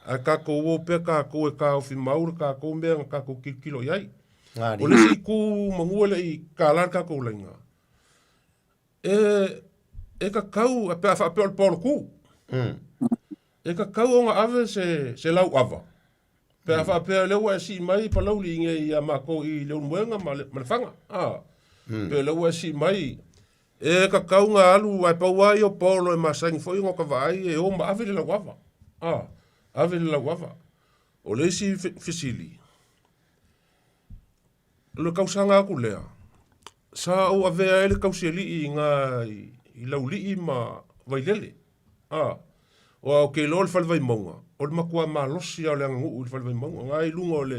M: ae kākou o pea kākou e kāofi mau le kākou mea na kākou kilokilo i ai. O le isi itu manu e le i kālā le kākou laina, e, e kakau, pe a faapea o le paolokū, e kakau ona ave se, se lauava, Pe a faapea o lea ua e sii mai Palauli i nei iā makou i Leulumoega ma le, ma Lefaga, a, pe o lea ua e sii mai, e kakau ngā alu, ae pau lava ia o paolo e masani foi ona o ka vaai e o ma ave le lauava, a, ave le lauava. O le isi fesili, o le tausaga atu lea, sa ou avea ai le tausialii i ngā i Laulii ma Vailele, a, aua ou te iloa o le Fale Vaimauga, o le matua malosi lava o le aganuu i le Fale Vaimauga, na i luga o le,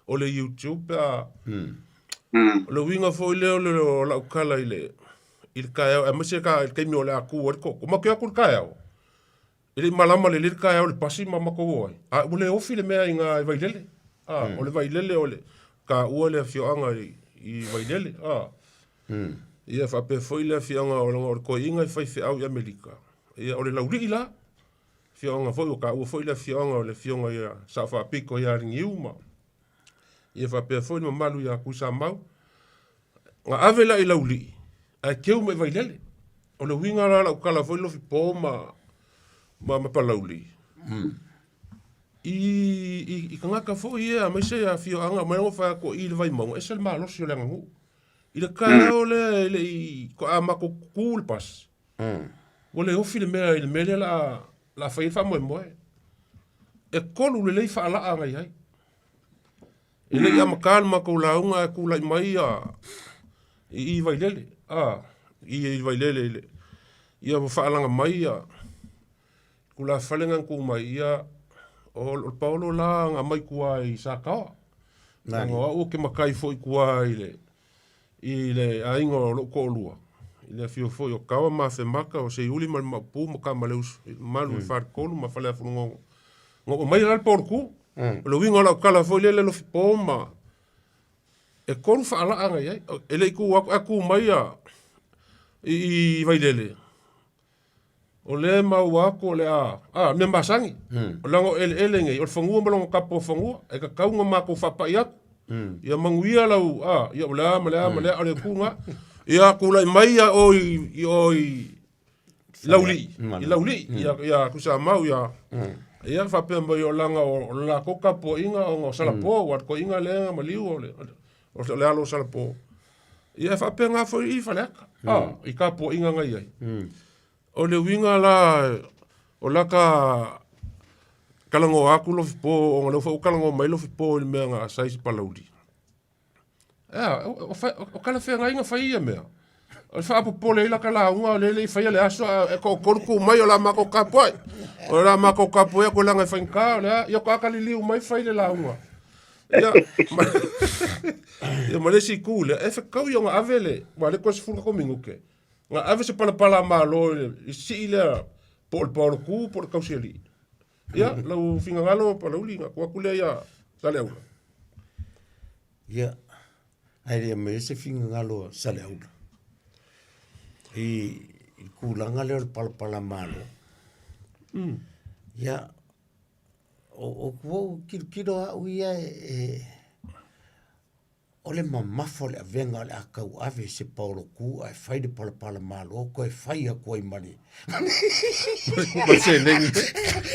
M: o le YouTube pe a, o le uiga foi lea o le, o lau tala i le, i le taeao, aemaise ka, i le taimi o le a tu ai le toto. Matou te o atu i le taeao, E le i malama lelei le taeao i le pasi ma matou o ai, a ua le ofi le mea i gā i Vailele. A, o le Vailele o le taua le afioaga i, i Vailele. A, ia faapea foi le afioaga o, o le toeaina e faifeau i Amerika. Ia o le Laulii la, afioaga foi ua taua foi le afioaga o le afioga ia Sao Faapito ia Aliniu ma ia faapea foi le mamalu ia Tuisamau. Na ave la i Laulii, ae keu mai Vailele. O le uiga la o lau tala foi lofi po ma, ma, ma Palauli. I, i, i tagata foi ia, aemaise afioaga mai ona fai atu i le Vaimauga, ese le malosi o le aganuu. I le taeao lea e le i toa matou tutu le pasi, ua le ofi le mea i le mea lea la, la fai ai le faamoemoe. E kolu lelei faalaa na i ai. E le i amata le matou lauga ae tulai mai ia i i Vailele, a, i i Vailele i le, ia ua faalaga mai ia tulafale na tu mai, ia o le paolo la na aumai tua i Sataoa. Leaga o au ou te matai foi tua i le, i le aiga o lou toalua, i le afio foi o Tawa ma Afemata, o Seiuli ma le Maopu ma Tamaleuso, i le mamalu i le Faletolu ma Faleafulugogo. Na oo mai la le Paoloku. O le uiga o lau tala foi lele Lofipo ma e kolu faalaa na i ai. E le i tu atu, ae tu mai a i Vailele. O lea e maua atu o le a, a, mea masani. O leaga o eleele nei, o le fanua ma lona tapu o fanua, e tatau ona matou faapai atu. Ia manuia lau, a, ia o le a ma le a ma le a, o le tu na. Ia tulai mai ia o i, i o i Laulii, i Laulii, ia, ia Tuisamau, ia, ia faapea mai o leaga o le latou tapuaiga ona o Salapo, ua le toeaina lea na maliu o le, o le alo o Salapo. Ia e faapena foi i Faleata, a, i tapuaiga na i ai. O le uiga la, o la ka talanoa atu Lofipo, ona o lea foi ua talanoa mai Lofipo i le mea na asa ai si Palauli. Ea, o talafeagai na fai ia mea. O le faapopole ai la ka lauga, o lea e le i faia le aso, a e toatolu tu mai o la matou tapuai. O la matou tapuai atu leaga e faigata, o le a, ia toa liliu mai fai le lauga. Ia, ma, ia ma le isi itu lea, e fetaui ona ave le, ua le toe 10 tatou minute, na ave se palapala a Malo i le i sii lea, po o le paoloku po o le tausialii. Ia, lau finagalo Palauli, na tuu atu lea ia Saleaula.
A: Ia, ae le aumaia se finagalo a Saleaula i i le tulaga lea o le palapala malo. Ia, o ua ou tilotilo au ia e o le mamafa o le avega o le a tauave se paoloku ae fai le palapala malo toe fai atu ai ma le
M: seleni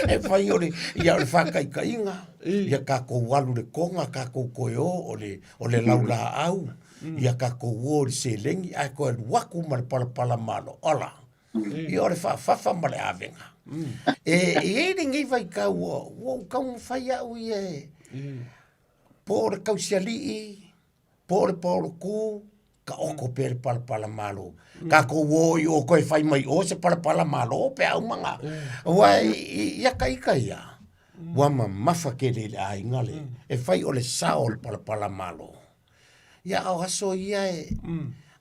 A: e fai o le ia o le faataitaiga ia tatou alu i le toga tatou toe o o le o le laulaau ia tatou o i le seleni ae toe alu atu ma le palapala malo ola Ia o le faafafa ma le avega. E i ai lenei vaitau ua ou taumafai au ia e po o le tausialii, po o le paoloku, taoto pea le palapala malo. Tatou o i o toe fai mai o se palapala malo pe a uma na. Aua ia ta ita ia, ua mamafa tele i le aiga le, e fai o le sao o le palapala malo. Ia a o aso ia e,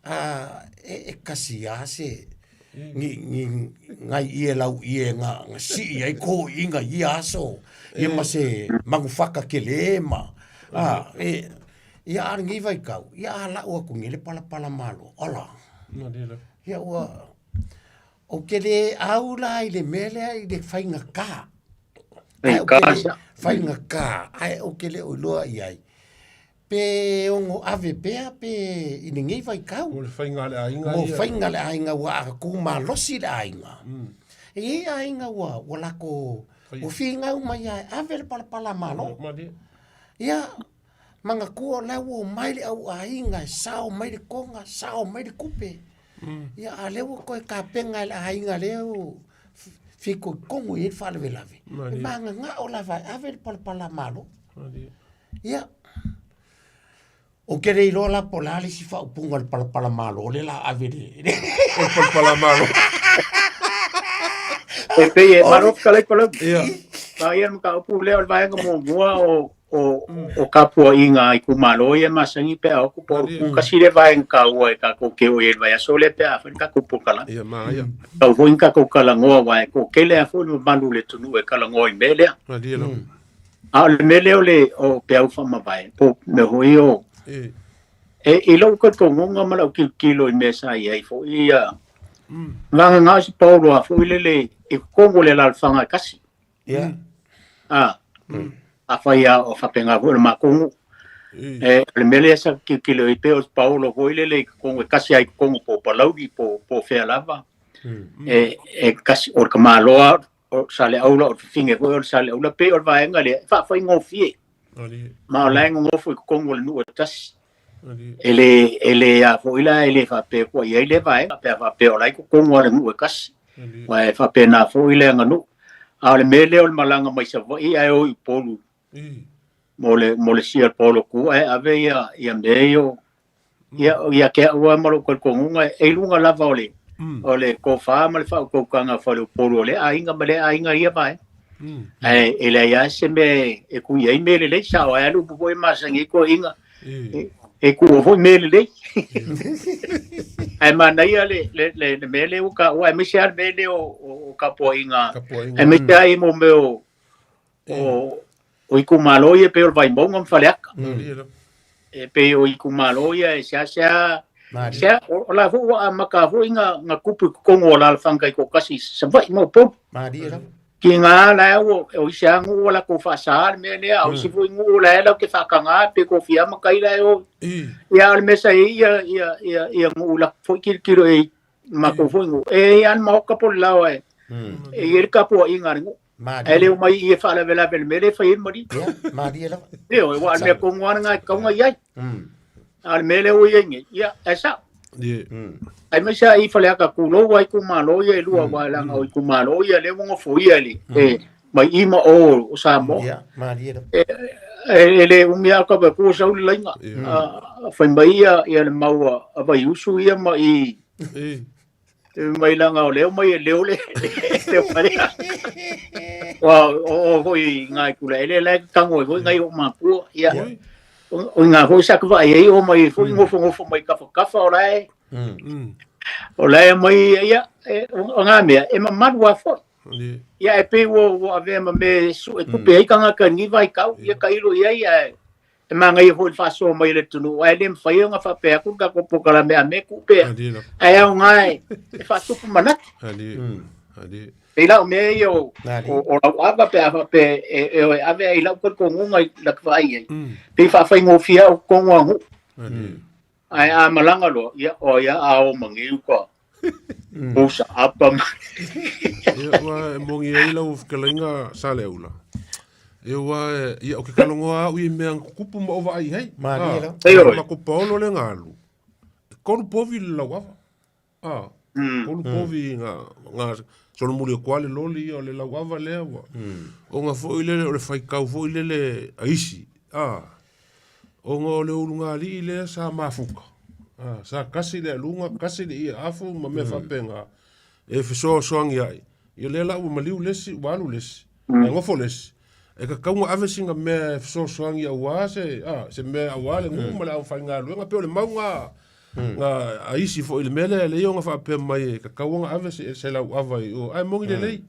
A: a, e, e kasi lava se, ni, ni nai ie lau ie na, na sii ai kōiga i ia aso, ia ma se manufaka tele ma, A, e, ia a lenei vaitau, ia a lau atu nei le palapala malo, ala. Ia ua, ou te le au la i le mea lea i le faigata. Ae ou te le, faigata, ae ou te le o iloa i ai. Pe ono ave pea pe i lenei vaitau.
M: Mo le faiga a le aiga
A: ia. Mo faiga a le aiga ua tu malosi le aiga. E i ai aiga ua, ua latou, ua finau mai lava e ave le palapala a Malo. Ia, manatua o la ua omai le au aiga e sao mai le toga, sao mai le tupe. Ia, a o lea ua toe tapena e le aiga lea ua fitoitonu i ai le faalavelave, e mananao lava e ave le palapala a Malo. Ia, ou te le iloa la po o le a le isi faaupuga o le palapala malo lea o le a ave i le...
M: O le palapala malo.
L: E pei e malo fetalai Palauli. Ia. Ma ia le mataupu lea o le vaega muamua o o o tapuaiga a itumalo ia e masani pe a o atu po o le tasi lea vaega taua e tatou te o i ai i le vaiaso lea pe a fai le tatou polokalame.
M: Ia, manaia.
L: Tatau foi ona tatou talanoa aua e toatele lava foi le mamalu o le atunuu e talanoa i le mea lea.
M: Malie lava.
L: A o le mea lea o le o peau faamavae, po o mea foi o e i lou talitonuga ma lau tilotilo i mea sa i ai foi ia vagana o se paoloa foi lele i totonu o le alaalafaga e tasi.
A: Ia.
L: A. Afai lava o faapena foi o le matou nuu. E, o le mea lea sa tilotilo i ai pei o se paolo foi lele i totonu e tasi lava i totonu po o Palauli po o fea lava. E, e kasi, o le tamaloa o Saleaula, o le fafine foi o le Saleaula, pei o le vaega lea e faafaigofie. Ma o la e nonofo i totonu o le nuu e tasi. E le, e le a foi la, e le faapea kua i ai lea vaega, pe a faapea o la e i totonu o le nuu e tasi. Aua e faapena foi le aganuu. A o le mea lea o le malaga mai Savaii ae o i Upolu mo le, mo le sia paolo ku ae ave ia, ia mea ia o, ia, ia te au lava ma lou talitonuga e i luga lava o le, o le tofa ma le faautautaga a faleupolu o lea aiga ma lea aiga i ia vaega. Ae e leai lava se mea e kui ai mea lelei, sao ai lava le upu foi e masani ai toeaiina, e tuua foi mea lelei. Ae manaia le, le, le, le mea lea ua taua, aemaise lava le mea lea o, o, o tapuaiga, aemaise lava i mo mea o, o, o itumalo ia pei o le Vaimauga ma Faleata. E pei o itumalo ia e seasea sea, o, o la foi ua amata foi na, na tupu i totonu o alaalafaga taitoatasi i Savaii ma Upolu.
A: Malie lava.
L: Tiga la ua, o isi lava nuu ua latou faasaā le mea lea, a o isi foi nuu la e latou te faataga pe tofia matai la e o. Ia, a o le mea sa i ai ia, ia, ia, ia nuu latou foi tilotilo i ai, matou foi nuu, e i ai lava le maota po o le laoa e, e i ai le tapuaiga a le nuu.
A: Malie.
L: Ae le omai i e faalavelave i le mea lea e fai ai le maliu.
A: Ia, malie lava.
L: Ioe, aua o le mea tonu lava lena e tatau ona i ai. A o le mea lea ua i ai nei, ia, e sao. Aemaise lava i Faleata tulou lava itumalo ia e lua, aua leaga o itumalo ia lea ua nofoia e le, e, mai i ma o o Samoa.
A: Ia, malie lava.
L: E, e, e le umi lava ka ku sau le laina. A, fai mai ia, ia le mau a, a Vaiusu ia ma i, mai langa o leo mai e leo le leo mai. Wa o o foi ngai kula ele la tango foi ngai o makua ia. O ngā foi sa ka vai ai o mai foi ngofo ngofo mai kafa kafa o la e. O la e mai ia o ngā mea e mamalu a foi. Ia e pei ua ua avea ma mea e sue tupe ai tangata ni vaitau ia tailo i ai ae e manaia foi le faasoa mai o le atunuu ae le mafai ona faapea atu le tatou polokalame a me tuu pea ae aoga e e faatupu manatu. Pei la o mea ia o o o lau ava pe a faapea e e o e ave ai i lau talitonuga i laka vaai ai pei faafaigofie au totonu o nuu. Ae a malaga loa, ia, o ia a o ma uka. Pusa apa ma.
M: Ia, ua e mongi ai lau fetalaiga Saleaula. Ia, ua e, ia, o ke kalogoa au i mea kupu ma o vaai hei.
A: Malie lava.
M: Ah,
L: Ioe.
M: ma ko paolo le ngalu. E kolu povi le lau ava. Ah, kolu povi nga, nga solomuli o koa le loli ia o le lau ava lea ua. O nga foi lele, o le faikau foi lele a isi. Ah, Ona o le ulugalii lea sa mafuta, sa kasi le aluga, kasi le iaafu ma mea faapena e fesoasoani ai. Ia lea la ua maliu le isi, ua alu le isi, ae nofo le isi. E tatau ona ave sina mea e fesoasoani aua se, a, se mea aua le nuu ma le aufaigaluega, pei o le mau na, na a isi foi i le mea lea, e lelei ona faapea mai e tatau ona ave se, se lauava i o, ae moni lelei.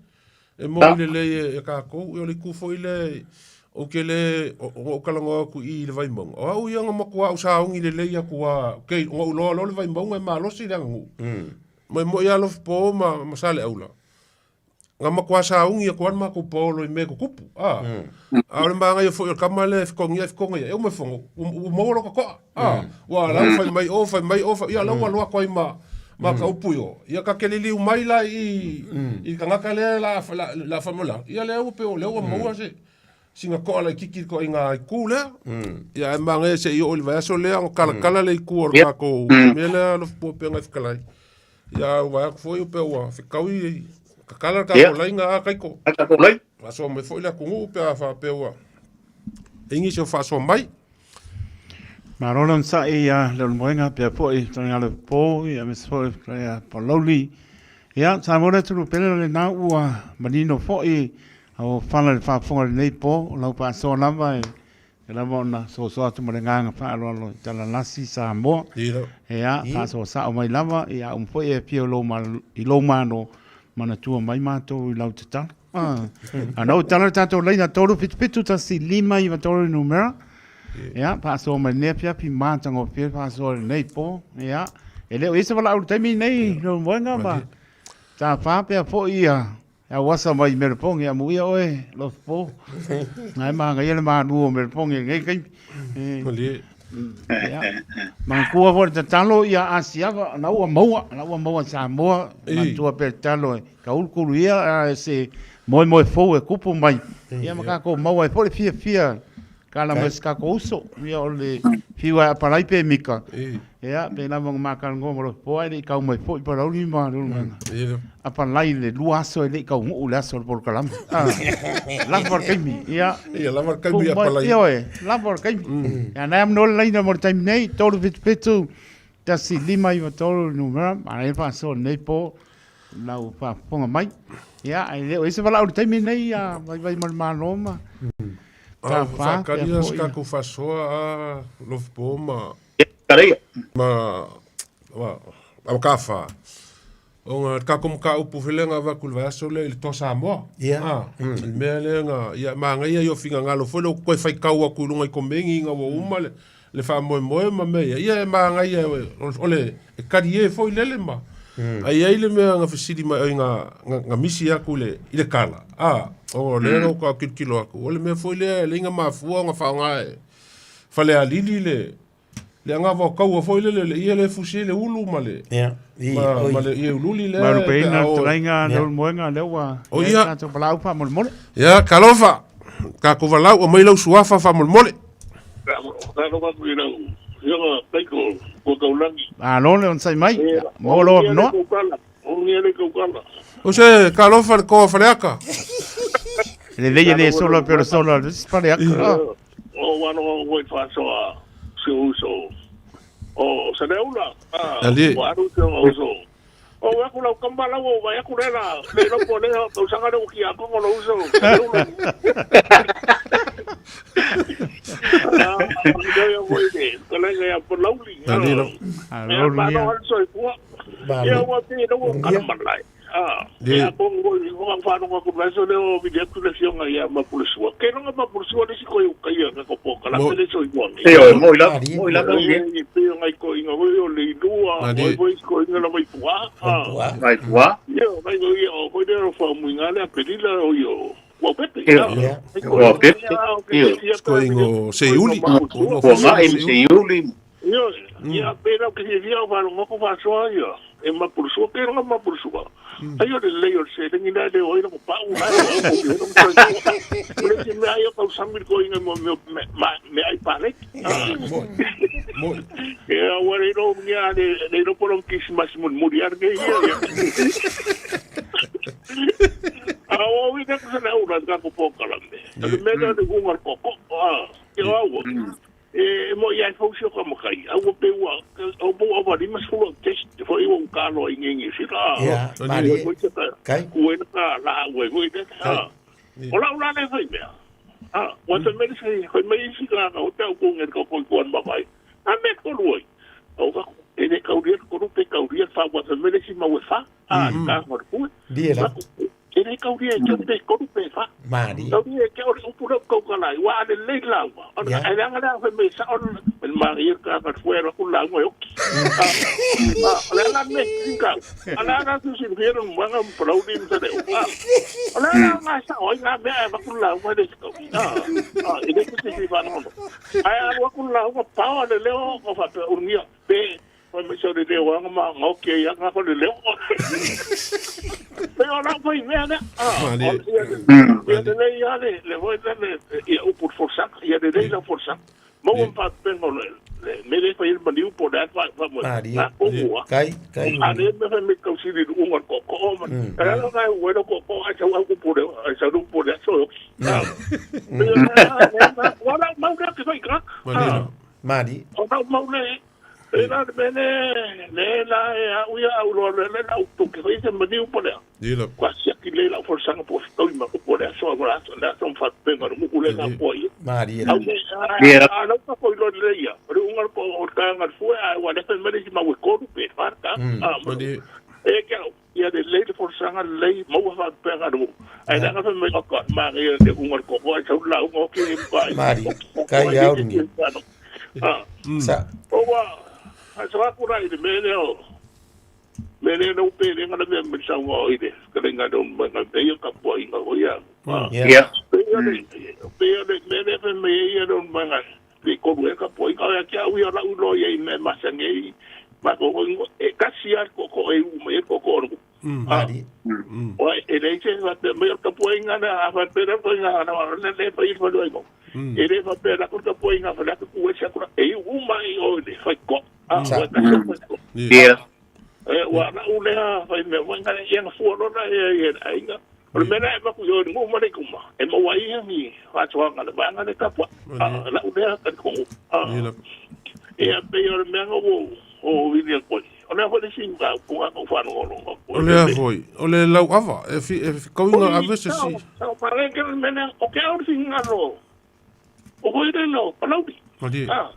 M: E moni lelei e, e tatou, ia o le itu foi lea. Ou te le, ona ou talanoa atu i i i le Vaimauga, o au ia na matua au sauni lelei atu lava, okay, ona ou iloa loa le Vaimauga e malosi le aganuu. Ma e moni lava Lofipo ma, ma Saleaula, na matua sauni atu lava le matou paolo i mea e tutupu, a. A o le manaia foi o le tama lea e fetogia e fetogia ia, e uma e fono, ua, ua maua lota toa, a. Ua la ua fai mai o, fai mai o, fai, ia la ua alu atu ai ma, ma ka upu i o. Ia ta te liliu mai la i, i le tagata lea la, la, la fai mai la, ia lea ua pei o lea ua maua se, sina toa laitiiti i le ituaiga itu lea. Ia ae manaia se i oo i le vaiaso lea ona talatala le itu o le tatou mea lea Alofi Pea Fetalai. Ia ae vaai atu foi pei ua fetaui tatala le tatou laina a Kaiko. Faasoa mai foi le atunuu pe a faapea ua i ai nisi o faasoa mai.
G: Malo le onosai ia Leulumoega pea foi Taliga Po ia aemaise foi le Palauli. Ia Samoa le atunuu pele o lena ua manino foi au fala i le faafofoga i lenei po, o lau faasoa lava e e lava ona soasoa atu ma le agaga faaaloalo i Talalasi Samoa. Ia, faasoa sao mai lava, ia uma foi e afio i lou malo, manatua mai matou i lau tatalo. A na ou tala le tatou laina 377 1 5 3 le numera. Ia, faasoa mai lenei afiafi matagofie le faasoa i lenei po. Ia, e le o i ai se valaau i le taimi lenei, Leulumoega ma Tafa pea foi ia E auasa mai i Melepongi, amuia oe, Lofipo. Na e manaia le malu o Melepongi i lenei taimi.
M: Malie.
G: Ia. Manatua foi le tatalo ia Asiava, na ua maua, na ua maua i Samoa, manatua pea le tatalo e taulutulu ia a se moemoe fou e tupu mai. Ia ma tatou maua ai foi le fiafia Kala mai si tatou uso, ia o le fiu ai apalai pe mika. Ia, pe lava ona matalanoa ma Lofipo ae le i tau mai foi Palauli ma Leulumoega. Apalai le 2 aso e le i taunuu le aso o le polokalame. Lava le taimi, ia.
M: Ia, lava le taimi apalai.
G: Ioe, lava le taimi. Ia, nai amanoa le laina mo le taimi nei, 377 1593 le numera, manaia le faasoa i lenei po. Lau faafofoga mai. Ia, ae le o i ai se valaau i le taimi lenei, ia vaivai ma le Malo ma
M: Tafā, pea Faakali la se foi. tatou faasoa a Lofipo ma ma ma ma Tafā. Ona le tatou mataupu foi lea na avatu i le vaiaso lea i le Toa Samoa.
A: Ia.
M: A, le mea lea na, ia manaia ia o finagalo foi lea ua toe faitau atu i luga i komeni ina ua uma le le faamoemoe ma mea ia, ia e manaia o le e talie foi lele ma ae i ai le mea na fesili mai oi na na misi atu i le i le kala a o lea na ou tilotilo atu o le mea foi lea e leai na mafua ona faaaoga e Falealili le le agava o taua foi lele le ie lea e fusi ai le ulu ma le ma, ma le ie uliuli lea
G: Malu pe ina le talaiga Leulumoega lea ua
M: O ia.
G: tatou valaau faamolemole.
M: Ia, talofa, tatou valaau, aumai lau suafa faamolemole.
G: Malo le onosai mai. Maua lou avanoa.
M: O se talofa le toa Faleata.
G: Lelei e le solo pe o le solo a le isi Faleata.
N: O wano o faasoa si uso. O Saleula.
M: Ali.
N: Ua alu si uso. O aku lau kamba lau o vai aku lela. Le lopo le o tausaga le uki a kongo lo uso. Saleula.
L: Ua pepe.
M: Koingo Seiuli.
L: Ua ngai ma Seiuli.
N: Ioe, ia pena ke fiafia o faalogoko faasoa ia e mapulusua ke loga mapulusua. Ai o le lelei o le seleni la e le o ai lona pau la e o au mo le soifua. O le isi mea ai o tausami le toeaina mo mea meaai paleti. Ia ua le iloa nia le le iloa po o lona kisimasi mulimuli lava lenei ia. A o au ina ku se ula i tatou polokalame. O le mea lea o le uga o le koko. Ia o au, e mo ia e fau si o ka makai. Au pe ua au po au 50 au test foi ua kalo ai ngi sila.
A: Ia, mali. Kai.
N: Ua ina ka la ua foi le. O la ula le fai mea. Ua te mea se fai mai isi ka ka o te au ko ngi ko ko ko an mai. A me ko lui. O ka e le kauria ko pe kauria fa ua te mea si mau e fa. A ka ngor ku.
A: Di la.
N: E le kauria e ke pe kolu pe fa.
A: Mari.
N: Kauria e ke o le upu leo kaukala ai. Ua ale lei lauga. Ona
A: Yeah.
N: ai leanga lea fai mai sa ona me mari e ka ka fuera ku lauga e oki. Ah, o le ala me kau. Ala ala tu si fero mwanga mpalauli msa le. Ah. O le ala nga sa oi nga mea e vaku lauga le kau. Ah. Ah, e le ku si fa no. Ai alu aku lauga pawa le leo o fa pe urnia. Pe Fai mai sau le leo anga ma ngau ke ia nga ko le leo. Pe o lau fai mea lea. Ah,
M: Malie.
N: o ia ia le lei ia le le voi le le ia upu forsak, ia le lei la forsak. Mo un pa pengo le le me le fai le maniu po le fa fa mo.
A: Malie.
N: Ah, o mua.
A: Kai, kai.
N: A le me fai me kau sili unga ko ko o man. Ala la kai uelo ko ko ai sau au po le ai sau po le so. Ah. Wala mau le ke fai ka.
M: Malie.
A: Mari.
N: O mau mau le e la me le le la e a uia au lo le le la utu ke fai se maniu po le.
M: Ia la.
N: Kwa sia ki le la forsaga po fitoi ma ko le aso ma la la so fa penga mo ku le na po i.
A: Mari.
N: Au me
F: Yeah.
N: a la ka ko lo le ia. Ru unga ko o ka nga fu a wa le fe me ma we ko pe fa ka. Ah,
M: Malie.
N: e ke au ia le le forsaga le mo fa penga ru. Ai la ka fe me ko ma re le unga ko ko sa la unga ke pa.
A: Mari. Kai au ni.
N: Ah.
A: Sa.
N: O wa a sa ku ra i le me le o. Me le no pe le ngana me me sa wa i le. Ka le ngana me nga pe ka po i nga o ia. Ah.
A: Yeah.
F: Yeah.
N: Pe ia le pe ia le me le fe me ia no me nga. Pe ko e ka po i ka ia kia u ia la u lo ia i me ma sa nge i. Ma ko ko e ka si a ko ko e u me ko ko ro.
A: Mari.
N: O e le se fa pe me ka po i nga na fa pe ra po i nga na le le fa i fa lo i ko. E le fa pe ra ko ka po i nga fa la ku e sa ku e u mai o le fa ko. Ah,
A: Sa.
N: wa ka sa ko.
F: Yeah.
N: E wa na u lea fai mea wai ngā ia nga fua lona e e ai nga. O le mea e maku yo ngu ma le kuma. E ma wai ia ni whātua ngā le wā le kapua. A la u lea ka kongu. A
M: Ia la.
N: e a pe o le mea nga wo o vini a koi. O lea fo le singa ka punga ka whanu o longa.
M: O lea foi. O le lau ava. E fi e fi kauinga ave se si.
N: Sa o pare ke le mea o ke au singa lo. O hoi le lo, palaudi.
M: Malie.
N: Ah.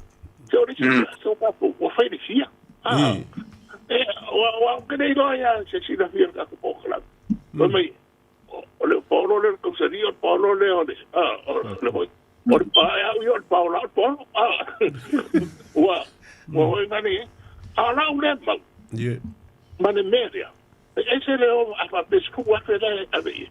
N: Se o le singa, se o kapu, o whai le fia. Ah.
M: Ia.
N: E, wa wa ke nei loa ia se sila fia ka ko kala. Ko mai o le Paulo le ko se rio Paulo le o le ah o le hoi. O le pa ya o le Paulo o Paulo ah. Wa wa hoi ngani a la u le ma
M: Ia.
N: ma ne meria. E se le o a fa pesku wa fe la a ve.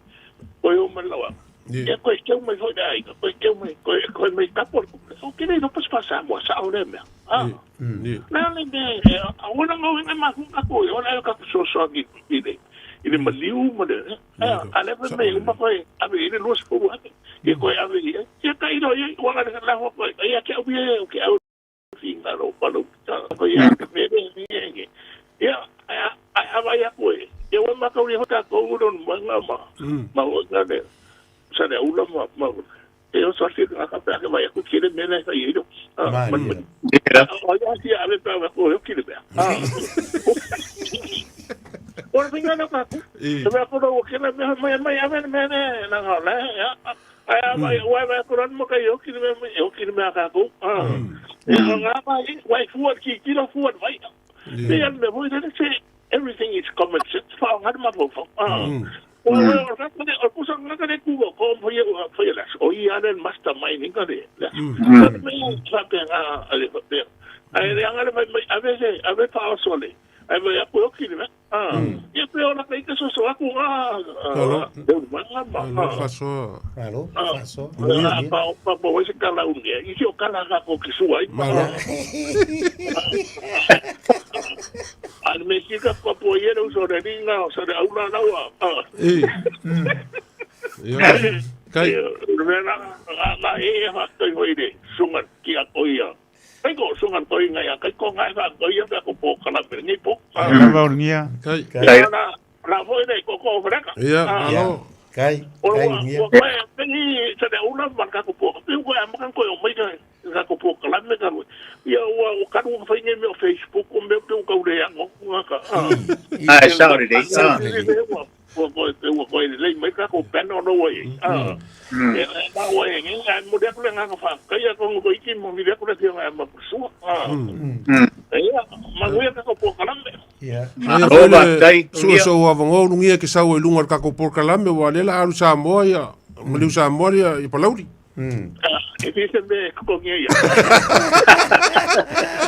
N: Ko yo ma la wa.
M: Ia.
N: E ko ke mai foi dai ko ke mai ko ko mai ka por o ke nei no pas pasa mo sa o le me. Ah.
M: Ia.
N: Na le me a ona ngo ngai ma ku ka ko ona ka so so ki i le i le maliu ma le a a le me ma ko a me le los ko wa ke ko a me ya ka iro ye wa ga la ho ko ya ke u ye ke au finga ro pa lo ko ya ke me me ya a a a va ya ko ye wa ma ko ri ho ka ko ro ma nga ma ma o na le sa le ula ma ma e o sa fi ka ka pa ke ma ya ku kire me le sa ye ro
A: Mari.
F: Yeah.
N: O ya si a ve pa ko yo kire me. Ah. Ora finga na ka ku.
M: Ia.
N: Se me ko o kire me me me a ve me ne na nga le ya. Ai a mai wa va ko ran mo ka yo kire me yo kire me ka ku. Ah. E nga pa i wa fu ki ki lo fu vai.
M: Ia.
N: E me voi le se everything is common sense fa nga ma fo. Ah. O o ka ne o kusa nga ka ne ku ko ko ye o fo ye la o ia le mastermind nga le. Me sa pe nga ale pe. Ai le nga le mai a ve a ve pa o sole. Ai me ko ki le. Ah. Ye pe o la ka so so ku nga.
M: Alo.
N: De ma nga ma.
M: Alo fasoa.
A: Alo, faso.
N: Ah, pa pa pa se kala unge. I si o kala ka ko ki sua i.
M: Malo.
N: Al me ki ka pa po ye o so re ringa o so re aula la wa. Ah.
M: Ia. Ia. Kai.
N: Me na na e ha toi hoi re sunga ki a ko ia. Kai ko sunga toi ngai a kai ko ngai fa ko ia ka ko po kala pe ni po.
G: Ai lava o nia.
M: Kai.
A: Kai.
N: Na na foi re ko ko freka.
M: Ia.
A: Ya.
M: Malo.
A: Kai,
N: O
A: kai
N: wa
A: nia.
N: wa ko e ni sa de ula man ka ko po. Pe ko a man ko o mai ka ka ko po kala me ka. Ia wa o ka ru fa ni me o Facebook o me pe o ka ure a ngo ka.
F: Ah, sorry. Ah.
N: Wa ko te wa ko le mai ka ko pen o no wai. Ah. E na wa e ngi a mo de ko le nga ka fa. Ka ia ko ngo iki mo mi de ko le ti nga ma su. Ah. Ia, manuia ka ko kalame.
A: Ia.
M: Ia foi le sua so avongo lungia ke sau e lunga o le kako polokalame ua lea la alu Samoa ia maliu Samoa ia i Palauli.
N: E fi se me kokongia ia.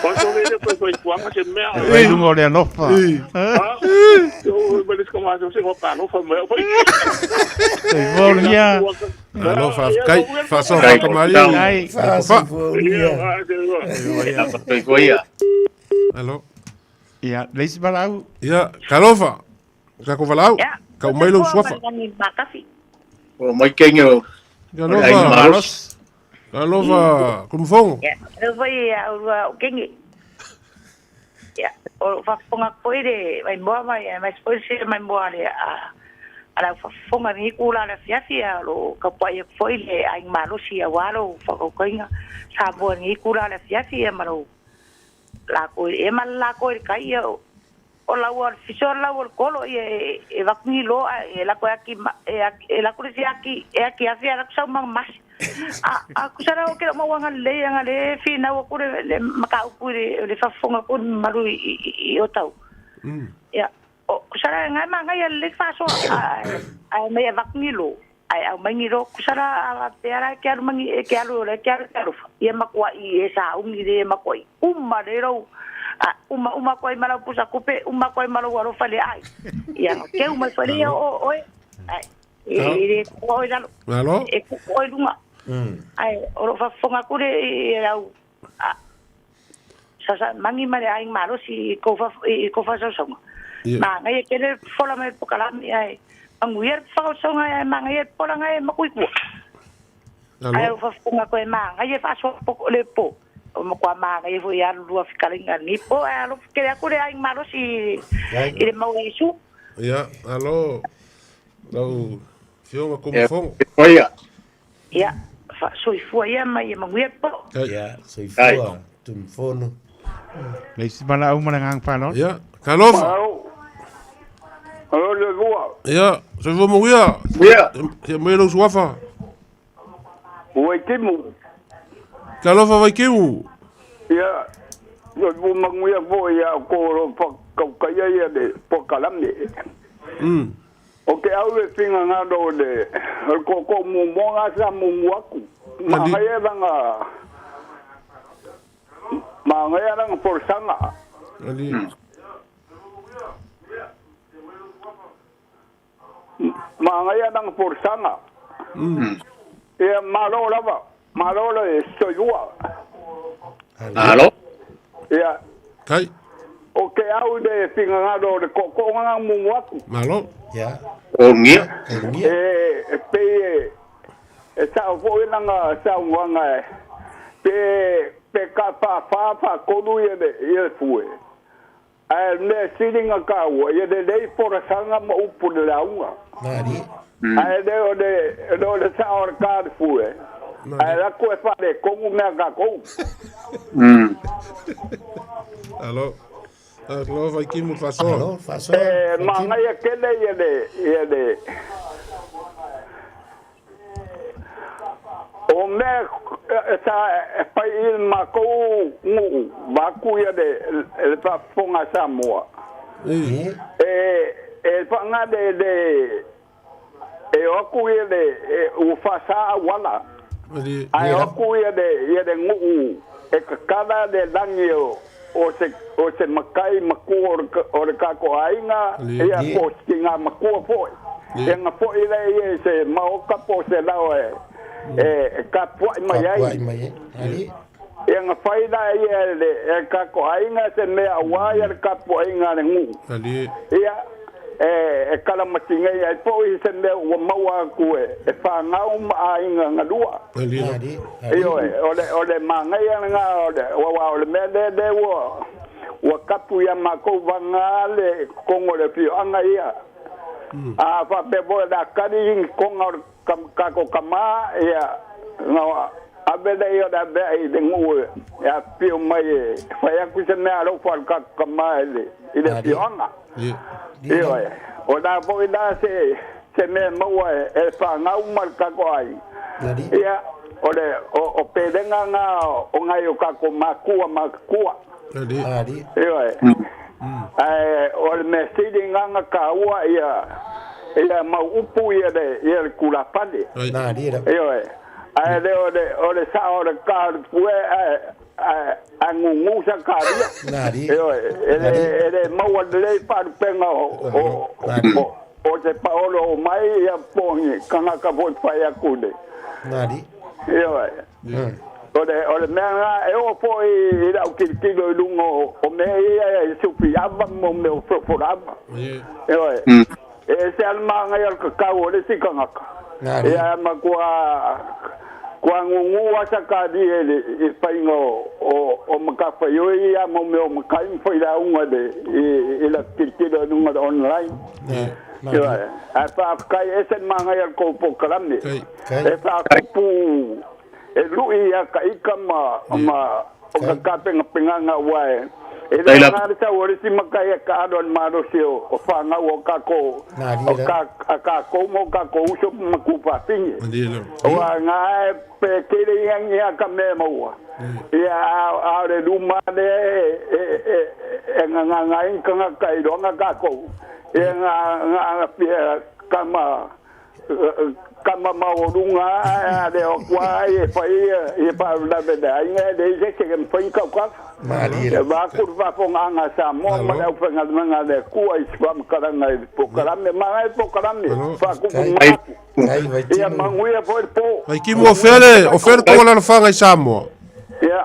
N: O so le ko ko kuanga se mea.
G: Vai lunga o le alofa.
N: Ah, o me les kama se ko pa alofa me.
G: Soifua ulugia.
M: Alofa, kai, faasoa faakamalie.
G: Kai.
M: Fa.
F: Soifua ia.
M: Alo.
G: Ia, le isi valaau.
M: Ia, talofa. Kako valaau. Kau mai lou suafa.
F: O mai kenge o.
M: Talofa. Talofa, Kumufongo.
O: Ia, leo foi a urua o kenge. Ia, o whafonga koe le mai moa mai, mai foi se mai moa le a a lau whafonga ni kula la fiafi a lo ka pai foi le ai malosi a walo whakaukainga sa moa ni kula la fiafi a malo la ko e ma la ko e kai ia o la ua fiso la ua kolo ia e vakungi lo e la ko aki e la ko se aki e aki afi ala ko mang mas a ku sara o ke mo wanga le anga le fi na o kure le maka u kure le fafonga ko malu i o tau ia o ku sara ngai ma ngai le fa so a me vakungi lo ai au mangi lo ku sara a te ara ke alu mangi ke alu le ke alu alu ia makua i e sa ungi le makua i uma le ro a uma uma koi malau pusa kupe uma koi malau alofa le ai ia ke uma fale o o ai e ko oi lalo e ko oi lunga ai o lo fafonga kure e au sa mangi mare ai malosi ko fa ko fa sa songa ma ngai ke le fola mai pokalami ai anguier fa songa ai ma ngai pola ngai makui ku ai o fafonga ko ma ngai fa so po le po o mo kwa ma ngai fo ya lua fikalinga ni po ai lo ke ya kure ai malosi i le mau isu
M: ia alo lau fionga Kumufongo.
F: Ia.
O: Ia, soifua ia mai e manguia po.
A: Ia, soifua, tumfono.
G: Le isi valaau ma le agaga faaaloalo.
M: Ia, talofa.
P: Alo le lua.
M: Ia, soifua manuia.
P: Ia.
M: Ia mai lou suafa.
P: Vaitimu.
M: Talofa Vaitimu.
P: Ia, soifua manuia foi ia ko lo whakaukaia ia le pokalame. O ke au e finga ngā rō le koko mumunga sa mumuaku. Maa ngai ranga porsanga. Maa ngai ranga porsanga. Ia malo lava. Malo le soyua.
F: Alo.
P: Ia.
M: Kai.
P: O ke au le finga ngā rō le koko ngā mumuaku.
M: Malo.
A: Ia.
F: Ongia.
P: E pe e sa foi nanga sa wanga pe pe ka pa pa pa konu ia le ia fue. Ai me siringa ka ua ia le lei pora sanga ma upu le launga.
A: Mari.
P: Ai le o le o le sa o ka fue. Ai la ko e fa le kongu mea ka kou.
M: Alo. Alo Vaitimu fasoa.
A: Alo fasoa.
P: E ma ngai e kele ia le ia le o mea sa pai i makou nguu vaku ia le le faafofoga Samoa. E faaga le le e o aku ia le ua faasā auala. Ae o aku ia le ia le nguu e kakala le lagi o se makai makua o le kako aiga ia po o se tiga makua fo'i. Ia gafo'i lea ia i se maoka po o se lao e e kapua'i mai ai. Ia gafai la ia e kako aiga se mea auā ia le kapua'iga a le guu. Ia e kalamatigai ai po'i se mea ua maua aku e fagau ma aiga galua. Ioe, o le magaia lagā o le mea lea lea ua kapu ia makou vaga le kogo le fioaga ia. A faapea foi le akali koga o le kako kamā ia ave lea ia o le aveai i le guu e afio mai e fai aku se mea alofa a le kako kamā i le afioaga. Ioe, o la foi la se mea maua e fagau ma le kako ai. Ia, O le o pelega na o ngai o kako makua makua.
A: Ali.
P: Ioe. Ae o le mea sili nganga kaua ia ia mau upu ia le ia le kulapale.
A: Na ali la.
P: Ioe. Ae le o le sa o le ka le pue ae a ngungu sa karia.
A: Na ali.
P: Ioe. Ele maua lelei faalupenga o te paolo o mai ia pongi kangaka foi fai aku le.
A: Na ali.
P: Ioe. O le mea ngā e o foi i lau kilitilo i lunga o mea ia e supi ava mo mea o froforava. Ioe. E se almanga i al kakau o le sikangaka. Ia ma kua ngungu asa ka di e le i painga o makafa ioi ia mo mea o makai mwhai la unga le i la kilitilo i lunga le online. Ioe. A whaafkai e se manga i al koupo karame. E whaakupu e lui ia ka ika ma o ka kapenga penganga wae. E le ngā tau o le si makai e ka alo an marosi o whangau o kako o ka mo kako uso makupa pingi. O a ngā e pe kere inga ia ka mea maua. Ia a le luma le e ngā ngā ngā inga ngā kai roanga kako. Ia ngā ngā pia kama kama maurunga a le o kwa e fai e pa la be da inga le se ke mfai ka ka
A: Maria
P: va ku va fo nga sa mo ma le fenga nga le ku ai swa karanga po karame ma ai po karame fa ku ma
A: ai vai
P: ia manguia po po
M: ai ki mo fele o fele ko la fa ngai Samoa
P: ia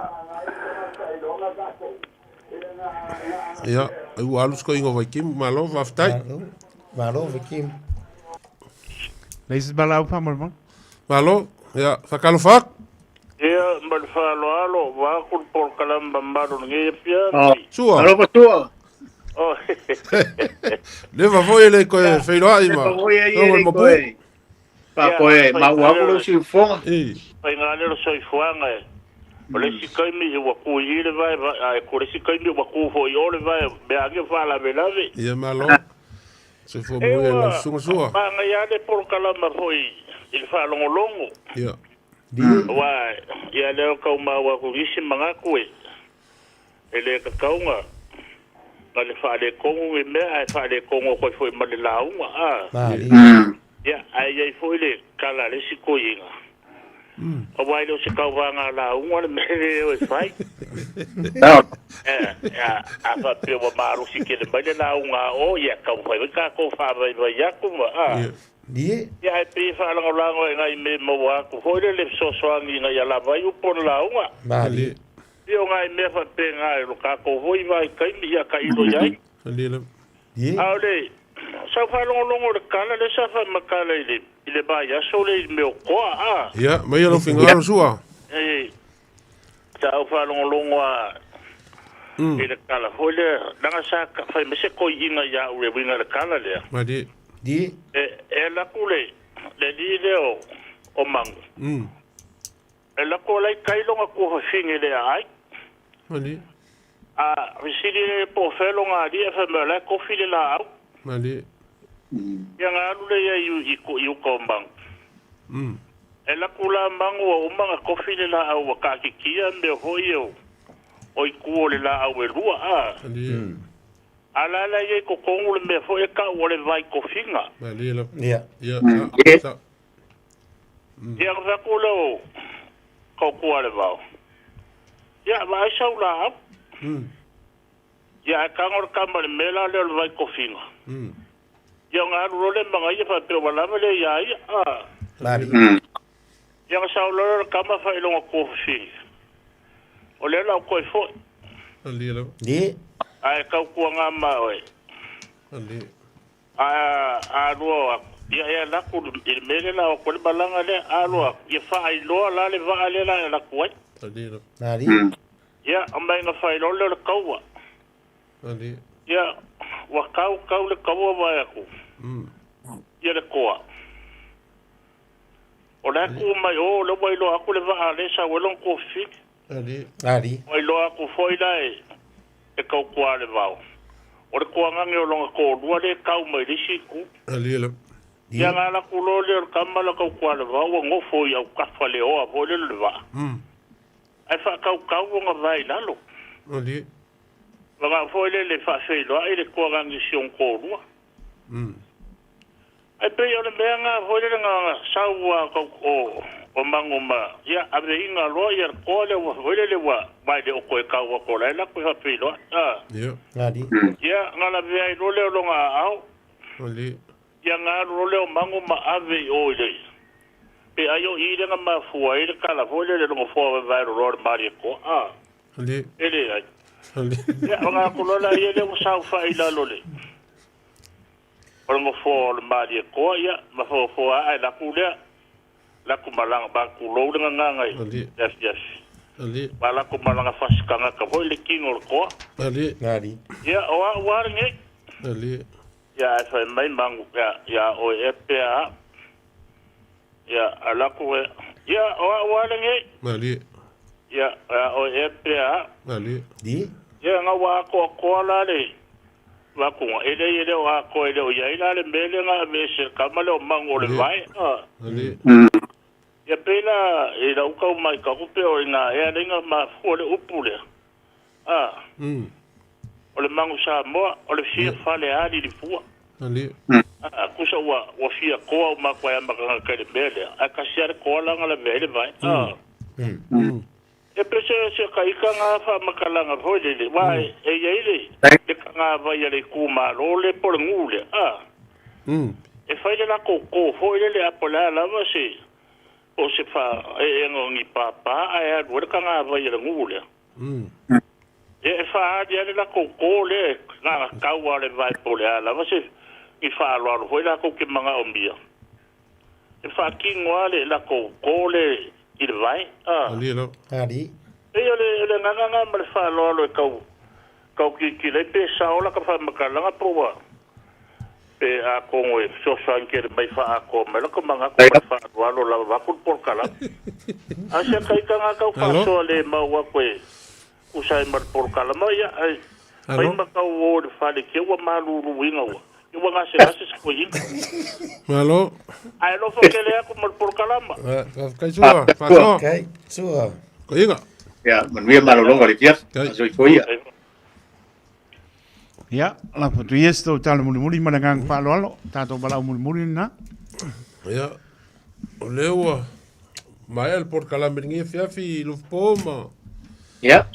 M: ia ai alus ko ingo vai ki malo va ftai
A: malo vai ki
G: Leis balau pa mo.
M: Malo, ia fakalofak.
N: Ia malfalo alo va ku por kalamba maro ngi pia.
M: Sua.
L: Alo pa tua.
N: Oh.
M: Le va voi le ko feilo ai ma.
L: Le va Pa koe ma wa ku si fo.
N: Pai ngale lo soi fuanga. O le si kai mi wa ku i le vai ai ko le si kai mi wa ku fo i o le vai be age fa la velave.
M: Ia malo. Se fo mo e sunga sua.
N: Ma ngai ale por kalama foi il fa longo longo.
M: Ia.
N: Wa ia le ka ma wa ku isi manga ku e. Ele ka kaunga. Na le fa le kongo me ai fa le kongo ko foi ma le launga a. Ia ai ai foi le kala le si koinga. O wai lo se kauvanga launga le me le o fai. A fa pe o maru si ke le mai le launga o ia kau fai ka ko fa vai vai ya ku ma a.
A: Ni
N: ia ai pe fa lango lango ngai me mo wa ku foi le le so so angi ngai ala vai u pon launga.
A: Mali.
N: Ia ngai me fa pe ngai lo ka ko foi vai kai mi ia ka ilo iai.
M: Ali le.
A: Ni.
N: A le sa fa longo longo le kala le sa fa makala ile ile ba ya so le me o koa a.
M: Ia mai lo fingaro sua.
N: E sa fa longo longo a ile kala foi le nanga sa fai me se koi inga ia u le winga le kala le.
M: Mali.
A: Di
N: e la kule le li le o mangu. E la ko lai kai longa ku finge le ai.
M: Mali.
N: A visili le po felonga li e fa me la ko file la au.
M: Mali.
N: Ia ngā alu le ia i ko mangu. E la kula mangu o umanga kofi le la au wa kakikia me hoi o o i kuo le la au e lua a. Ala ala ia i kokongu le mea foi e ka o le vai kofinga.
M: Mali la.
A: Ia.
M: Ia.
N: Ia ngā kula o kaukua le vau. Ia ma ai sau la au. Ia e kangor kama le mela le o le vai kofinga. Ia ngā alu role manga ia wha peo walama le ia ia.
A: Lari.
N: Ia ngā sau lore le kama wha ilonga kōwhiwhingi. O le lau koe foi.
M: Ali la.
A: Ni.
N: Ai kau kua ngā maoe.
M: Ali.
N: A lua aku. Ia ia laku i le mele la o kole malanga le a lua aku. Ia wha ailoa la le waa le la e laku ai.
M: Ali la.
A: Lari.
N: Ia o mai ngā wha iloa le o le kaua.
M: Ali.
N: Ia wa kau kau le kaua vai aku. Ia le koa. O le aku mai o le wailoa aku le waa le sa welong ko fiki.
M: Ali.
A: Ali.
N: Wailoa aku foi la e kau kua le vau. O le koa ngange o longa ko lua le kau mai le siku.
M: Ali la.
N: Ia nga ala atu loa lea o le tama la tautualevao ua nofo i autafa le oa foi lea o le vaa. Ae faatautau lona vae i lalo. Manao foi lele faafeiloai le tualagi i si ona toalua. Ae pei o le mea na foi lele na sau a tau o o Mago ma ia aveina loa ia le toa lea ua foi lele ua aua e le o toe tau atu o la e latou faafeiloai a. Ia na lavea ai loa lea o lona aao. Ia na alu loa lea o Mago ma ave i o i le pe ai o i lea na mafua ai le tala foi lele le nofoa vaevae loloa o le Malietoa a. E leai. Ia ona atu loa laia lea ua saofai i lalo o le o le nofoa o le Malietoa, ia ma foafoa ae laku lea, laku malaga ma tulou le gagaga i le afiafi. Ma laku malaga fasi tagata foi le tino o le toa. Ia o au lava lenei. Ia ae fai mai Magu ia oe ea pe a au. Ia alu atu e, ia o au lava lenei. Ia a oe ea pe a au. Ia na ua atoatoa la le vakuga, e leai e le o atoa e le o i ai la le mea lea na aveese e le tama lea o Magu o le vae. Ia pei la i lau tau matau pe o ina ea lea na mafua le upu lea. O le Magu Samoa, o le fia fale ali i le fua. Tusa ua ua fia toa uma atu ai ma tagata i le mea lea, ae tasi lava le toa la na lavea ai le vae. E pei se se ka ika nga faamatalaga foi lele, aua e i ai le le tagavai a le itumalo lea po o le nuu lea, e fai le latou to foi lele a po o le a lava se o se faaeeega o ni papa ae alu ai le tagavai a le nuu lea. Ia e faaali lava le latou to lea e gagatau lava o le vae po o le a lava se ni faaaloalo foi latou te manaomia. E faatino lava le latou to lea i le vae. Pei o le agaga lena ma le faaaloalo e tau tau tilotilo ai pe sao lata faamatalaga po ua pe atonu e fesoasoani tele mai faaatoa mai lata manatu ma le faaaloalo lava vaeatu le polokalame. A si ata ita na tau faasoa le mau atu e tusa ai ma le polokalame, ia ai fai ma tau o i le fale te ua maluluina ua te ua gasegase se toeaina.
M: Malo.
N: Ae alofa tele atu ma le polokalama.
M: Faafetai Sua, faasoa.
A: Okay, Sua.
M: Koiga.
F: Ia, manuia malologa o le afiafi. Soifua ia.
G: Ia, lafo atu ia se tou tala mulimuli ma le agaga faaaloalo, tatou valaau mulimuli lena.
M: Ia, o lea ua maea le polokalame i lenei afiafi i Lufupo ma...
L: Ia,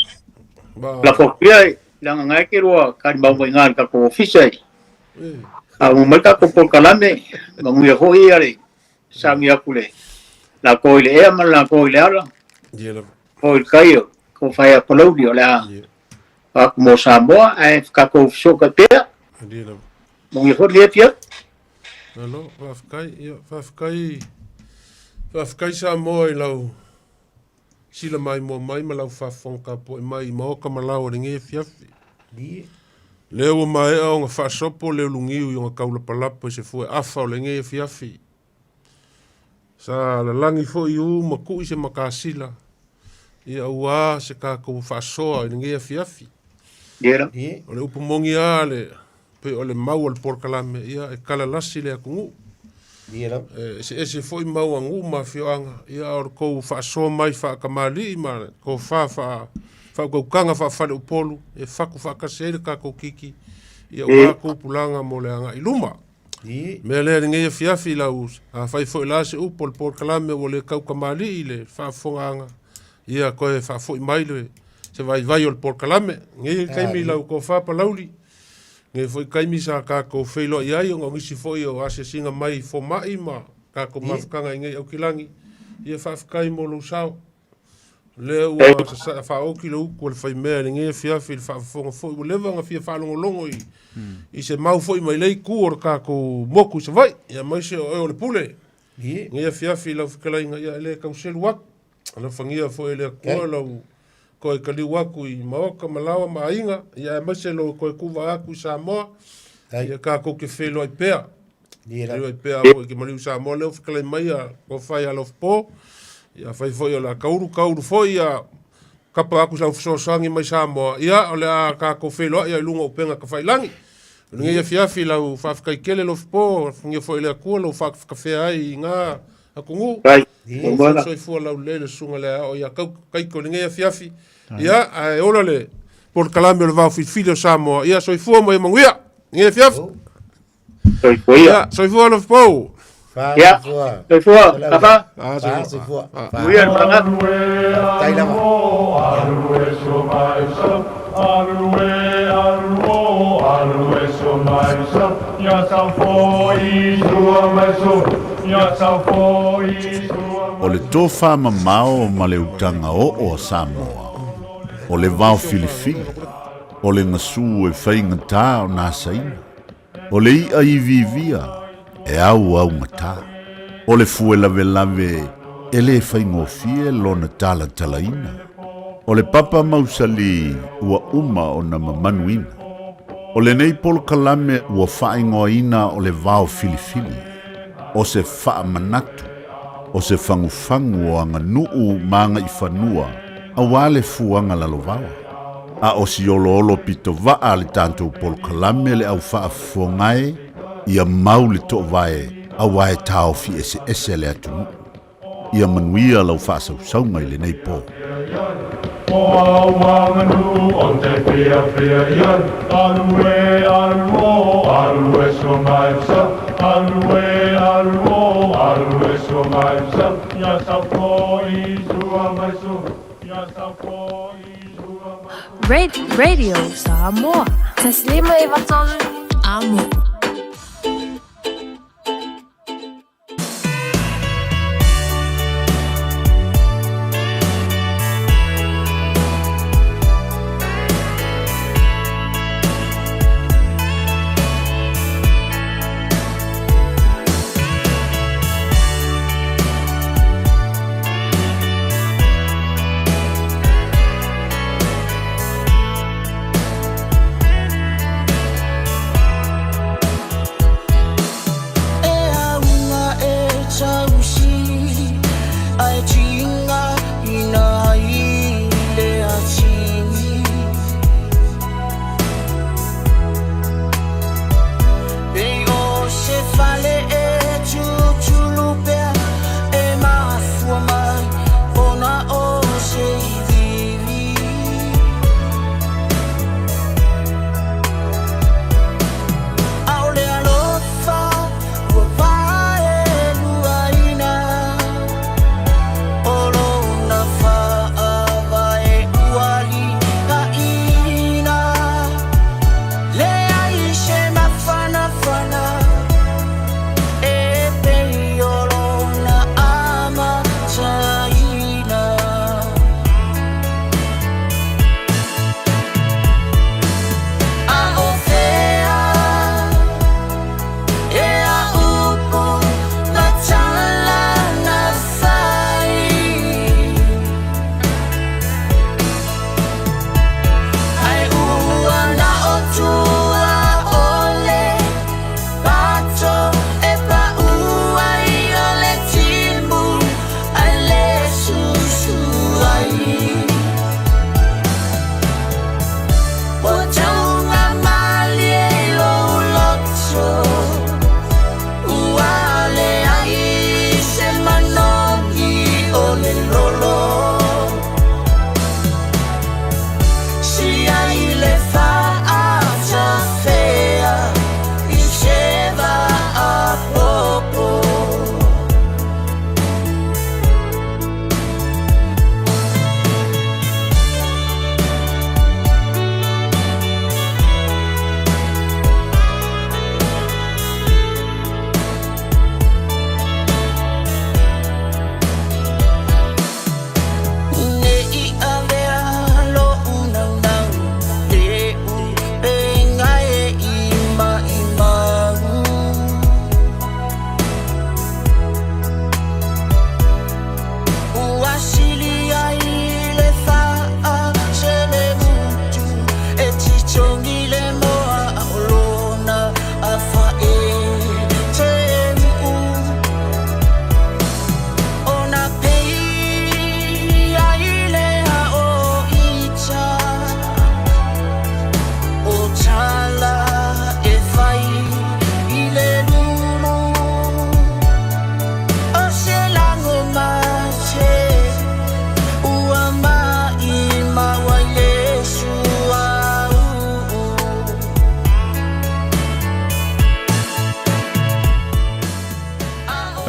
M: ma...
L: lafo atu ia i le agaga e ke lua kalimau mai i le tatou ofisa i. A ua mai tatou polokalame, manuia foi ia le sauni atu le latou i le ea ma le latou i le ala.
M: Ia lava.
L: Ko i le kai o ko whai a Palauli o le a atu mo Samoa ae tatou fesootai pea.
M: Ia lava.
L: Manuia foi le afiafi.
M: Malo, faafetai, ia, faafetai, faafetai Samoa i lau sila maimoa mai ma lau faafofoga tapuai mai i maoka ma laoa i lenei afiafi. Lea ua maea ona faasopo le ulugiu i ona taulapalapa i se fue afa o lenei afiafi. Sa lalagi foi u ma kui se makasila, ia aua se tatou faasoa i lenei afiafi. O le upu moni lava le pei o le mau a le polokalame, ia e kalalasi le atunuu. E eseese foi mau a nuu ma afioaga, ia a o le tou faasoa mai faatamalii ma le tofa faautautaga faafaleupolu e fatu faatasi ai le tatou kiki, ia aua tupulaga mo le agai i luma. Mea lea i lenei afiafi lau, afai foi la se upu o le polokalame ua le tau tamalii i le faafofogaaga, ia toe faafoi mai le se vaivai o le polokalame. Nei taimi lau tofa Palauli, nei foi taimi sa tatou feiloai ai ona o nisi foi o asiasiga mai i fomai ma tatou mafutaga i nei aukilagi, ia faafetai mo lou sao. O lea ua sasaa faaoki le utu a le faimea i lenei afiafi i le faafofoga foi ua leva ona fia faalogologo i, i se mau foi mai lea itu o le tatou motu i Savaii, ia aemaise o oe o le pule. Lenei afiafi i lau fetalaiga, ia e le tau selu atu. Alofagia foi e le Atua lau toe taliu atu i maota ma laoa ma aiga, ia aemaise lou toe tuva atu i Samoa, ia tatou te feiloai pea. Feiloai pea foi ke maliu Samoa lea ua fetalai mai a tofa ia Alofapo, ia afai foi o le a taulu, taulu foi ia kapa atu i sau fesoasoani mai Samoa, ia o le a tatou feiloai ai i luga o upega tafailagi. O lenei afiafi lau faafetai tele Lofipo, alofagia foi e le Atua lou faakafekafea ai i na atunuu. Ia soifua laulelei le susuga i le aao ia Kaito i lenei afiafi. Ia, ae ola le polokalame o le Vao Filifili o Samoa. Ia soifua ma ia manuia lenei afiafi.
F: Soifua ia.
M: Soifua Lofipo.
F: Ia, soifua, kafa.
A: Ah, soifua.
F: Manuia le malaga.
A: Tai lava.
B: O le tofa mamao ma le utaga oo a Samoa, o le vao filifili, o le gasu e faigata ona asaina, O le iʻa iviivia e auaugata. O le fue lavelave e lē faigofie lona talatalaina. O le papa mausali ua uma ona mamanuina. O lenei polokalame ua faaigoaina o le vao filifili, o se faamanatu, o se fagufagu o aganuu ma agaifanua auā le fuaga lalovaoa. A o si oloolo pito vaa a le tatou polokalame le au faafofoga e, ia mau le toovae auā e taofi eseese le atunuu. Ia manuia lau faasausauga i lenei po.
J: Radio Samoa. 1 5 3 Amo.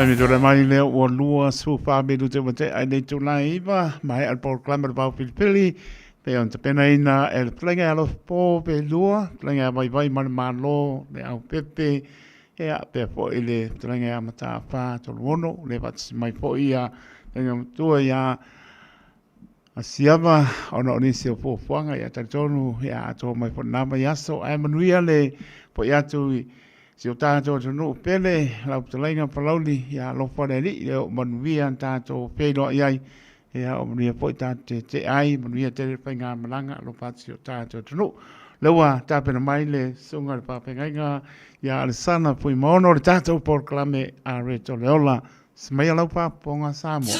G: Taimi tole mai lea ua 24 minute ua tea i le itula e 9, maea le polokalame o le Vaofilifili, pei ona tapenaina e le Fetalaiga ia Alofa Po Pelua, Fetalaiga ia Vaivai ma le Malo, le Aupepe, ia pea foi le Fetalaiga ia Mataafa Toluono, le faatasi mai foi ia Fetalaiga Matua ia Asiava, ona o nisi o fuafuaga, ia talitonu, ia atoa mai foi lena vaiaso, ae manuia le foi atu i si o tatou atunuu pele, lau fetalaiga Palauli, ia alofa le Alii, ia oo manuia tatou feiloai ai, ia oo manuia foi tatou tietie ai, manuia tele le faigamalaga, alofa atu si o tatou atunuu. Lea ua tapena mai le susuga i le faafeagaiga ia Alesana Fuimaono le tatou polokalame a Reto Leola. Semaia lau faafofoga Samoa.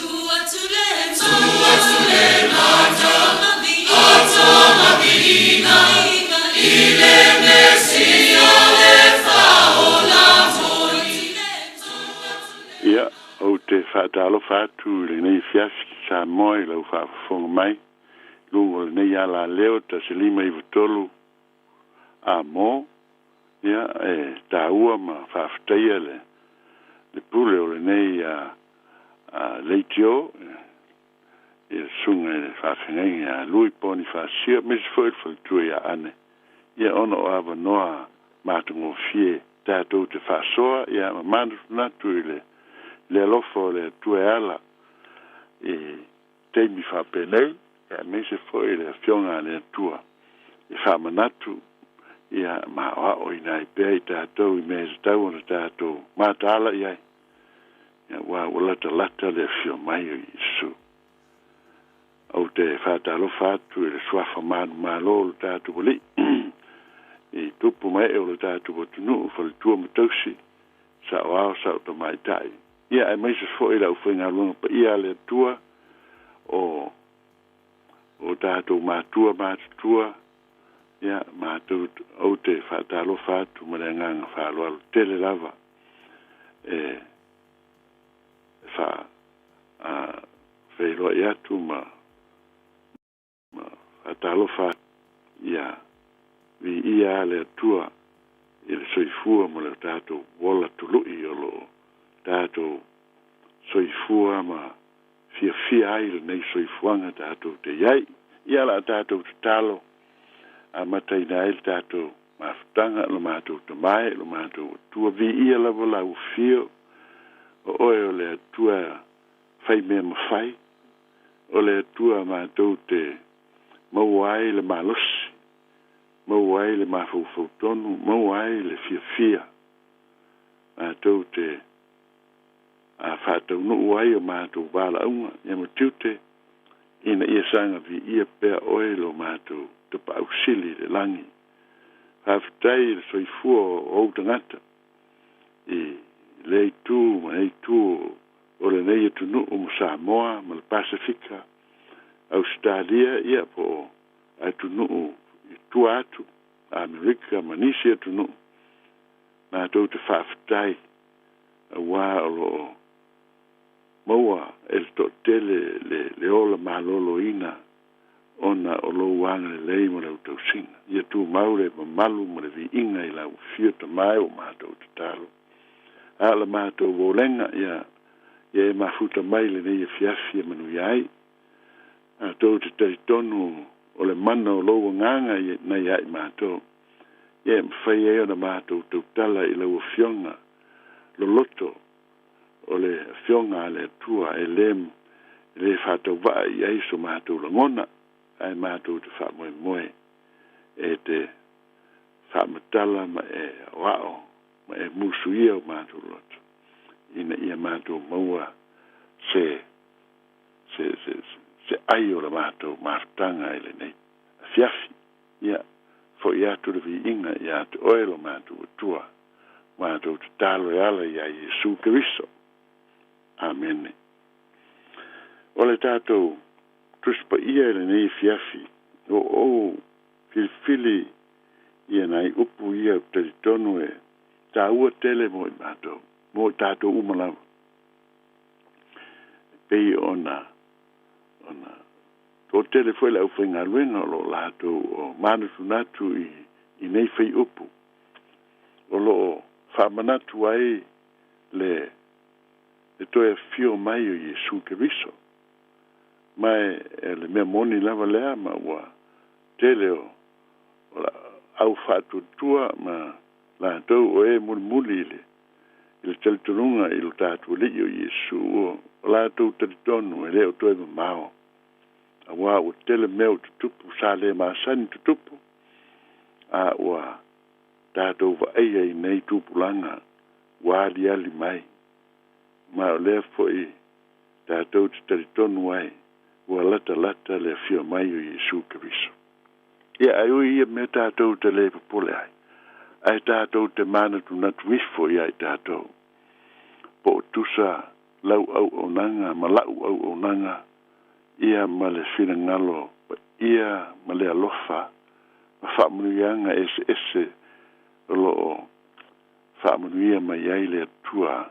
N: Ia, ou te faatalofa atu i lenei afiafi Samoa i lau faafofoga mai i luga o lenei alaleo 153 A mo, ia, e taua ma faafetaia le le pule o lenei a a leitio i le susuga i le faafeagaiga ia Lui Ponifasio aemaise foi le faletua ia Ane, ia ona o avanoa matagofie tatou te faasoa ia ma manatunatu i le le alofa o le Atua e ala i taimi faapenei, aemaise foi le Afioga a le Atua e faamanatu ia ma aoaoina ai pea i tatou i mea e tatau ona tatou mataala i ai, aua ua latalata le afio mai o Iesu. Ou te faatalofa atu i le suafa manumalo o lo tatou Alii, i tupu ma ee o lo tatou atunuu, faletua ma tausi, saoao, sao tamaitai, Ia, aemaise foi le aufaigaluega paia a le Atua, o o tatou matua matutua, ia, matou, ou te faatalofa atu ma le agaga faaaloalo tele lava e fa, a, feiloai atu ma, ma faatalofa atu, ia, viia a le Atua i le soifua ma le tatou ola tului o lo o tatou soifua ma fiafia ai lenei soifuaga tatou te i ai. Ia o le a tatou tatalo amataina ai le tatou mafutaga, lo matou Tama e, lo matou Atua, viia lava lau afio, o oe o le Atua fai mea mafai, o le Atua matou te maua ai le malosi, maua ai le mafaufau tonu, maua ai le fiafia matou te a faataunuu ai o matou valaauga ia ma tiute, ina ia saga viia pea oe lo matou Tapaau Sili i le lagi. Faafetai i le soifua o ou tagata i lea itu ma lea itu o lenei atunuu ma Samoa ma le Pasefika, Ausetalia ia po o atunuu i tua atu, Amerika ma nisi atunuu, matou te faafetai aua o lo o maua e le toatele le le ola maloloina ona o lou agalelei ma lau tausiga. Ia tumau le mamalu ma le viiga i lau afio Tama e o matou tatalo. A o le matou olega ia ia e mafuta mai lenei afiafi e manuia ai. Matou te talitonu o le mana o lou agaga na ia i matou. Ia e mafai ai ona matou tautala i lau Afioga loloto o le Afioga a le Atua e le le faatauvaa i ai so matou lagona, ae matou te faamoemoe e te faamatala ma e aoao ma e musuia o matou loto ina ia matou maua se se se se ai o le matou mafutaga i lenei afiafi. Ia, foi atu le viiga ia te oe lo matou Atua, matou tatalo e ala iā Iesu Keriso. Amene. O le tatou Tusi Paia i lenei afiafi, ua ou filifili ia nai upu ia ou te talitonu e taua tele mo i matou, mo i tatou uma lava. E pei ona, ona toatele foi le aufaigaluega o lo o latou o manatunatu i, i nei faiupu o lo o faamanatu ai le.
Q: le toe afio mai o Iesu Keriso. Ma e le mea moni lava lea ma ua tele o o le au faatuatua ma latou o e mulimuli i le i le talitonuga i lo tatou Alii o Iesu ua latou talitonu e le o toe mamao auā ua tele mea ua tutupu sa le masani tutupu a ua tatou vaaia i nei tupulaga ua aliali mai ma o lea foi tatou te talitonu ai ua latalata le afio mai o Iesu Keriso. Ia ae ui i ia mea tatou te le popole ai, ae tatou te manatunatu ifo iā i tatou, po o tusa lau auaunaga ma la'u auaunaga ia ma le finagalo paia ma le alofa ma faamanuiaga eseese o lo o faamanuia mai ai le Atua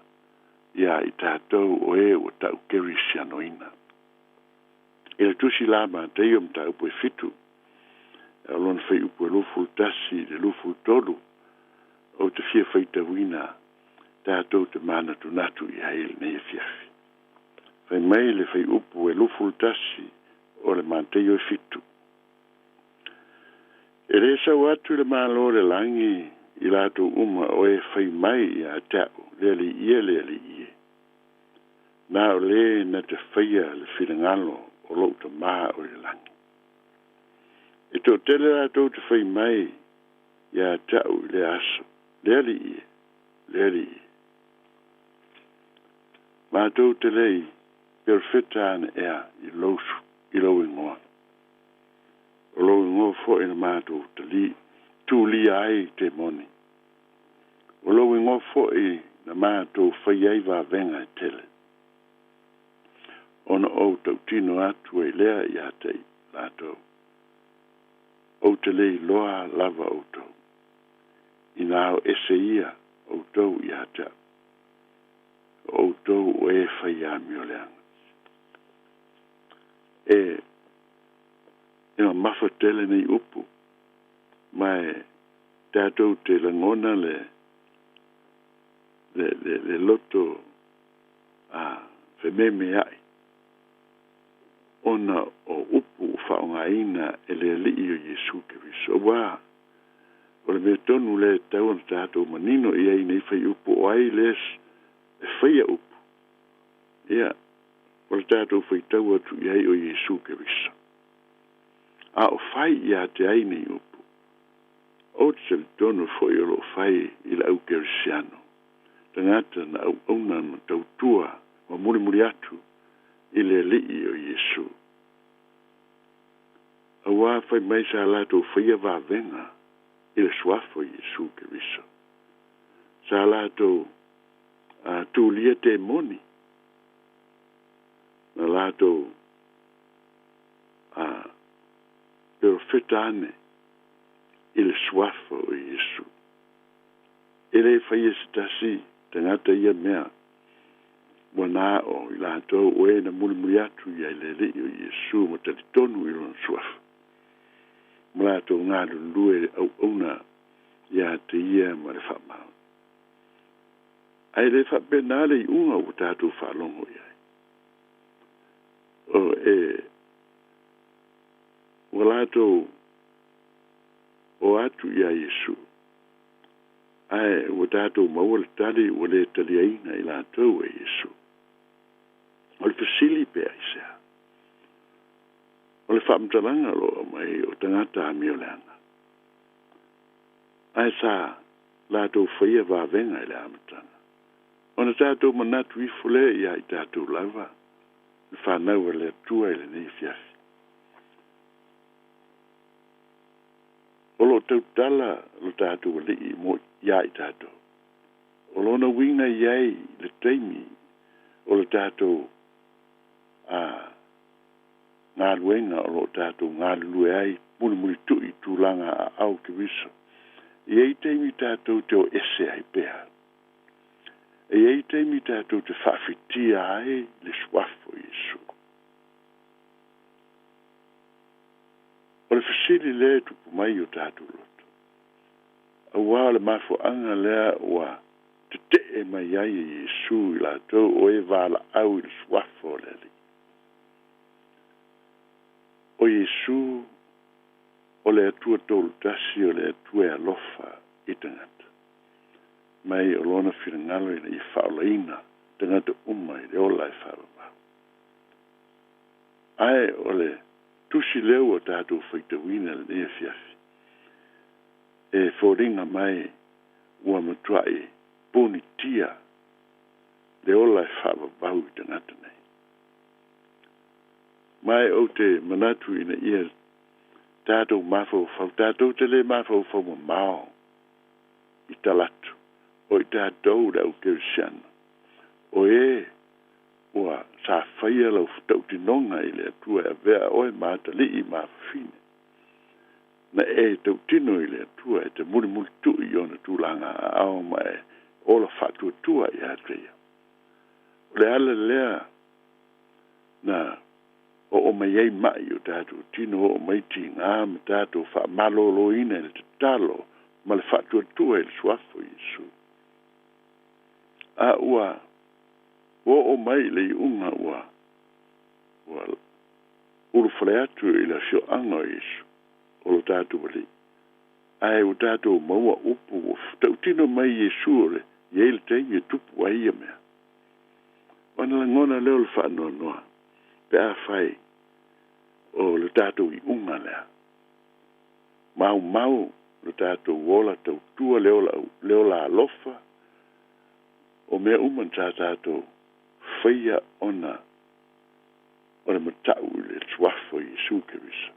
Q: iā i tatou o e ua ta'u kerisianoina. I le Tusi la a Mataio mataupu e fitu, o lona fuaiupu e 21 i le 23, ou te fia faitauina tatou te manatunatu i ai i lenei afiafi. Fai mai le fuaiupu e 21 o le Mataio e fitu, E le sau atu i le Malo o le lagi i latou uma o e fai mai ia te a'u, Le Alii e, le Alii e. Na o le na te faia le finagalo o lou Tamā o i le lagi. E toatele latou te fai mai ia te a'u i lea aso, Le Alii e, le Alii e. Matou te le i perofeta ana ea i lou, i lou igoa. O lou igoa foi na matou tali, tulia ai temoni. O lou igoa foi na matou fai ai vavega e tele. Ona ou tautino atu ai lea ia te i latou, Ou te le iloa lava outou. Inā o ese ia outou ia te au, o outou o e fai amioleaga. E, e mamafa tele nei upu, ma e tatou te lagona le, le, le, le loto a fememea'i ona o upu ua faaaogaina e le Alii o Iesu Keriso. Auā, o le mea tonu lea e tatau ona tatou manino i ai nei fuaiupu o ai lea e faia upu, ia, o le tatou faitau atu i ai o Iesu Keriso. A o fai ia te ai nei upu, ou te talitonu foi o lo o fai i le au Kerisiano, tagata na auauna ma tautua ma mulimuli atu i le Alii o Iesu. Auā fai mai sa latou faia vavega i le suafa o Iesu Keriso. Sa latou a tulia temoni na latou a perofeta ane i le suafa o Iesu. E le faia se tasi tagata ia mea ua na o i latou o e na mulimuli atu ia i le Alii o Iesu ma talitonu i lona suafa, ma latou galulue auauna ia te ia ma le faamaoni. Ae le faapena le iuga ua tatou faalogo i ai. O e ua latou o atu iā Iesu, ae ua tatou maua le tali ua le taliaina i latou e Iesu. O le fesili pe aisea? O le faamatalaga o lo o aumai o tagata amioleaga. Ae sa latou faia vavega i le amataga. Ona tatou manatu ifo lea ia i tatou lava, le fanau a le Atua i lenei afiafi. O lo o tautala lo tatou Alii mo iā i tatou. O lona uiga i ai le taimi o le tatou a galuega o lo o tatou galulue ai mulimulitu'i i tulaga aao Keriso. E i ai taimi tatou te o ese ai pea. E i ai taimi tatou te faafitia ai le Suafa o Iesu. O le fesili lea e tupu mai i o tatou loto, auā o le mafuaaga lea ua Tetee mai ai e Iesu i latou o e valaau i le Suafa o le Alii. O Iesu o le Atua Toulutasi o le Atua e alofa i tagata. Mai o Lona finagalo ina ia faaolaina tagata uma i le ola e faavavau. Ae o le Tusi lea ua tatou faitauina i lenei afiafi, e foliga mai ua matuai punitia le ola e faavavau i tagata nei. Ma e ou te manatu ina ia tatou mafaufau, tatou te le mafaufau mamao i talaatu, o i tatou le au kerisiano, o e ua sa faia lau tautinoga i le Atua e avea oe ma atalii ma afafine. Na e tautino i le Atua e te mulimulitu'i i ona tulaga aao ma e ola faatuatua ia te ia. O le ala lea na oo mai ai ma'i i o tatou tino, oo mai tigā ma tatou faamaloloina i le tatalo ma le faatuatua i le Suafa o Iesu. A ua oo mai i le iuga ua ua ulufale atu i le afioaga o Iesu, o lo tatou Alii. Ae ua tatou maua upu ua tautino mai Iesu o le i ai le taimi e tupu ai ia mea. Ona lagona lea o le faanoanoa pe afai o le tatou iuga lea. Maumau lo tatou ola tautua le ola, le ola alofa, o mea uma sa tatou faia ona o le mata'u i le Suafa o Iesu Keriso.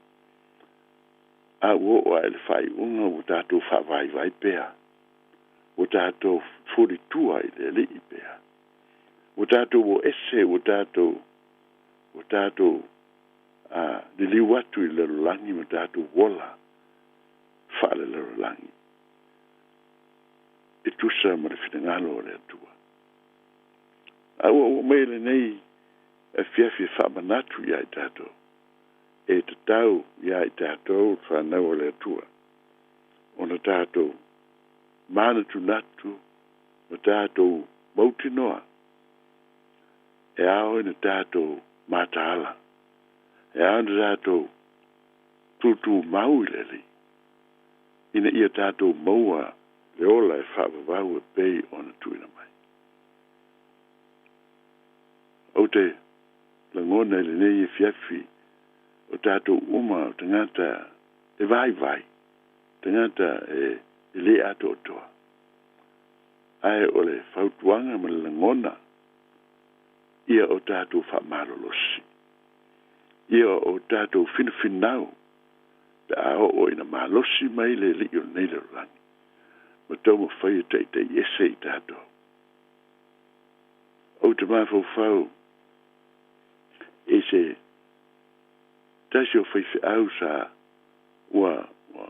Q: A ua oo ae i le faaiuga ua tatou faavaivai pea, ua tatou fulitua i le Alii pea, ua tatou o ese, ua tatou, ua tatou a, liliu atu i le lalolagi ma tatou ola faale-lalolagi e tusa ma le finagalo o le Atua. A ua oo mai lenei afiafi e faamanatu iā i tatou, e tatau iā i tatou le fanau a le Atua, ona tatou manatunatu ma tatou mautinoa e ao ina tatou mataala, e ao ina tatou tutumau i le Alii, ina ia tatou maua le ola e faavavau e pei ona tuuina mai. Ou te lagona i lenei afiafi o tatou uma o tagata e vaivai, tagata e le atoatoa. Ae o le fautuaga ma le lagona, ia o tatou faamalolosi, ia o tatou finafinau pe a oo ina malosi mai le Alii o lenei lalolagi, ma taumafai e taitaiese i tatou. Ou te mafaufau i se tasi o faifeau sa ua ua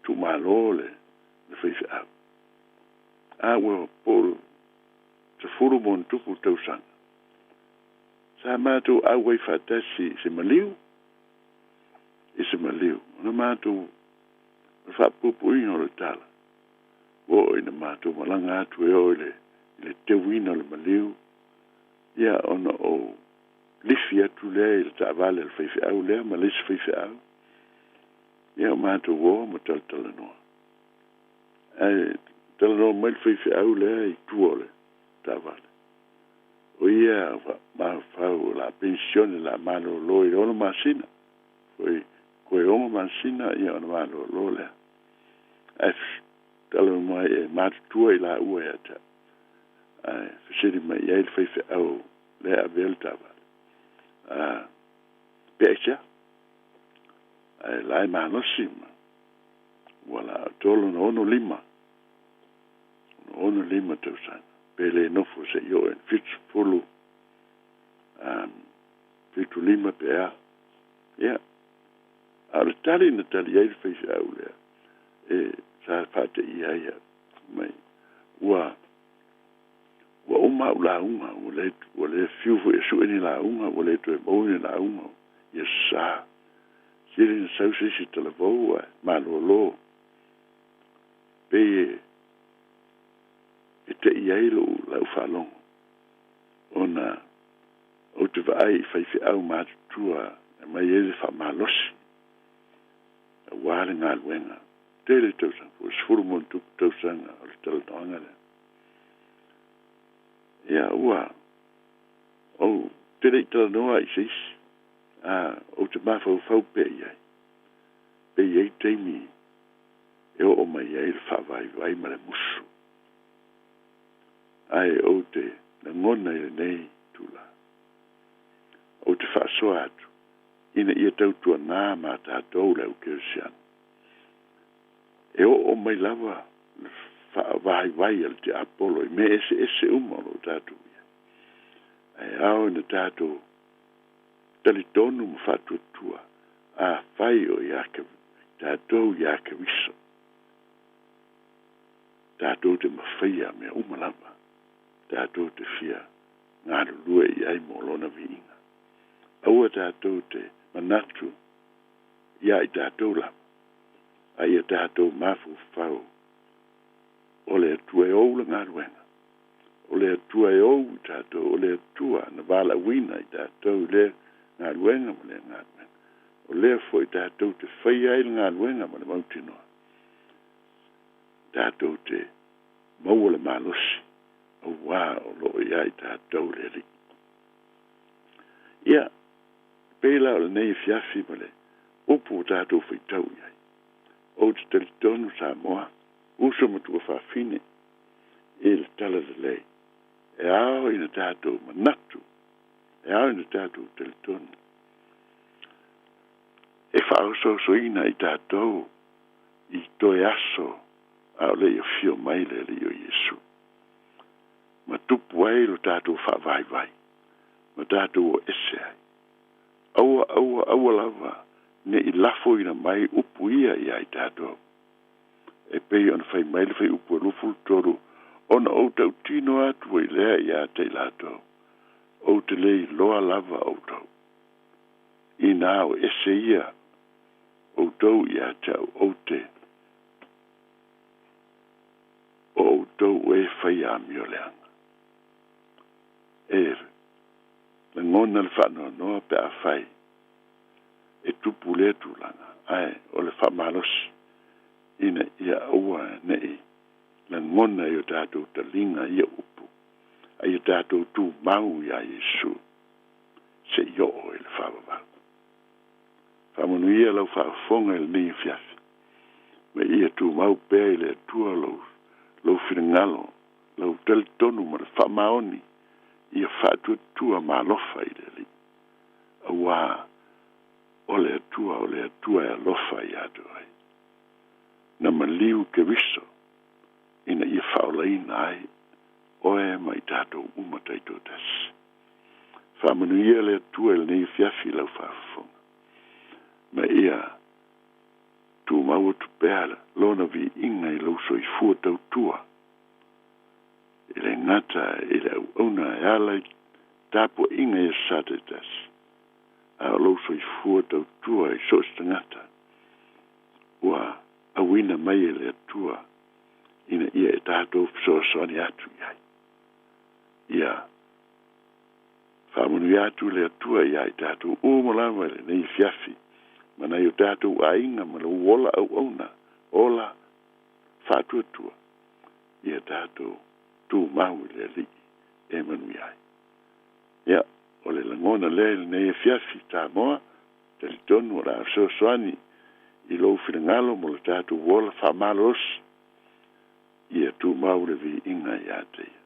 Q: tuumalo le le faifeau. A ua po o 10+ tausaga sa matou auai faatasi i se maliu, i se maliu. Ona matou faapuupuuina o le tala, ua oo ina matou malaga atu e oo i le, i le teuina o le maliu, ia ona ou lifi atu lea i le taavale a le faifeau lea ma le isi faifeau, ia o matou o ma talatalanoa. Ae talanoa mai le faifeau lea i tua o le taavale. O ia mafaufau o le a penisione, o le a malolo i le 6 masina. Foi toe 6 masina ia ona malolo lea. Ae talanoa mai e matutua i laua ia te au. Ae fesili mai i ai le faifeau lea e avea le taavale. A, pe aisea? Ae la e malosi ma ua la atoa lona 65. Lona 65 tausaga. Pe le nofo se i oo i 70, 75 pe a. Ia, a o le tali na tali ai le faifeau lea, e sa faateia ai au, mai, ua, ua uma au lauga, ua le, ua le fiu foi e sue ni lauga, ua le toe maua ni lauga, ia sa. Sili na sau se isi talavou ae malolo, pei e e te'i ai lou lau faalogo ona ou te vaai i faifeau matutua e aumai ai le faamalosi aua le galuega. Tele tausaga, po o le 10 ma ona tupu tausaga o le talanoaga lea. Ia, ua ou te le i talanoa i se isi, a ou te mafaufau pea i ai, pe i ai taimi e oo mai ai le faavaivai ma le musu. Ae ou te lagona i lenei tulaga, ou te faasoa atu ina ia tautuanā ma tatou le au Kerisiano. E oo mai lava le faavaivai a le tiapolo i mea eseese uma o lo o tatou i ai. Ae ao ina tatou talitonu ma faatuatua, afai o ia tatou ia Keriso, tatou te mafaia mea uma lava, tatou te fia galulue i ai mo lona viiga. Aua tatou te manatu iā i tatou lava, a ia tatou mafaufau o le Atua e ou le galuega, o le Atua e ou i tatou, o le Atua na valaauina i tatou i lea galuega ma lea galuega. O lea foi tatou te faia ai le galuega ma le mautinoa, tatou te maua le malosi auā o lo o iā i tatou le Alii. Ia, pei la o lenei afiafi ma le upu ua tatou faitau i ai, ou te talitonu Samoa, uso ma tuafafine i le talalelei, e ao ina tatou manatu, e ao ina tatou talitonu, e faaososoina i tatou i toe aso a o le i afio mai le Alii o Iesu. Ma tupu ai lo tatou faavaivai, ma tatou o ese ai. Aua, aua, aua lava ne i lafoina mai upu ia iā i tatou. E pei ona fai mai le fuaiupu e 23, Ona ou tautino atu ai lea iā te i latou, ou te le iloa lava outou. Inā o ese ia outou ia te au ou te o outou e fai amioleaga. E lagona le faanoanoa pe afai e tupu lea tulaga, ae o le faamalosi ina ia aua ne i lagona i o tatou taliga ia upu, a ia tatou tumau iā Iesu se i oo i le faavavau. Faamanuia lau faafofoga i lenei afiafi, ma ia tumau pea i le Atua lou, lou finagalo, lau talitonu ma le faamaoni ia faatuatua ma alofa i le Alii. Auā o le Atua o le Atua e alofa ia te oe. Na maliu Keriso ina ia faaolaina ai oe ma i tatou uma taitoatasi. Faamanuia le Atua i lenei afiafi i lau faafofoga, ma ia tumau atu pea Lona viiga i lou soifua tautua, e le gata i le auauna e ala i tapuaiga i aso Sa taitasi, a o lou soifua tautua i so o se tagata ua auina mai e le Atua ina ia e tatou fesoasoani atu i ai. Ia faamanuia atu le Atua iā i tatou uma lava i lenei afiafi ma nai o tatou aiga ma lou ola auauna, ola faatuatua, ia tatou tumau i le Alii e manuia ai. Ia, o le lagona lea i lenei afiafi, Samoa, talitonu o le a fesoasoani i lou finagalo mo le tatou ola faamalolosi, ia tumau le viiga ia te Ia.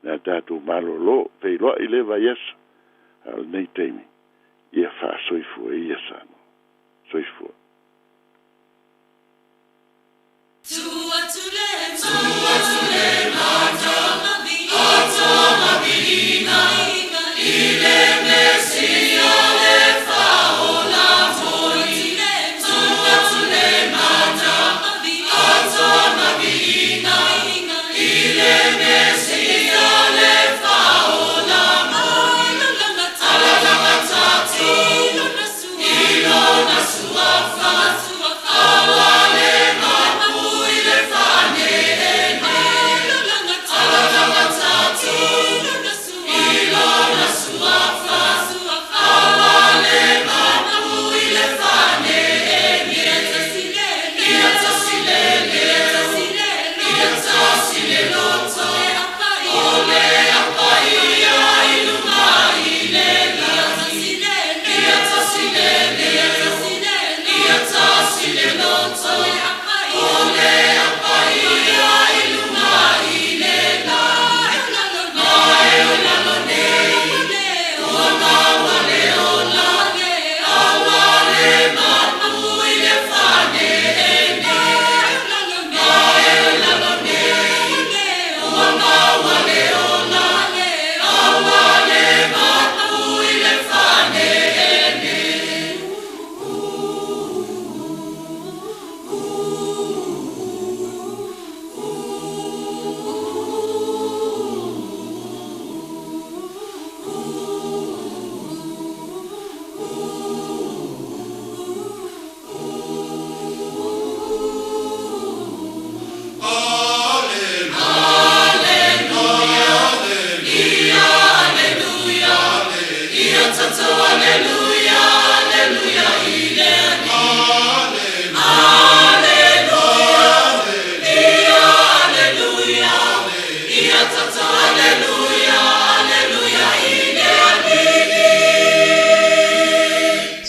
Q: Le a tatou malolo, feiloai le vaiaso, a o lenei taimi, ia faasoifua ia Samoa. Soifua.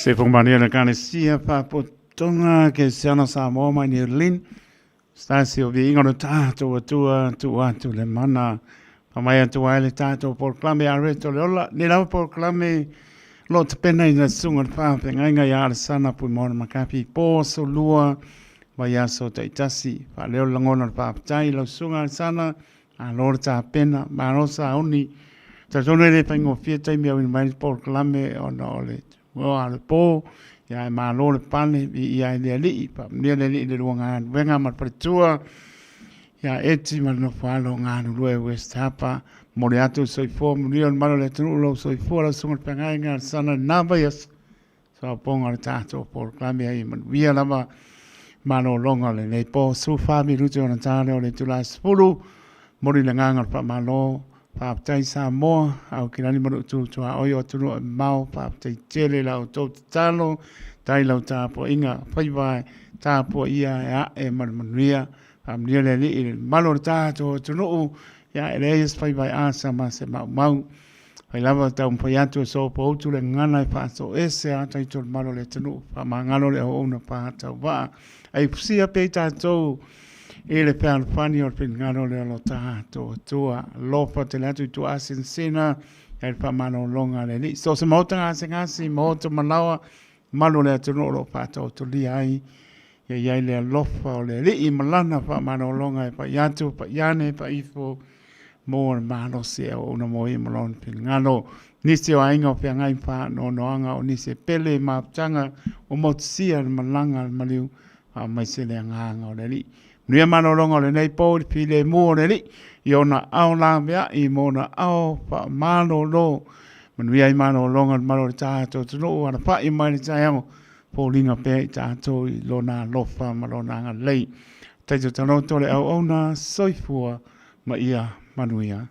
G: Se whakamanuia le Ekalesia Faapotopotoga Kerisiano Samoa mai New Zealand. Stasi o viiga o le tātou Atua tuu atu le mana. Whamai atu ai le tātou polokalame a Reto le Ola. Nei lava polokalame lo tapena i na sunga le whawhengainga i a Alessana Puimona Makapi po aso lua vai aso taitasi. Whaaleo le langona le whaapatai lau sunga Alessana a lo le tapena malo sa oni. Talitonu e le whaingofie taimi au ina mai le polokalame ona o le Ua a le pō, ia e malo le pane, i ia i le alii, faamanuia le alii i le lua galuega ma le faletua, ia Eti ma le nofo alo o galulue West Harbour, momoli atu le soifua manuia o le malu o le atunuu lou soifua lau susuga i le feagaiga a le sana i lena vaiaso, soaopoga o le tatou polokalame ai manuia lava malologa o lenei po, 14 minute ona ta lea o le itula e 10, momoli le agaga o le faamalo. Faafetai Samoa, Aukilani ma lou tutuaoi o atunuu e mamao, faafetai tele i la outou tatalo, tai lau tapuaiga, faiva e tapuaia e ae ma le manuia, faamanuia le Alii i le mamalu o le tatou atunuu, ia e leai se faiva e asa ma se maumau. Fai lava taumafai atu e sopoutu le gagana e faasoese a taito le mamalu o le atunuu, faamagalo le auauna pātauvaa, ai fusia pea i tatou i le fealofani o le finagalo lea o lo tatou Atua. Alofa tele atu i tua asinasina i le faamalologa a le Alii. So o se maota gasegase, maota malaoa, malu o le atunuu o lo o faataotolia ai, ia i ai le alofa o le Alii ma lana faamalologa e pai atu, pai ane, pai ifo, mo le malosi e auauna mo ia ma lona finagalo. Nisi o aiga o feagai ma faanoanoaga o nisi e pele i mafutaga ua motusia le malaga a le maliu Faamaise le agaga o le Alii. Manuia malologa o lenei po i le filemu o le Alii, i ona ao laveai ma ona ao faamalolo. Manuia ai malologa o le malu o le tatou atunuu, alafai mai le taeao, foliga pea i tatou i lona alofa ma lona agalelei. Taito taloto le auauna, soifua ma ia manuia.